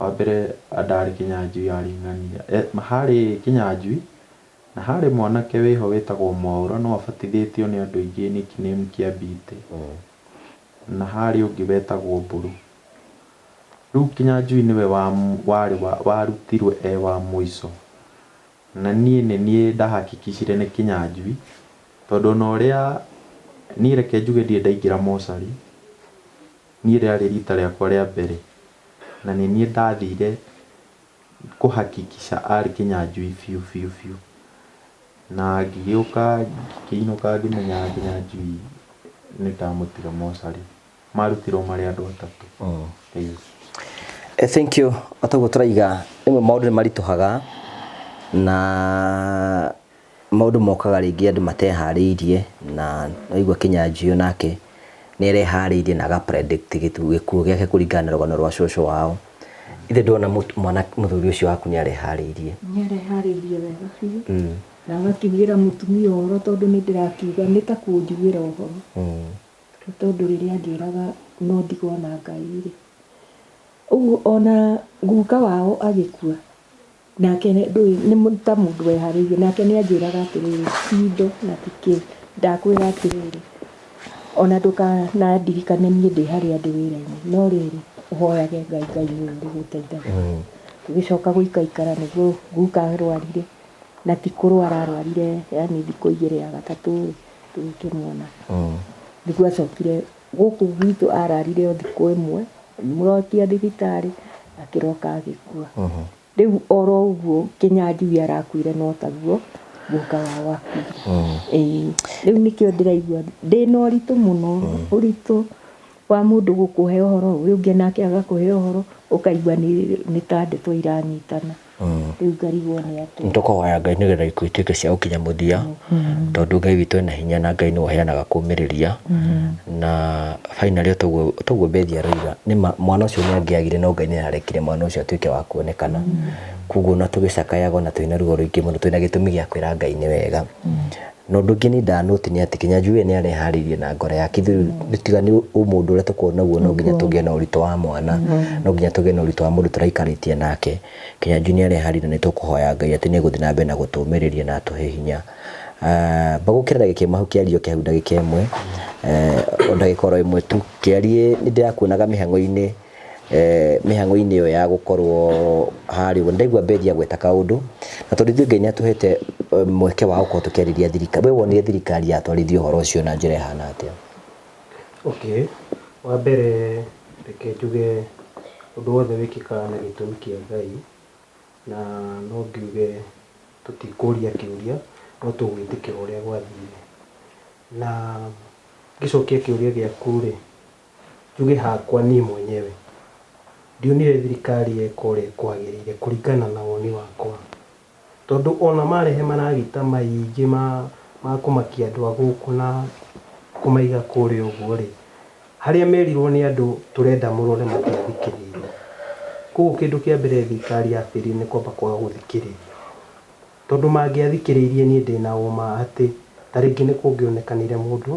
Wa mbere ndarĩ Kĩnyanjui arĩ ng'ania. Harĩ Kĩnyanjui na harĩ mwanake wĩho wĩtagwo Mwaũra no abatithĩtio nĩ andũ aingĩ nickname Kĩambite. Na harĩ ũngĩ wetagwo Mbũrũ. Rĩu Kĩnyanjui nĩwe warĩ warutirwo e wa mũico. Na niĩ nĩ niĩ ndahakikicire nĩ Kĩnyanjui tondũ ona ũrĩa niĩ reke njuge ndirĩ ndaingĩra mocarĩ, niĩ rĩarĩ rita rĩakwa rĩa mbere na nĩ niĩ ndathire kũhakikisha arĩ Kĩnyanjui biũ biũ biũ. Na ngĩgĩũka ngĩkĩinũka ngĩmenya Kĩnyanjui nĩ ndamũtiga mocarĩ. Marutirwo marĩ andũ atatũ. Ĩĩ. Thank you. O toguo tũraiga rĩmwe maũndũ nĩ maritũhaga na maũndũ mokaga rĩngĩ andũ mateharĩirie na waigua Kĩnyanjui nake nĩ areharĩirie na aga predict gĩkuũ gĩake kũringana na rũgano rwa cũcũ wao. Ithe ndona mwana mũthuri ũcio waku nĩ areharĩirie. Nĩ areharĩirie wega biũ. Na agakiugĩra mũtumia ũhoro tondũ nĩ ndĩrakiuga nĩ ta kũnjugĩra ũhoro. Nĩ tondũ rĩrĩa anjĩraga no ndigwo na Ngai rĩ, ũguo ona guka wao agĩkua, nake ndũĩ nĩ ta mũndũ weharĩirie, nake nĩ anjĩraga atĩrĩrĩ, ti indo na ti kĩ, ndakwĩra atĩrĩrĩ, ona ndũkanandirikane niĩ ndĩ harĩa ndĩ wĩra-inĩ, no rĩrĩ, ũhoyage Ngai, Ngai nĩwe ũrĩgũteithagia. Tũgĩcoka gũikaikara nĩguo guka arwarire, na ti kũrwara arwarire yani thikũ igĩrĩ ya gatatũ rĩ, tũgĩkĩmuona. Nĩguo acokire gũkũ gwitũ ararire o thikũ ĩmwe, mũrokia thibitarĩ, akĩroka agĩkua. Rĩu oro ũguo Kĩnyanjui arakuire no taguo, Guka wao akuire. Ĩĩ, rĩu nĩkĩo ndĩraigua ndĩna ũritũ mũno, ũritũ wa mũndũ gũkũhe ũhoro, ũyũ ũngĩ nake agakũhe ũhoro, ũkaigua nĩ ta ndeto iranyitana. Rĩu ngarigwo nĩ atĩa. Nĩ tũkũhoya Ngai nĩgetha ikuũ ituĩke cia gũkinya mũthia, tondũ Ngai witũ ena hinya na Ngai nĩwe ũheanaga kũmĩrĩria. Na finally o toguo Bethi aroiga, nĩma mwana ũcio nĩ angĩagire no Ngai nĩ arekire mwana ũcio atuĩke wa kuonekana. Koguo ona tũgĩcakayaga ona twĩna ruo rũingĩ mũno twĩna gĩtũmi gĩa kwĩra Ngai nĩ wega. Na ũndũ ũngĩ niĩ ndanoti nĩ atĩ Kĩnyanjui we nĩ areharĩirie na ngoro yake. Ithuĩ rĩu tiga nĩ ũmũndũ ũrĩa tũkoragwo naguo no nginya tũgĩe na ũritũ wa mwana, no nginya tũgĩe na ũritũ wa mũndũ tũraikarĩtie nake. Kĩnyanjui nĩ areharĩirie na nĩ tũkũhoya Ngai atĩ nĩ egũthiĩ na mbere na gũtũmĩrĩria na atũhe hinya. Mbagũkĩre ndagĩka ĩmwe hau kĩario kĩa hau ndagĩka ĩmwe, o ndagĩka oro ĩmwe tu. Kĩarie nĩ ndĩrakuonaga mĩhang'o-inĩ mĩhang'o-inĩ ĩyo ya gũkorwo harĩa ũguo. Nĩndaigua Bethi agweta kaũndũ, na tondũ ithuĩ Ngai nĩ atũhete mweke wa gũkorwo tũkĩarĩria thirikari, we wonire thirikari yatwarithia ũhoro ũcio na njĩra ĩhana atĩa? Okay, wa mbere reke njuge ũndũ wothe wĩkĩkaga na gĩtũmi kĩa Ngai, na no ngiuge tũtikũria kĩũria, no tũgwĩtĩkĩra ũrĩa gwathire. Na ngĩcokia kĩũria gĩaku rĩ, Njuge hakwa niĩ mwenyewe, ndionire thirikari yeka ũrĩa kwagĩrĩire kũringana na woni wakwa. Tondũ ona marehe maragita maingĩ ma kũmakia andũ a gũkũ na kũmaiga kũrĩa ũguo rĩ, harĩa merirwo nĩ andũ tũrenda mũrore matiathikĩrĩirie. Koguo kĩndũ kĩa mbere thirikari ya bĩrĩire nĩ kwamba kwaga gũthikĩrĩria. Tondũ mangĩathikĩrĩirie niĩ ndĩna ũma atĩ ta rĩngĩ nĩ kũngĩonekanire mũndũ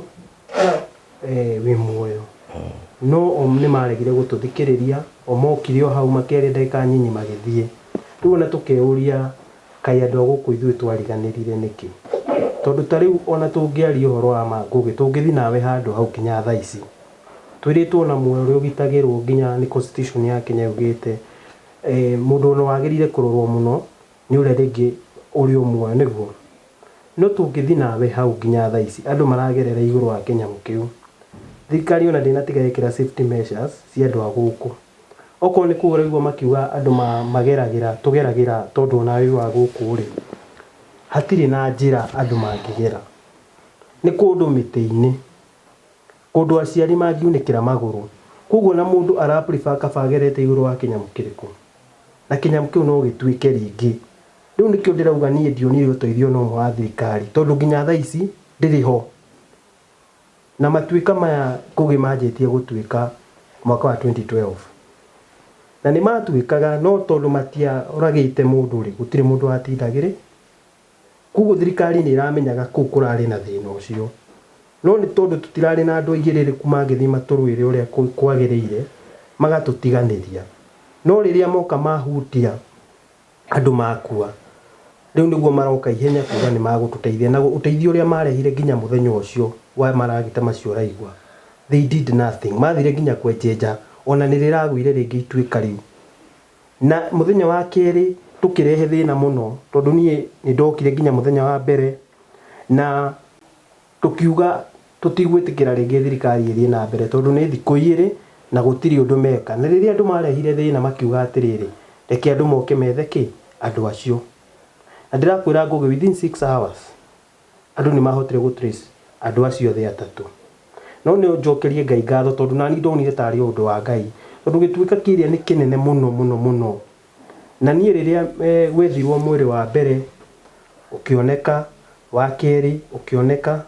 wĩ muoyo. No o nĩ maregire gũtũthikĩrĩria, o mokire o hau makĩaria ndagĩka nyinyi magĩthiĩ. Rĩu ona tũkeyũria kaĩ andũ a gũkũ ithuĩ twariganĩrire nĩkĩ? Tondũ ta rĩu ona tũngĩaria ũhoro wa ma Ngũgĩ, tũngĩthiĩ nawe handũ hau nginya thaa ici, twĩrĩtwo ona muoyo ũrĩa ũgitagĩrwo nginya nĩ constitution ya Kenya yugĩte, mũndũ ona wagĩrĩire kũrorwo mũno nĩ ũrĩa rĩngĩ ũrĩ o muoyo nĩguo. No tũngĩthiĩ nawe hau nginya thaa ici andũ maragerera igũrũ wa kĩnyamũ kĩu. Thirikari ona ndĩnatiga yekĩra safety measures cia andũ a gũkũ. Okorwo nĩ kũu ũraigua makiuga andũ mageragĩra, tũgeragĩra tondũ onawe wĩ wa gũkũ rĩ, hatirĩ na njĩra andũ mangĩgera. Nĩ kũndũ mĩtĩ-inĩ, kũndũ aciari mangiunĩkĩra magũrũ. Koguo ona mũndũ ara prefer kaba agerete igũrũ wa kĩnyamũ kĩrĩkũ? Na kĩnyamũ kĩu no gĩtuĩke rĩngĩ. Rĩu nĩkĩo ndĩrauga niĩ ndionire ũteithio ona ũmwe wa thirikari tondũ nginya thaa ici ndĩrĩ ho. Na matuĩka maya Ngũgĩ manjĩtie gũtuĩka mwaka wa 2012. Na nĩ matuĩkaga no tondũ matioragĩte mũndũ rĩ, gũtirĩ mũndũ watindagĩrĩ. Koguo thirikari nĩ ĩramenyaga kũu kũrarĩ na thĩna ũcio. No nĩ tondũ tũtirarĩ na andũ aigĩrĩrĩku mangĩthiĩ matũrũĩre ũrĩa kwagĩrĩire, magatũtiganĩria. No rĩrĩa moka mahutia andũ makua, rĩu nĩguo maroka ihenya kuga nĩ magũtũteithia. Na ũteithio ũrĩa marehire nginya mũthenya ũcio wa maragita macio ũraigua, they did nothing. Mathire nginya kwenjenja, ona nĩ rĩragũire rĩngĩ ituĩka rĩu. Na mũthenya wa kerĩ tũkĩrehe thĩna mũno, tondũ niĩ nĩ ndokire nginya mũthenya wa mbere, na tũkiuga tũtigwĩtĩkĩra rĩngĩ thirikari ĩthiĩ na mbere tondũ nĩ thikũ igĩrĩ na gũtirĩ ũndũ meka. Na rĩrĩa andũ marehire thĩna makiuga atĩrĩrĩ, reke andũ moke methe kĩ? Andũ acio. Na ndĩrakwĩra Ngũgĩ within 6 hours andũ nĩ mahotire gũ trace andũ acio othe atatũ. No nĩ njokerie Ngai ngatho tondũ nani ndonire tarĩ o ũndũ wa Ngai. Tondũ gĩtuĩka kĩrĩa nĩ kĩnene mũno mũno mũno. Na niĩ rĩrĩa gwethirwo mwĩrĩ wa mbere ũkĩoneka, wa kerĩ ũkĩoneka,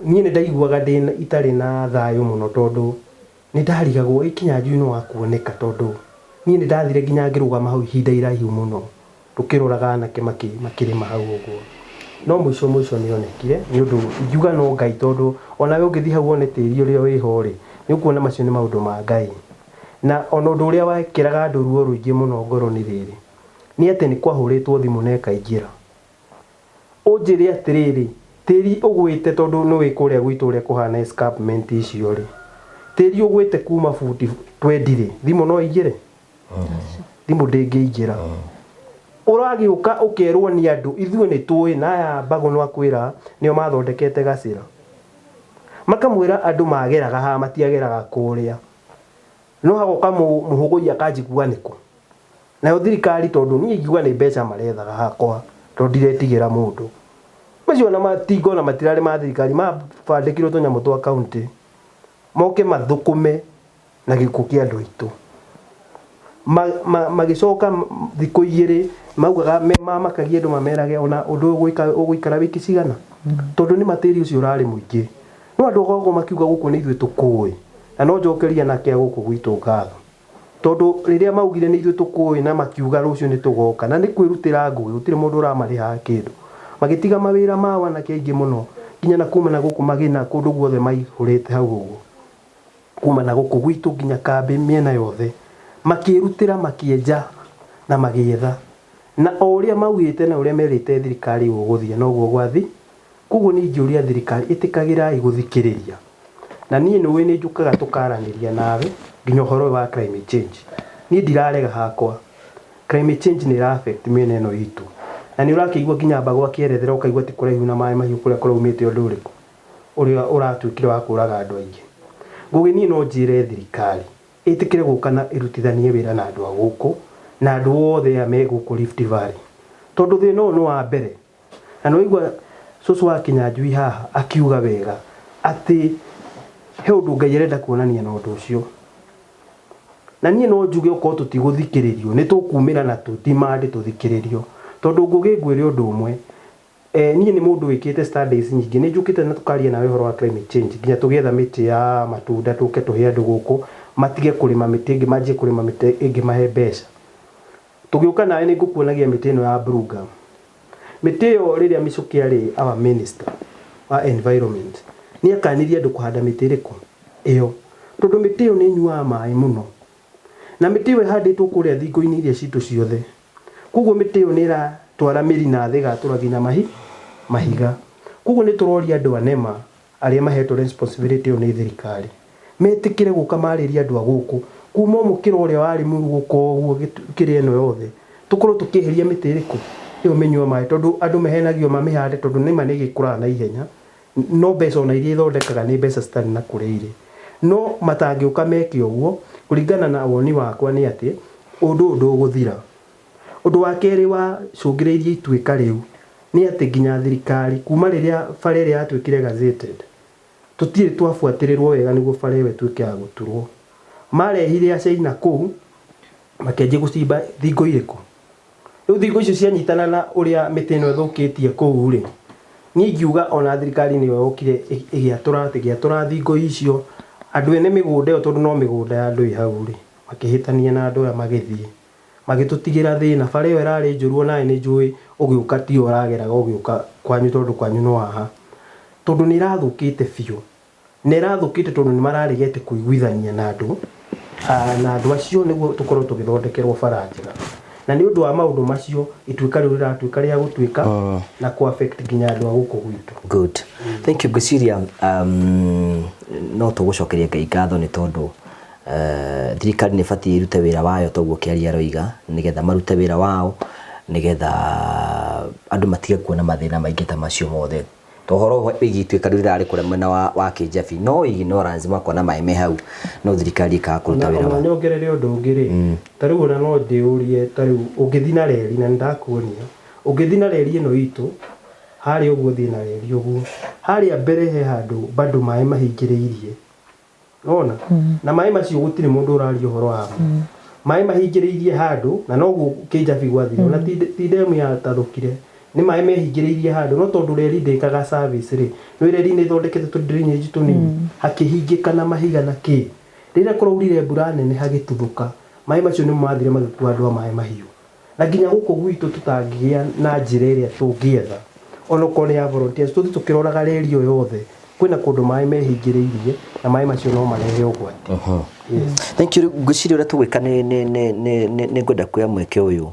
niĩ nĩ ndaiguaga ndĩ itarĩ na thayũ mũno tondũ nĩ ndarigagwo ĩ Kĩnyanjui no akuoneka tondũ niĩ nĩ ndathire nginya ngĩrũgama hau ihinda iraihu mũno tũkĩroraga anake makĩrĩma hau ũguo. No mũico mũico nĩ onekire nĩ ũndũ ingiuga no Ngai tondũ onawe ũngĩthiĩ hau wone tĩri ũrĩa wĩho rĩ, nĩ ũkuona macio nĩ maũndũ ma Ngai. Na ona ũndũ ũrĩa wekĩraga andũ ruo rũingĩ mũno ngoro nĩ rĩrĩ, nĩ atĩ nĩ kwahũrĩtwo thimũ na ĩkaingĩra. Ũnjĩre atĩrĩrĩ, tĩri ũgwĩte tondũ nĩ ũĩ kũrĩa gwitũ ũrĩa kũhana escarpment icio rĩ, tĩri ũgwĩte kuma buti twendi rĩ, thimũ no ĩingĩre? Thimũ ndĩngĩingĩra. Ũragĩũka ũkerwo nĩ andũ, ithuĩ nĩ tũĩ na aya Mbagũ no akwĩra nĩo mathondekete gacĩra. Makamwĩra andũ mageraga haha matiageraga kũrĩa. No hagoka mũhũgũi akanji kuga nĩkũ. Nayo thirikari tondũ niĩ ingiuga nĩ mbeca marethaga hakwa. Tondũ ndiretigĩra mũndũ. Macio ona matinga ona matirarĩ ma thirikari, mabandĩkirwo tũnyamũ twa county. Moke mathũkũme na gĩkuũ kĩa andũ aitũ. Magĩcoka thikũ igĩrĩ maugaga mamakagia andũ mamerage ona ũndũ ũyũ ũgũikara wiki cigana, tondũ nĩ matĩri ũcio ũrarĩ mũingĩ. No andũ agogo makiuga gũkũ nĩ ithuĩ tũkũĩ, na no njokerie anake a gũkũ gwitũ ngatho, tondũ rĩrĩa maugire nĩ ithuĩ tũkũĩ na makiuga rũciũ nĩ tũgoka, na nĩ kwĩrutĩra ngũĩ, gũtirĩ mũndũ ũramarĩhaga kĩndũ. Magĩtiga mawĩra mao anake aingĩ mũno, nginya na kuma na gũkũ Magĩna, kũndũ guothe maihũrĩte hau ũguo, kuma na gũkũ gwitũ nginya kambĩ mĩena yothe, makĩrutĩra, makĩenja na magĩetha, na o ũrĩa maugĩte na ũrĩa merĩte thirikari gũgũthiĩ noguo gwathi. Koguo niĩ ingĩũria thirikari, ĩtĩkagĩrai gũthikĩrĩria, na niĩ nĩũĩ nĩ njũkaga tũkaranĩria nawe nginya ũhoro ũyũ wa climate change. Niĩ ndirarega hakwa, climate change nĩ ĩra affect mĩena ĩno itũ, na nĩ ũrakĩigua nginya Mbagũ akĩerethera, ũkaigua ti kũraihu na maĩ mahiũ kũrĩa kũraumĩte ũndũ ũrĩkũ ũrĩa ũratuĩkire wa kũraga andũ aingĩ. Ngũgĩ, niĩ no njĩre thirikari ĩtĩkĩre gũka na ĩrutithanie wĩra na andũ a gũkũ na andũ othe aya me gũkũ Rift Valley, tondũ thĩna ũyũ nĩ wa mbere. Na nĩ waigua cũcũ wa Kĩnyanjui haha akiuga wega atĩ he ũndũ Ngai arenda kuonania na ũndũ ũcio. Na niĩ no njuge okorwo tũtigũthikĩrĩrio, nĩ tũkumĩra na tũ demand tũthikĩrĩrio. Tondũ Ngũgĩ, ngwĩre ũndũ ũmwe, niĩ nĩ mũndũ wĩkĩte studies nyingĩ, nĩ njũkĩte na tũkaria nawe ũhoro wa climate change, nginya tũgĩetha mĩtĩ ya matunda tũke tũhe andũ gũkũ matige kũrĩma mĩtĩ ĩngĩ, manjie kũrĩma mĩtĩ ĩngĩ mahe mbeca. Tũgĩũka nawe nĩ ngũkuonagia mĩtĩ ĩno ya blue gum. Mĩtĩ ĩyo, rĩrĩa Michuki arĩ our minister wa environment, nĩ akanirie andũ kũhanda mĩtĩ ĩrĩkũ ĩyo, tondũ mĩtĩ ĩyo nĩ ĩnyuaga maĩ mũno, na mĩtĩ ĩyo ĩhandĩtwo kũrĩa thingo-inĩ iria citũ ciothe. Koguo mĩtĩ ĩyo nĩ ĩratwara mĩri na thĩ, ĩgatũra nginya mahiga. Koguo nĩ tũroria andũ a NEMA arĩa mahetwo responsibility ĩyo nĩ thirikari metĩkĩre gũka marĩrie andũ a gũkũ, kuma o mũkĩra ũrĩa warĩ mũru gũka ũguo kĩrĩa ĩno yothe, tũkorwo tũkĩeheria mĩtĩ ĩrĩkũ ĩyo mĩnyua maĩ, tondũ andũ mehenagio mamĩhande tondũ nĩma nĩ ĩgĩkũraga na ihenya, no mbeca ona iria ithondekaga nĩ mbeca citarĩ na kũrĩa irĩ. No matangĩũka meke ũguo, kũringana na woni wakwa nĩ atĩ ũndũ ũyũ ndũgũthira. Ũndũ wa kerĩ wacũngĩrĩirie ituĩka rĩu nĩ atĩ nginya thirikari, kuma rĩrĩa bara ĩrĩa yatuĩkire gazetted, tũtirĩ twabuatĩrĩrwo wega nĩguo bara ĩyo ĩtuĩke ya gũturwo. Marehire acaina kũu, makĩanjia gũcimba thingo irĩkũ. Rĩu thingo icio cianyitana na ũrĩa mĩtĩ ĩno ĩthũkĩtie kũu rĩ, niĩ ingiuga ona thirikari nĩyo yokire ĩgĩatũra thingo icio. Andũ ene mĩgũnda ĩyo, tondũ no mĩgũnda ya andũ ĩ hau rĩ, makĩhĩtania na andũ aya, magĩthiĩ magĩtũtigĩra thĩna. Bara ĩyo ĩrarĩ njũru, onawe nĩ njũĩ ũgĩũka tiyo ũrageraga ũgĩũka kwanyu, tondũ kwanyu no haha, tondũ nĩ ĩrathũkĩte biũ, na ĩrathũkĩte tondũ nĩ mararegete kũiguithania na andũ acio nĩguo tũkorwo tũgĩthondekerwo bara njega. Na nĩ ũndũ wa maũndũ macio, ituĩka rĩu rĩratuĩka rĩa gũtuĩka na kũ affect nginya andũ a gũkũ gwitũ. Good, thank you. Ngwĩciria no tũgũcokeria Ngai ngatho nĩ tondũ thirikari nĩ ĩbatiĩ ĩrute wĩra wayo toguo Kĩaria aroiga, nĩgetha marute wĩra wao, nĩgetha andũ matige kuona mathĩna maingĩ ta macio mothe. To ũhoro wĩgiĩ ituĩka rĩu rĩrarĩ kũrĩa mwena wa Kĩnjabi, no ignorance makona maĩ me hau, no thirikari ĩkaga kũruta wĩra ona wao. Nyongerere ũndũ ũngĩ rĩ, ta rĩu ona no ndĩũrie, ta rĩu ũngĩthiĩ na reri, na nĩndakuonia, ũngĩthiĩ na reri ĩno itũ harĩa ũguo, thiĩ na reri ũguo harĩa mbere, he handũ bado maĩ mahingĩrĩirie nona na maĩ macio gũtirĩ mũndũ ũraria ũhoro wamo. Maĩ mahingĩrĩirie handũ, na noguo Kĩnjabi gwathire, ona ti demu yatathũkire, nĩ maĩ mehingĩrĩirie handũ, no tondũ reri ndĩkaga service rĩ, nĩ reri nĩ ĩthondekete tũ drainage tũnini, hakĩhingĩka na mahiga na kĩ. Rĩrĩa kũraurire mbura nene, hagĩtuthũka, maĩ macio nĩmo mathire magĩkua andũ a maĩ mahiũ. Na nginya gũkũ gwitũ tũtangĩgĩa na njĩra ĩrĩa tũngĩetha, onokorwo nĩ ya volunteers, tũthiĩ tũkĩroraga reri ĩyo yothe, kwĩna kũndũ maĩ mehingĩrĩirie, na maĩ macio no marehe ũgwati. Yes. Thank you. Ngwĩciria ũrĩa tũgwĩka nĩ ngwenda kuoya mweke ũyũ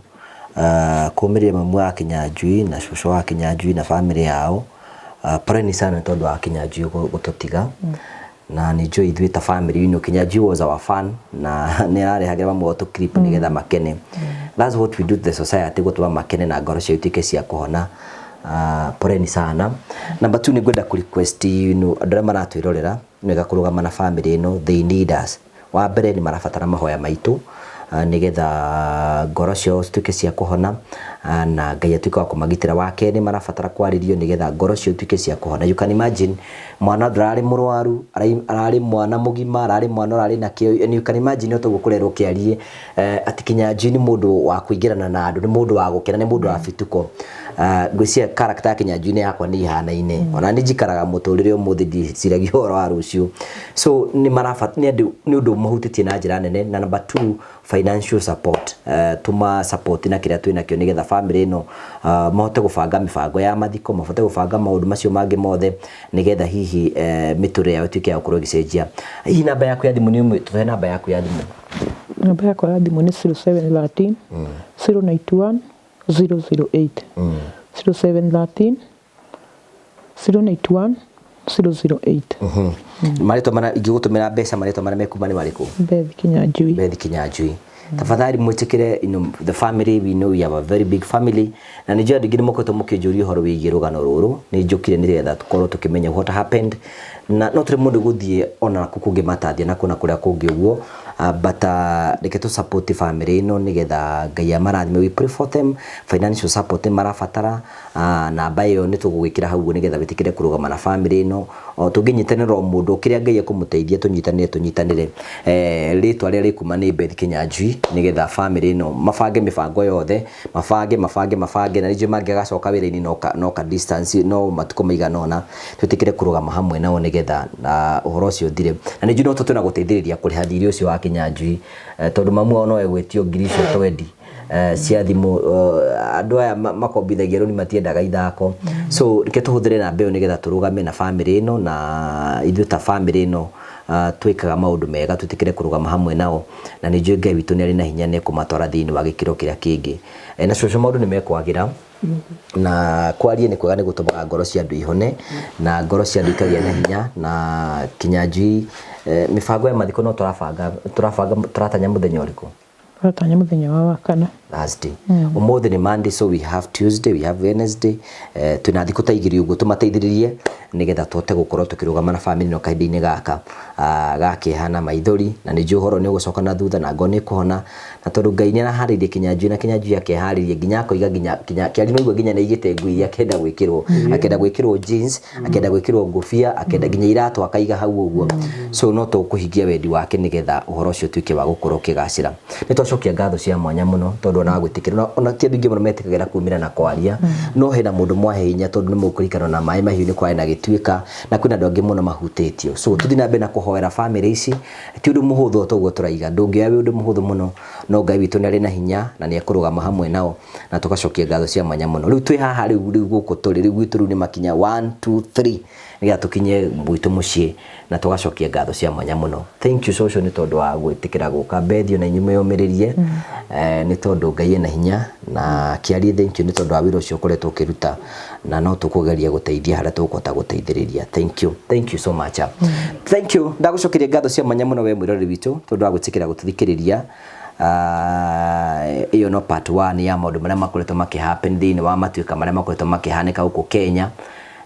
kũmĩrĩria mamu wa Kĩnyanjui na cũcũ wa Kĩnyanjui na bamĩrĩ yao. Poleni sana nĩ tondũ wa Kĩnyanjui gũtũtiga, na nĩ njũĩ ithuĩ ta family, Kĩnyanjui was our fan, na nĩ ararehagĩra mamu wao tũ clip nĩgetha makene. That's what we do to the society, gũtũma makene na ngoro ciao ituĩke cia kũhona. Poleni sana. Number two, nĩ ngwenda kũ request andũ arĩa maratwĩrorera nĩ wega kũrũgama na family ĩno. They need us. Wa mbere, nĩ marabatara mahoya maitũ. Nĩgetha ngoro ciao cituĩke cia kũhona, na Ngai atuĩke wa kũmagitĩra. Wa kerĩ, marabatara kwarĩrio nĩgetha ngoro ciao ituĩke cia kũhona. You can imagine mwana ndararĩ mũrwaru, ararĩ mwana mũgima, ararĩ mwana ũrarĩ na kĩo, and you can imagine otoguo kũrerwo kĩarie atĩ Kinyanjui nĩ mũndũ wa kũingĩrana na andũ, nĩ mũndũ wa gũkena, nĩ mũndũ wa bituko. Ngwĩciria character ya Kinyanjui nĩ yakwa nĩ ihanaine, ona nĩ njikaraga mũtũrĩre ũmũthĩ, ndiciragia ũhoro wa rũciũ. So nĩ marabata, nĩ andũ, nĩ ũndũ mahutĩtie na njĩra nene. Na number two, financial support. Tũma support na kĩrĩa twĩnakĩo nĩgetha family ĩno mahote gũbanga mĩbango ya mathiko, mahote gũbanga maũndũ macio mangĩ mothe, nĩgetha hihi mĩtũrĩre yao ĩtuĩke ya gũkorwo ĩgĩcenjia. Hihi namba yaku ya thimũ nĩ ũmĩ tũhe namba yaku ya thimũ. Namba yakwa ya thimũ nĩ 0713 091 008, 0713 091 008. Marĩtwa marĩa ingĩgũtũmĩra mbeca, marĩtwa marĩa mekuma nĩ marĩkũ? Beth Kinyanjui. Beth Kinyanjui. Tafadhali mwĩtĩkĩre, the family, we know we have a very big family, na nĩ njũĩ andũ aingĩ nĩ mũkoretwo mũkĩnjũria ũhoro wĩgiĩ rũgano rũrũ. Nĩ njũkire nĩgetha tũkorwo tũkĩmenya what happened, na no tũrĩ mũndũ gũthiĩ ona kũ kũngĩ matathiĩ na kũna kũrĩa kũngĩ ũguo, but reke tũ support family ĩno nĩgetha Ngai amarathime. We pray for them, financial support nĩ marabatara. Namba ĩyo nĩ tũgũgĩkĩra hau ũguo nĩgetha wĩtĩkĩre kũrũgama na family ĩno. O tũngĩnyitanĩra, o mũndũ kĩrĩa Ngai ekũmũteithia, tũnyitanĩre, tũnyitanĩre. Rĩtwa rĩrĩa rĩkuma nĩ Beth Kinyanjui, nĩgetha family ĩno mabange mĩbango yothe, mabange, mabange, mabange, na nĩnjũĩ mangĩgacoka wĩra-inĩ no ka distance, no matukũ maigana ũna, twĩtĩkĩre kũrũgama hamwe nao nĩgetha na ũhoro ũcio ũthire. Na nĩ njũĩ no tũtwĩna gũteithĩrĩria kũrĩha thirĩ ũcio wa Kinyanjui, tondũ mamu wao no egwĩtio ngiri icio twendi cia thimũ. Andũ aya makombithagia rũni matiendaga ithako, so reke tũhũthĩre namba ĩyo nĩgetha tũrũgame na family ĩno, na ithuĩ ta family ĩno twĩkaga maũndũ mega, twĩtĩkĩre kũrũgama hamwe nao, na nĩ njũĩ Ngai witũ nĩ arĩ na hinya nĩ ekũmatwara thĩinĩ wa gĩkĩro kĩrĩa kĩngĩ. Na cũcũ, maũndũ nĩ mekwagĩra, na kwaria nĩ kwega, nĩ gũtũmaga ngoro cia andũ ihone na ngoro cia andũ ikagĩa na hinya. Na Kinyanjui, mĩbango ya mathiko no tũrabanga, tũrabanga, tũratanya mũthenya ũrĩkũ? Tũratanya mũthenya wa Wakana. Thursday. Ũmũthĩ nĩ Monday, so we have Tuesday, we have Wednesday, twĩna thikũ ta igĩrĩ ũguo tũmateithĩrĩrie nĩgetha tũhote gũkorwo tũkĩrũgama na family ĩno kahinda-inĩ gaka ga kĩeha na maithori. Na nĩ njũĩ ũhoro nĩ ũgũcoka na thutha na ngoro nĩ ĩkũhona, na tondũ Ngai nĩ araharĩirie Kinyanjui, na Kinyanjui akeharĩria nginya akoiga nginya kinya kĩari no nginya nĩ aigĩte nguo iria akenda gwĩkĩrwo, akenda gwĩkĩrwo jeans, akenda gwĩkĩrwo ngũbia, akenda nginya iratũ akaiga hau ũguo. So no tũkũhingia wendi wake nĩgetha ũhoro ũcio ũtuĩke wa gũkorwo ũkĩgacĩra. Nĩ twacokia ngatho cia mwanya mũno tondũ ona gwĩtĩkĩra, ona ti andũ aingĩ mũno metĩkagĩra kumĩra na kwaria, no hena mũndũ mwahe hinya, tondũ nĩ mũkũririkana na maĩ mahiũ nĩ kwarĩ na gĩtuĩka na kwĩna andũ angĩ mũno mahutĩtio. So tũthiĩ na mbere na kũhoera family ici. Ti ũndũ mũhũthũ, o toguo tũraiga, ndũngĩoya wĩ ũndũ mũhũthũ mũno, no Ngai witũ nĩ arĩ na hinya na nĩ ekũrũgama hamwe nao, na tũgacokia ngatho cia mwanya mũno. Rĩu twĩ haha, rĩu gũkũ tũrĩ rĩu gwitũ, rĩu nĩ makinya 1 2 3 nĩgetha tũkinye gwitũ mũciĩ, na tũgacokia ngatho cia mwanya mũno. Thank you, cũcũ, nĩ tondũ wa gwĩtĩkĩra gũka. Bethio, na inyuĩ mwĩyũmĩrĩrie, nĩ tondũ Ngai ena hinya. Na kĩarie, thank you nĩ tondũ wa wĩra ũcio ũkoretwo ũkĩruta, na no tũkũgeria gũteithia harĩa tũkũhota gũteithĩrĩria. Thank you, thank you so much, thank you. Ndagũcokeria ngatho cia mwanya mũno we mwĩroreri witũ tondũ wa gwĩtĩkĩra gũtũthikĩrĩria. Ĩyo no part 1 ya maũndũ marĩa makoretwo makĩhappen thĩinĩ wa matuĩka marĩa makoretwo makĩhanĩka gũkũ Kenya.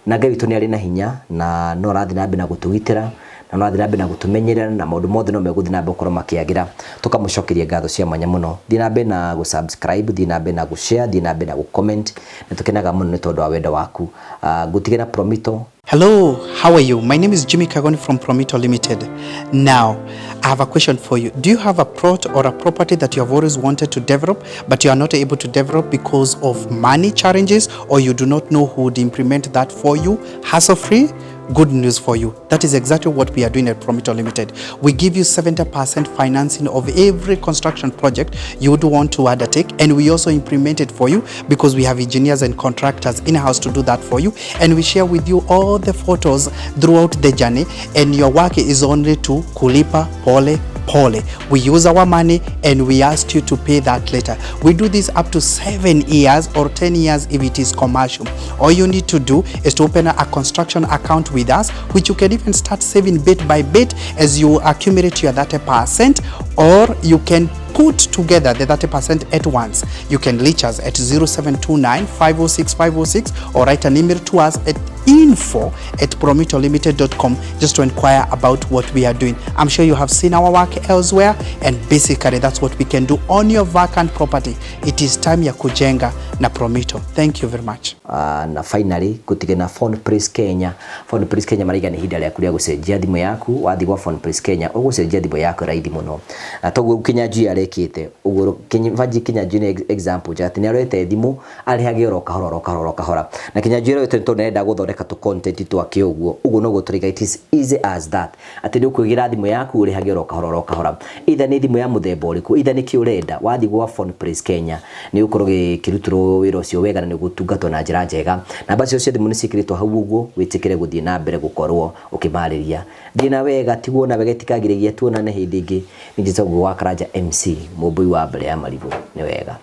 Na Ngai witũ nĩ arĩ na hinya, na no arathiĩ na mbere na gũtũgitĩra, na no arathiĩ na mbere na gũtũmenyerera, na maũndũ mothe no megũthiĩ na mbere gũkorwo makĩagĩra. Tũkamũcokeria ngatho cia mwanya mũno. Thiĩ na mbere na gũ-subscribe, thiĩ na mbere na gũ-share, thiĩ na mbere na gũ-comment. Nĩ tũkenaga mũno nĩ tondũ wa wendo waku. Ngũtige na Promito. Hello, how are you? My name is Jimmy Kagoni from Promito Limited. Now, I have a question for you. Do you have a plot or a property that you have always wanted to develop, but you are not able to develop because of money challenges, or you do not know who would implement that for you hassle-free? Good news for you. That is exactly what we are doing at Promito Limited. We give you 70% financing of every construction project you would want to undertake, and we also implement it for you because we have engineers and contractors in-house to do that for you, and we share with you all the photos throughout the journey, and your work is only to kulipa pole pole. We use our money and we ask you to pay that later. We do this up to 7 years or 10 years if it is commercial. All you need to do is to open a construction account with us, which you can even start saving bit by bit as you accumulate your 30%, or you can put together the 30% at once. You can reach us at 0729 506 506 or write an email to us at info@promitolimited.com just to inquire about what we are doing. I'm sure you have seen our work elsewhere, and basically that's what we can do on your vacant property. It is time ya kujenga na Promito. Thank you very much. Na finally gutige na Phone Place Kenya. Phone Place Kenya maraiga nĩ ihinda rĩaku rĩa gũcenjia thimũ yaku. Wathiĩ gwa Phone Place Kenya ũgũcenjia thimũ yaku raithi mũno, na toguo Kinyanjui arekĩte ũguo. Vanji Kinyanjui nĩ example njega atĩ nĩ aroete thimũ arĩhage oro kahora oro kahora oro kahora, na Kinyanjui aroete tondũ nĩarenda gũthondeka tũ content twake. Ũguo ũguo noguo tũraiga, it is easy as that, atĩ nĩ ũkwĩgĩra thimũ yaku ũrĩhage oro kahora oro kahora, either nĩ thimũ ya mũthemba ũrĩkũ, either nĩ kĩ ũrenda. Wathiĩ gwa Phone Place Kenya nĩ ũgũkorwo ũgĩkĩrutĩrwo wĩra ũcio wega na nĩ ũgũtungatwo na njĩra njega. Namba cio cia thimũ nĩ ciĩkĩrĩtwo hau ũguo, wĩtĩkĩre gũthiĩ na mbere gũkorwo ũkĩmarĩria. Thiĩ na wega, tigwo na wega, itikagiragia tuonane hĩndĩ ĩngĩ. Nĩ njĩtagwo wa Karanja MC, mũmbui wa mbere ya marigũ. Nĩ wega.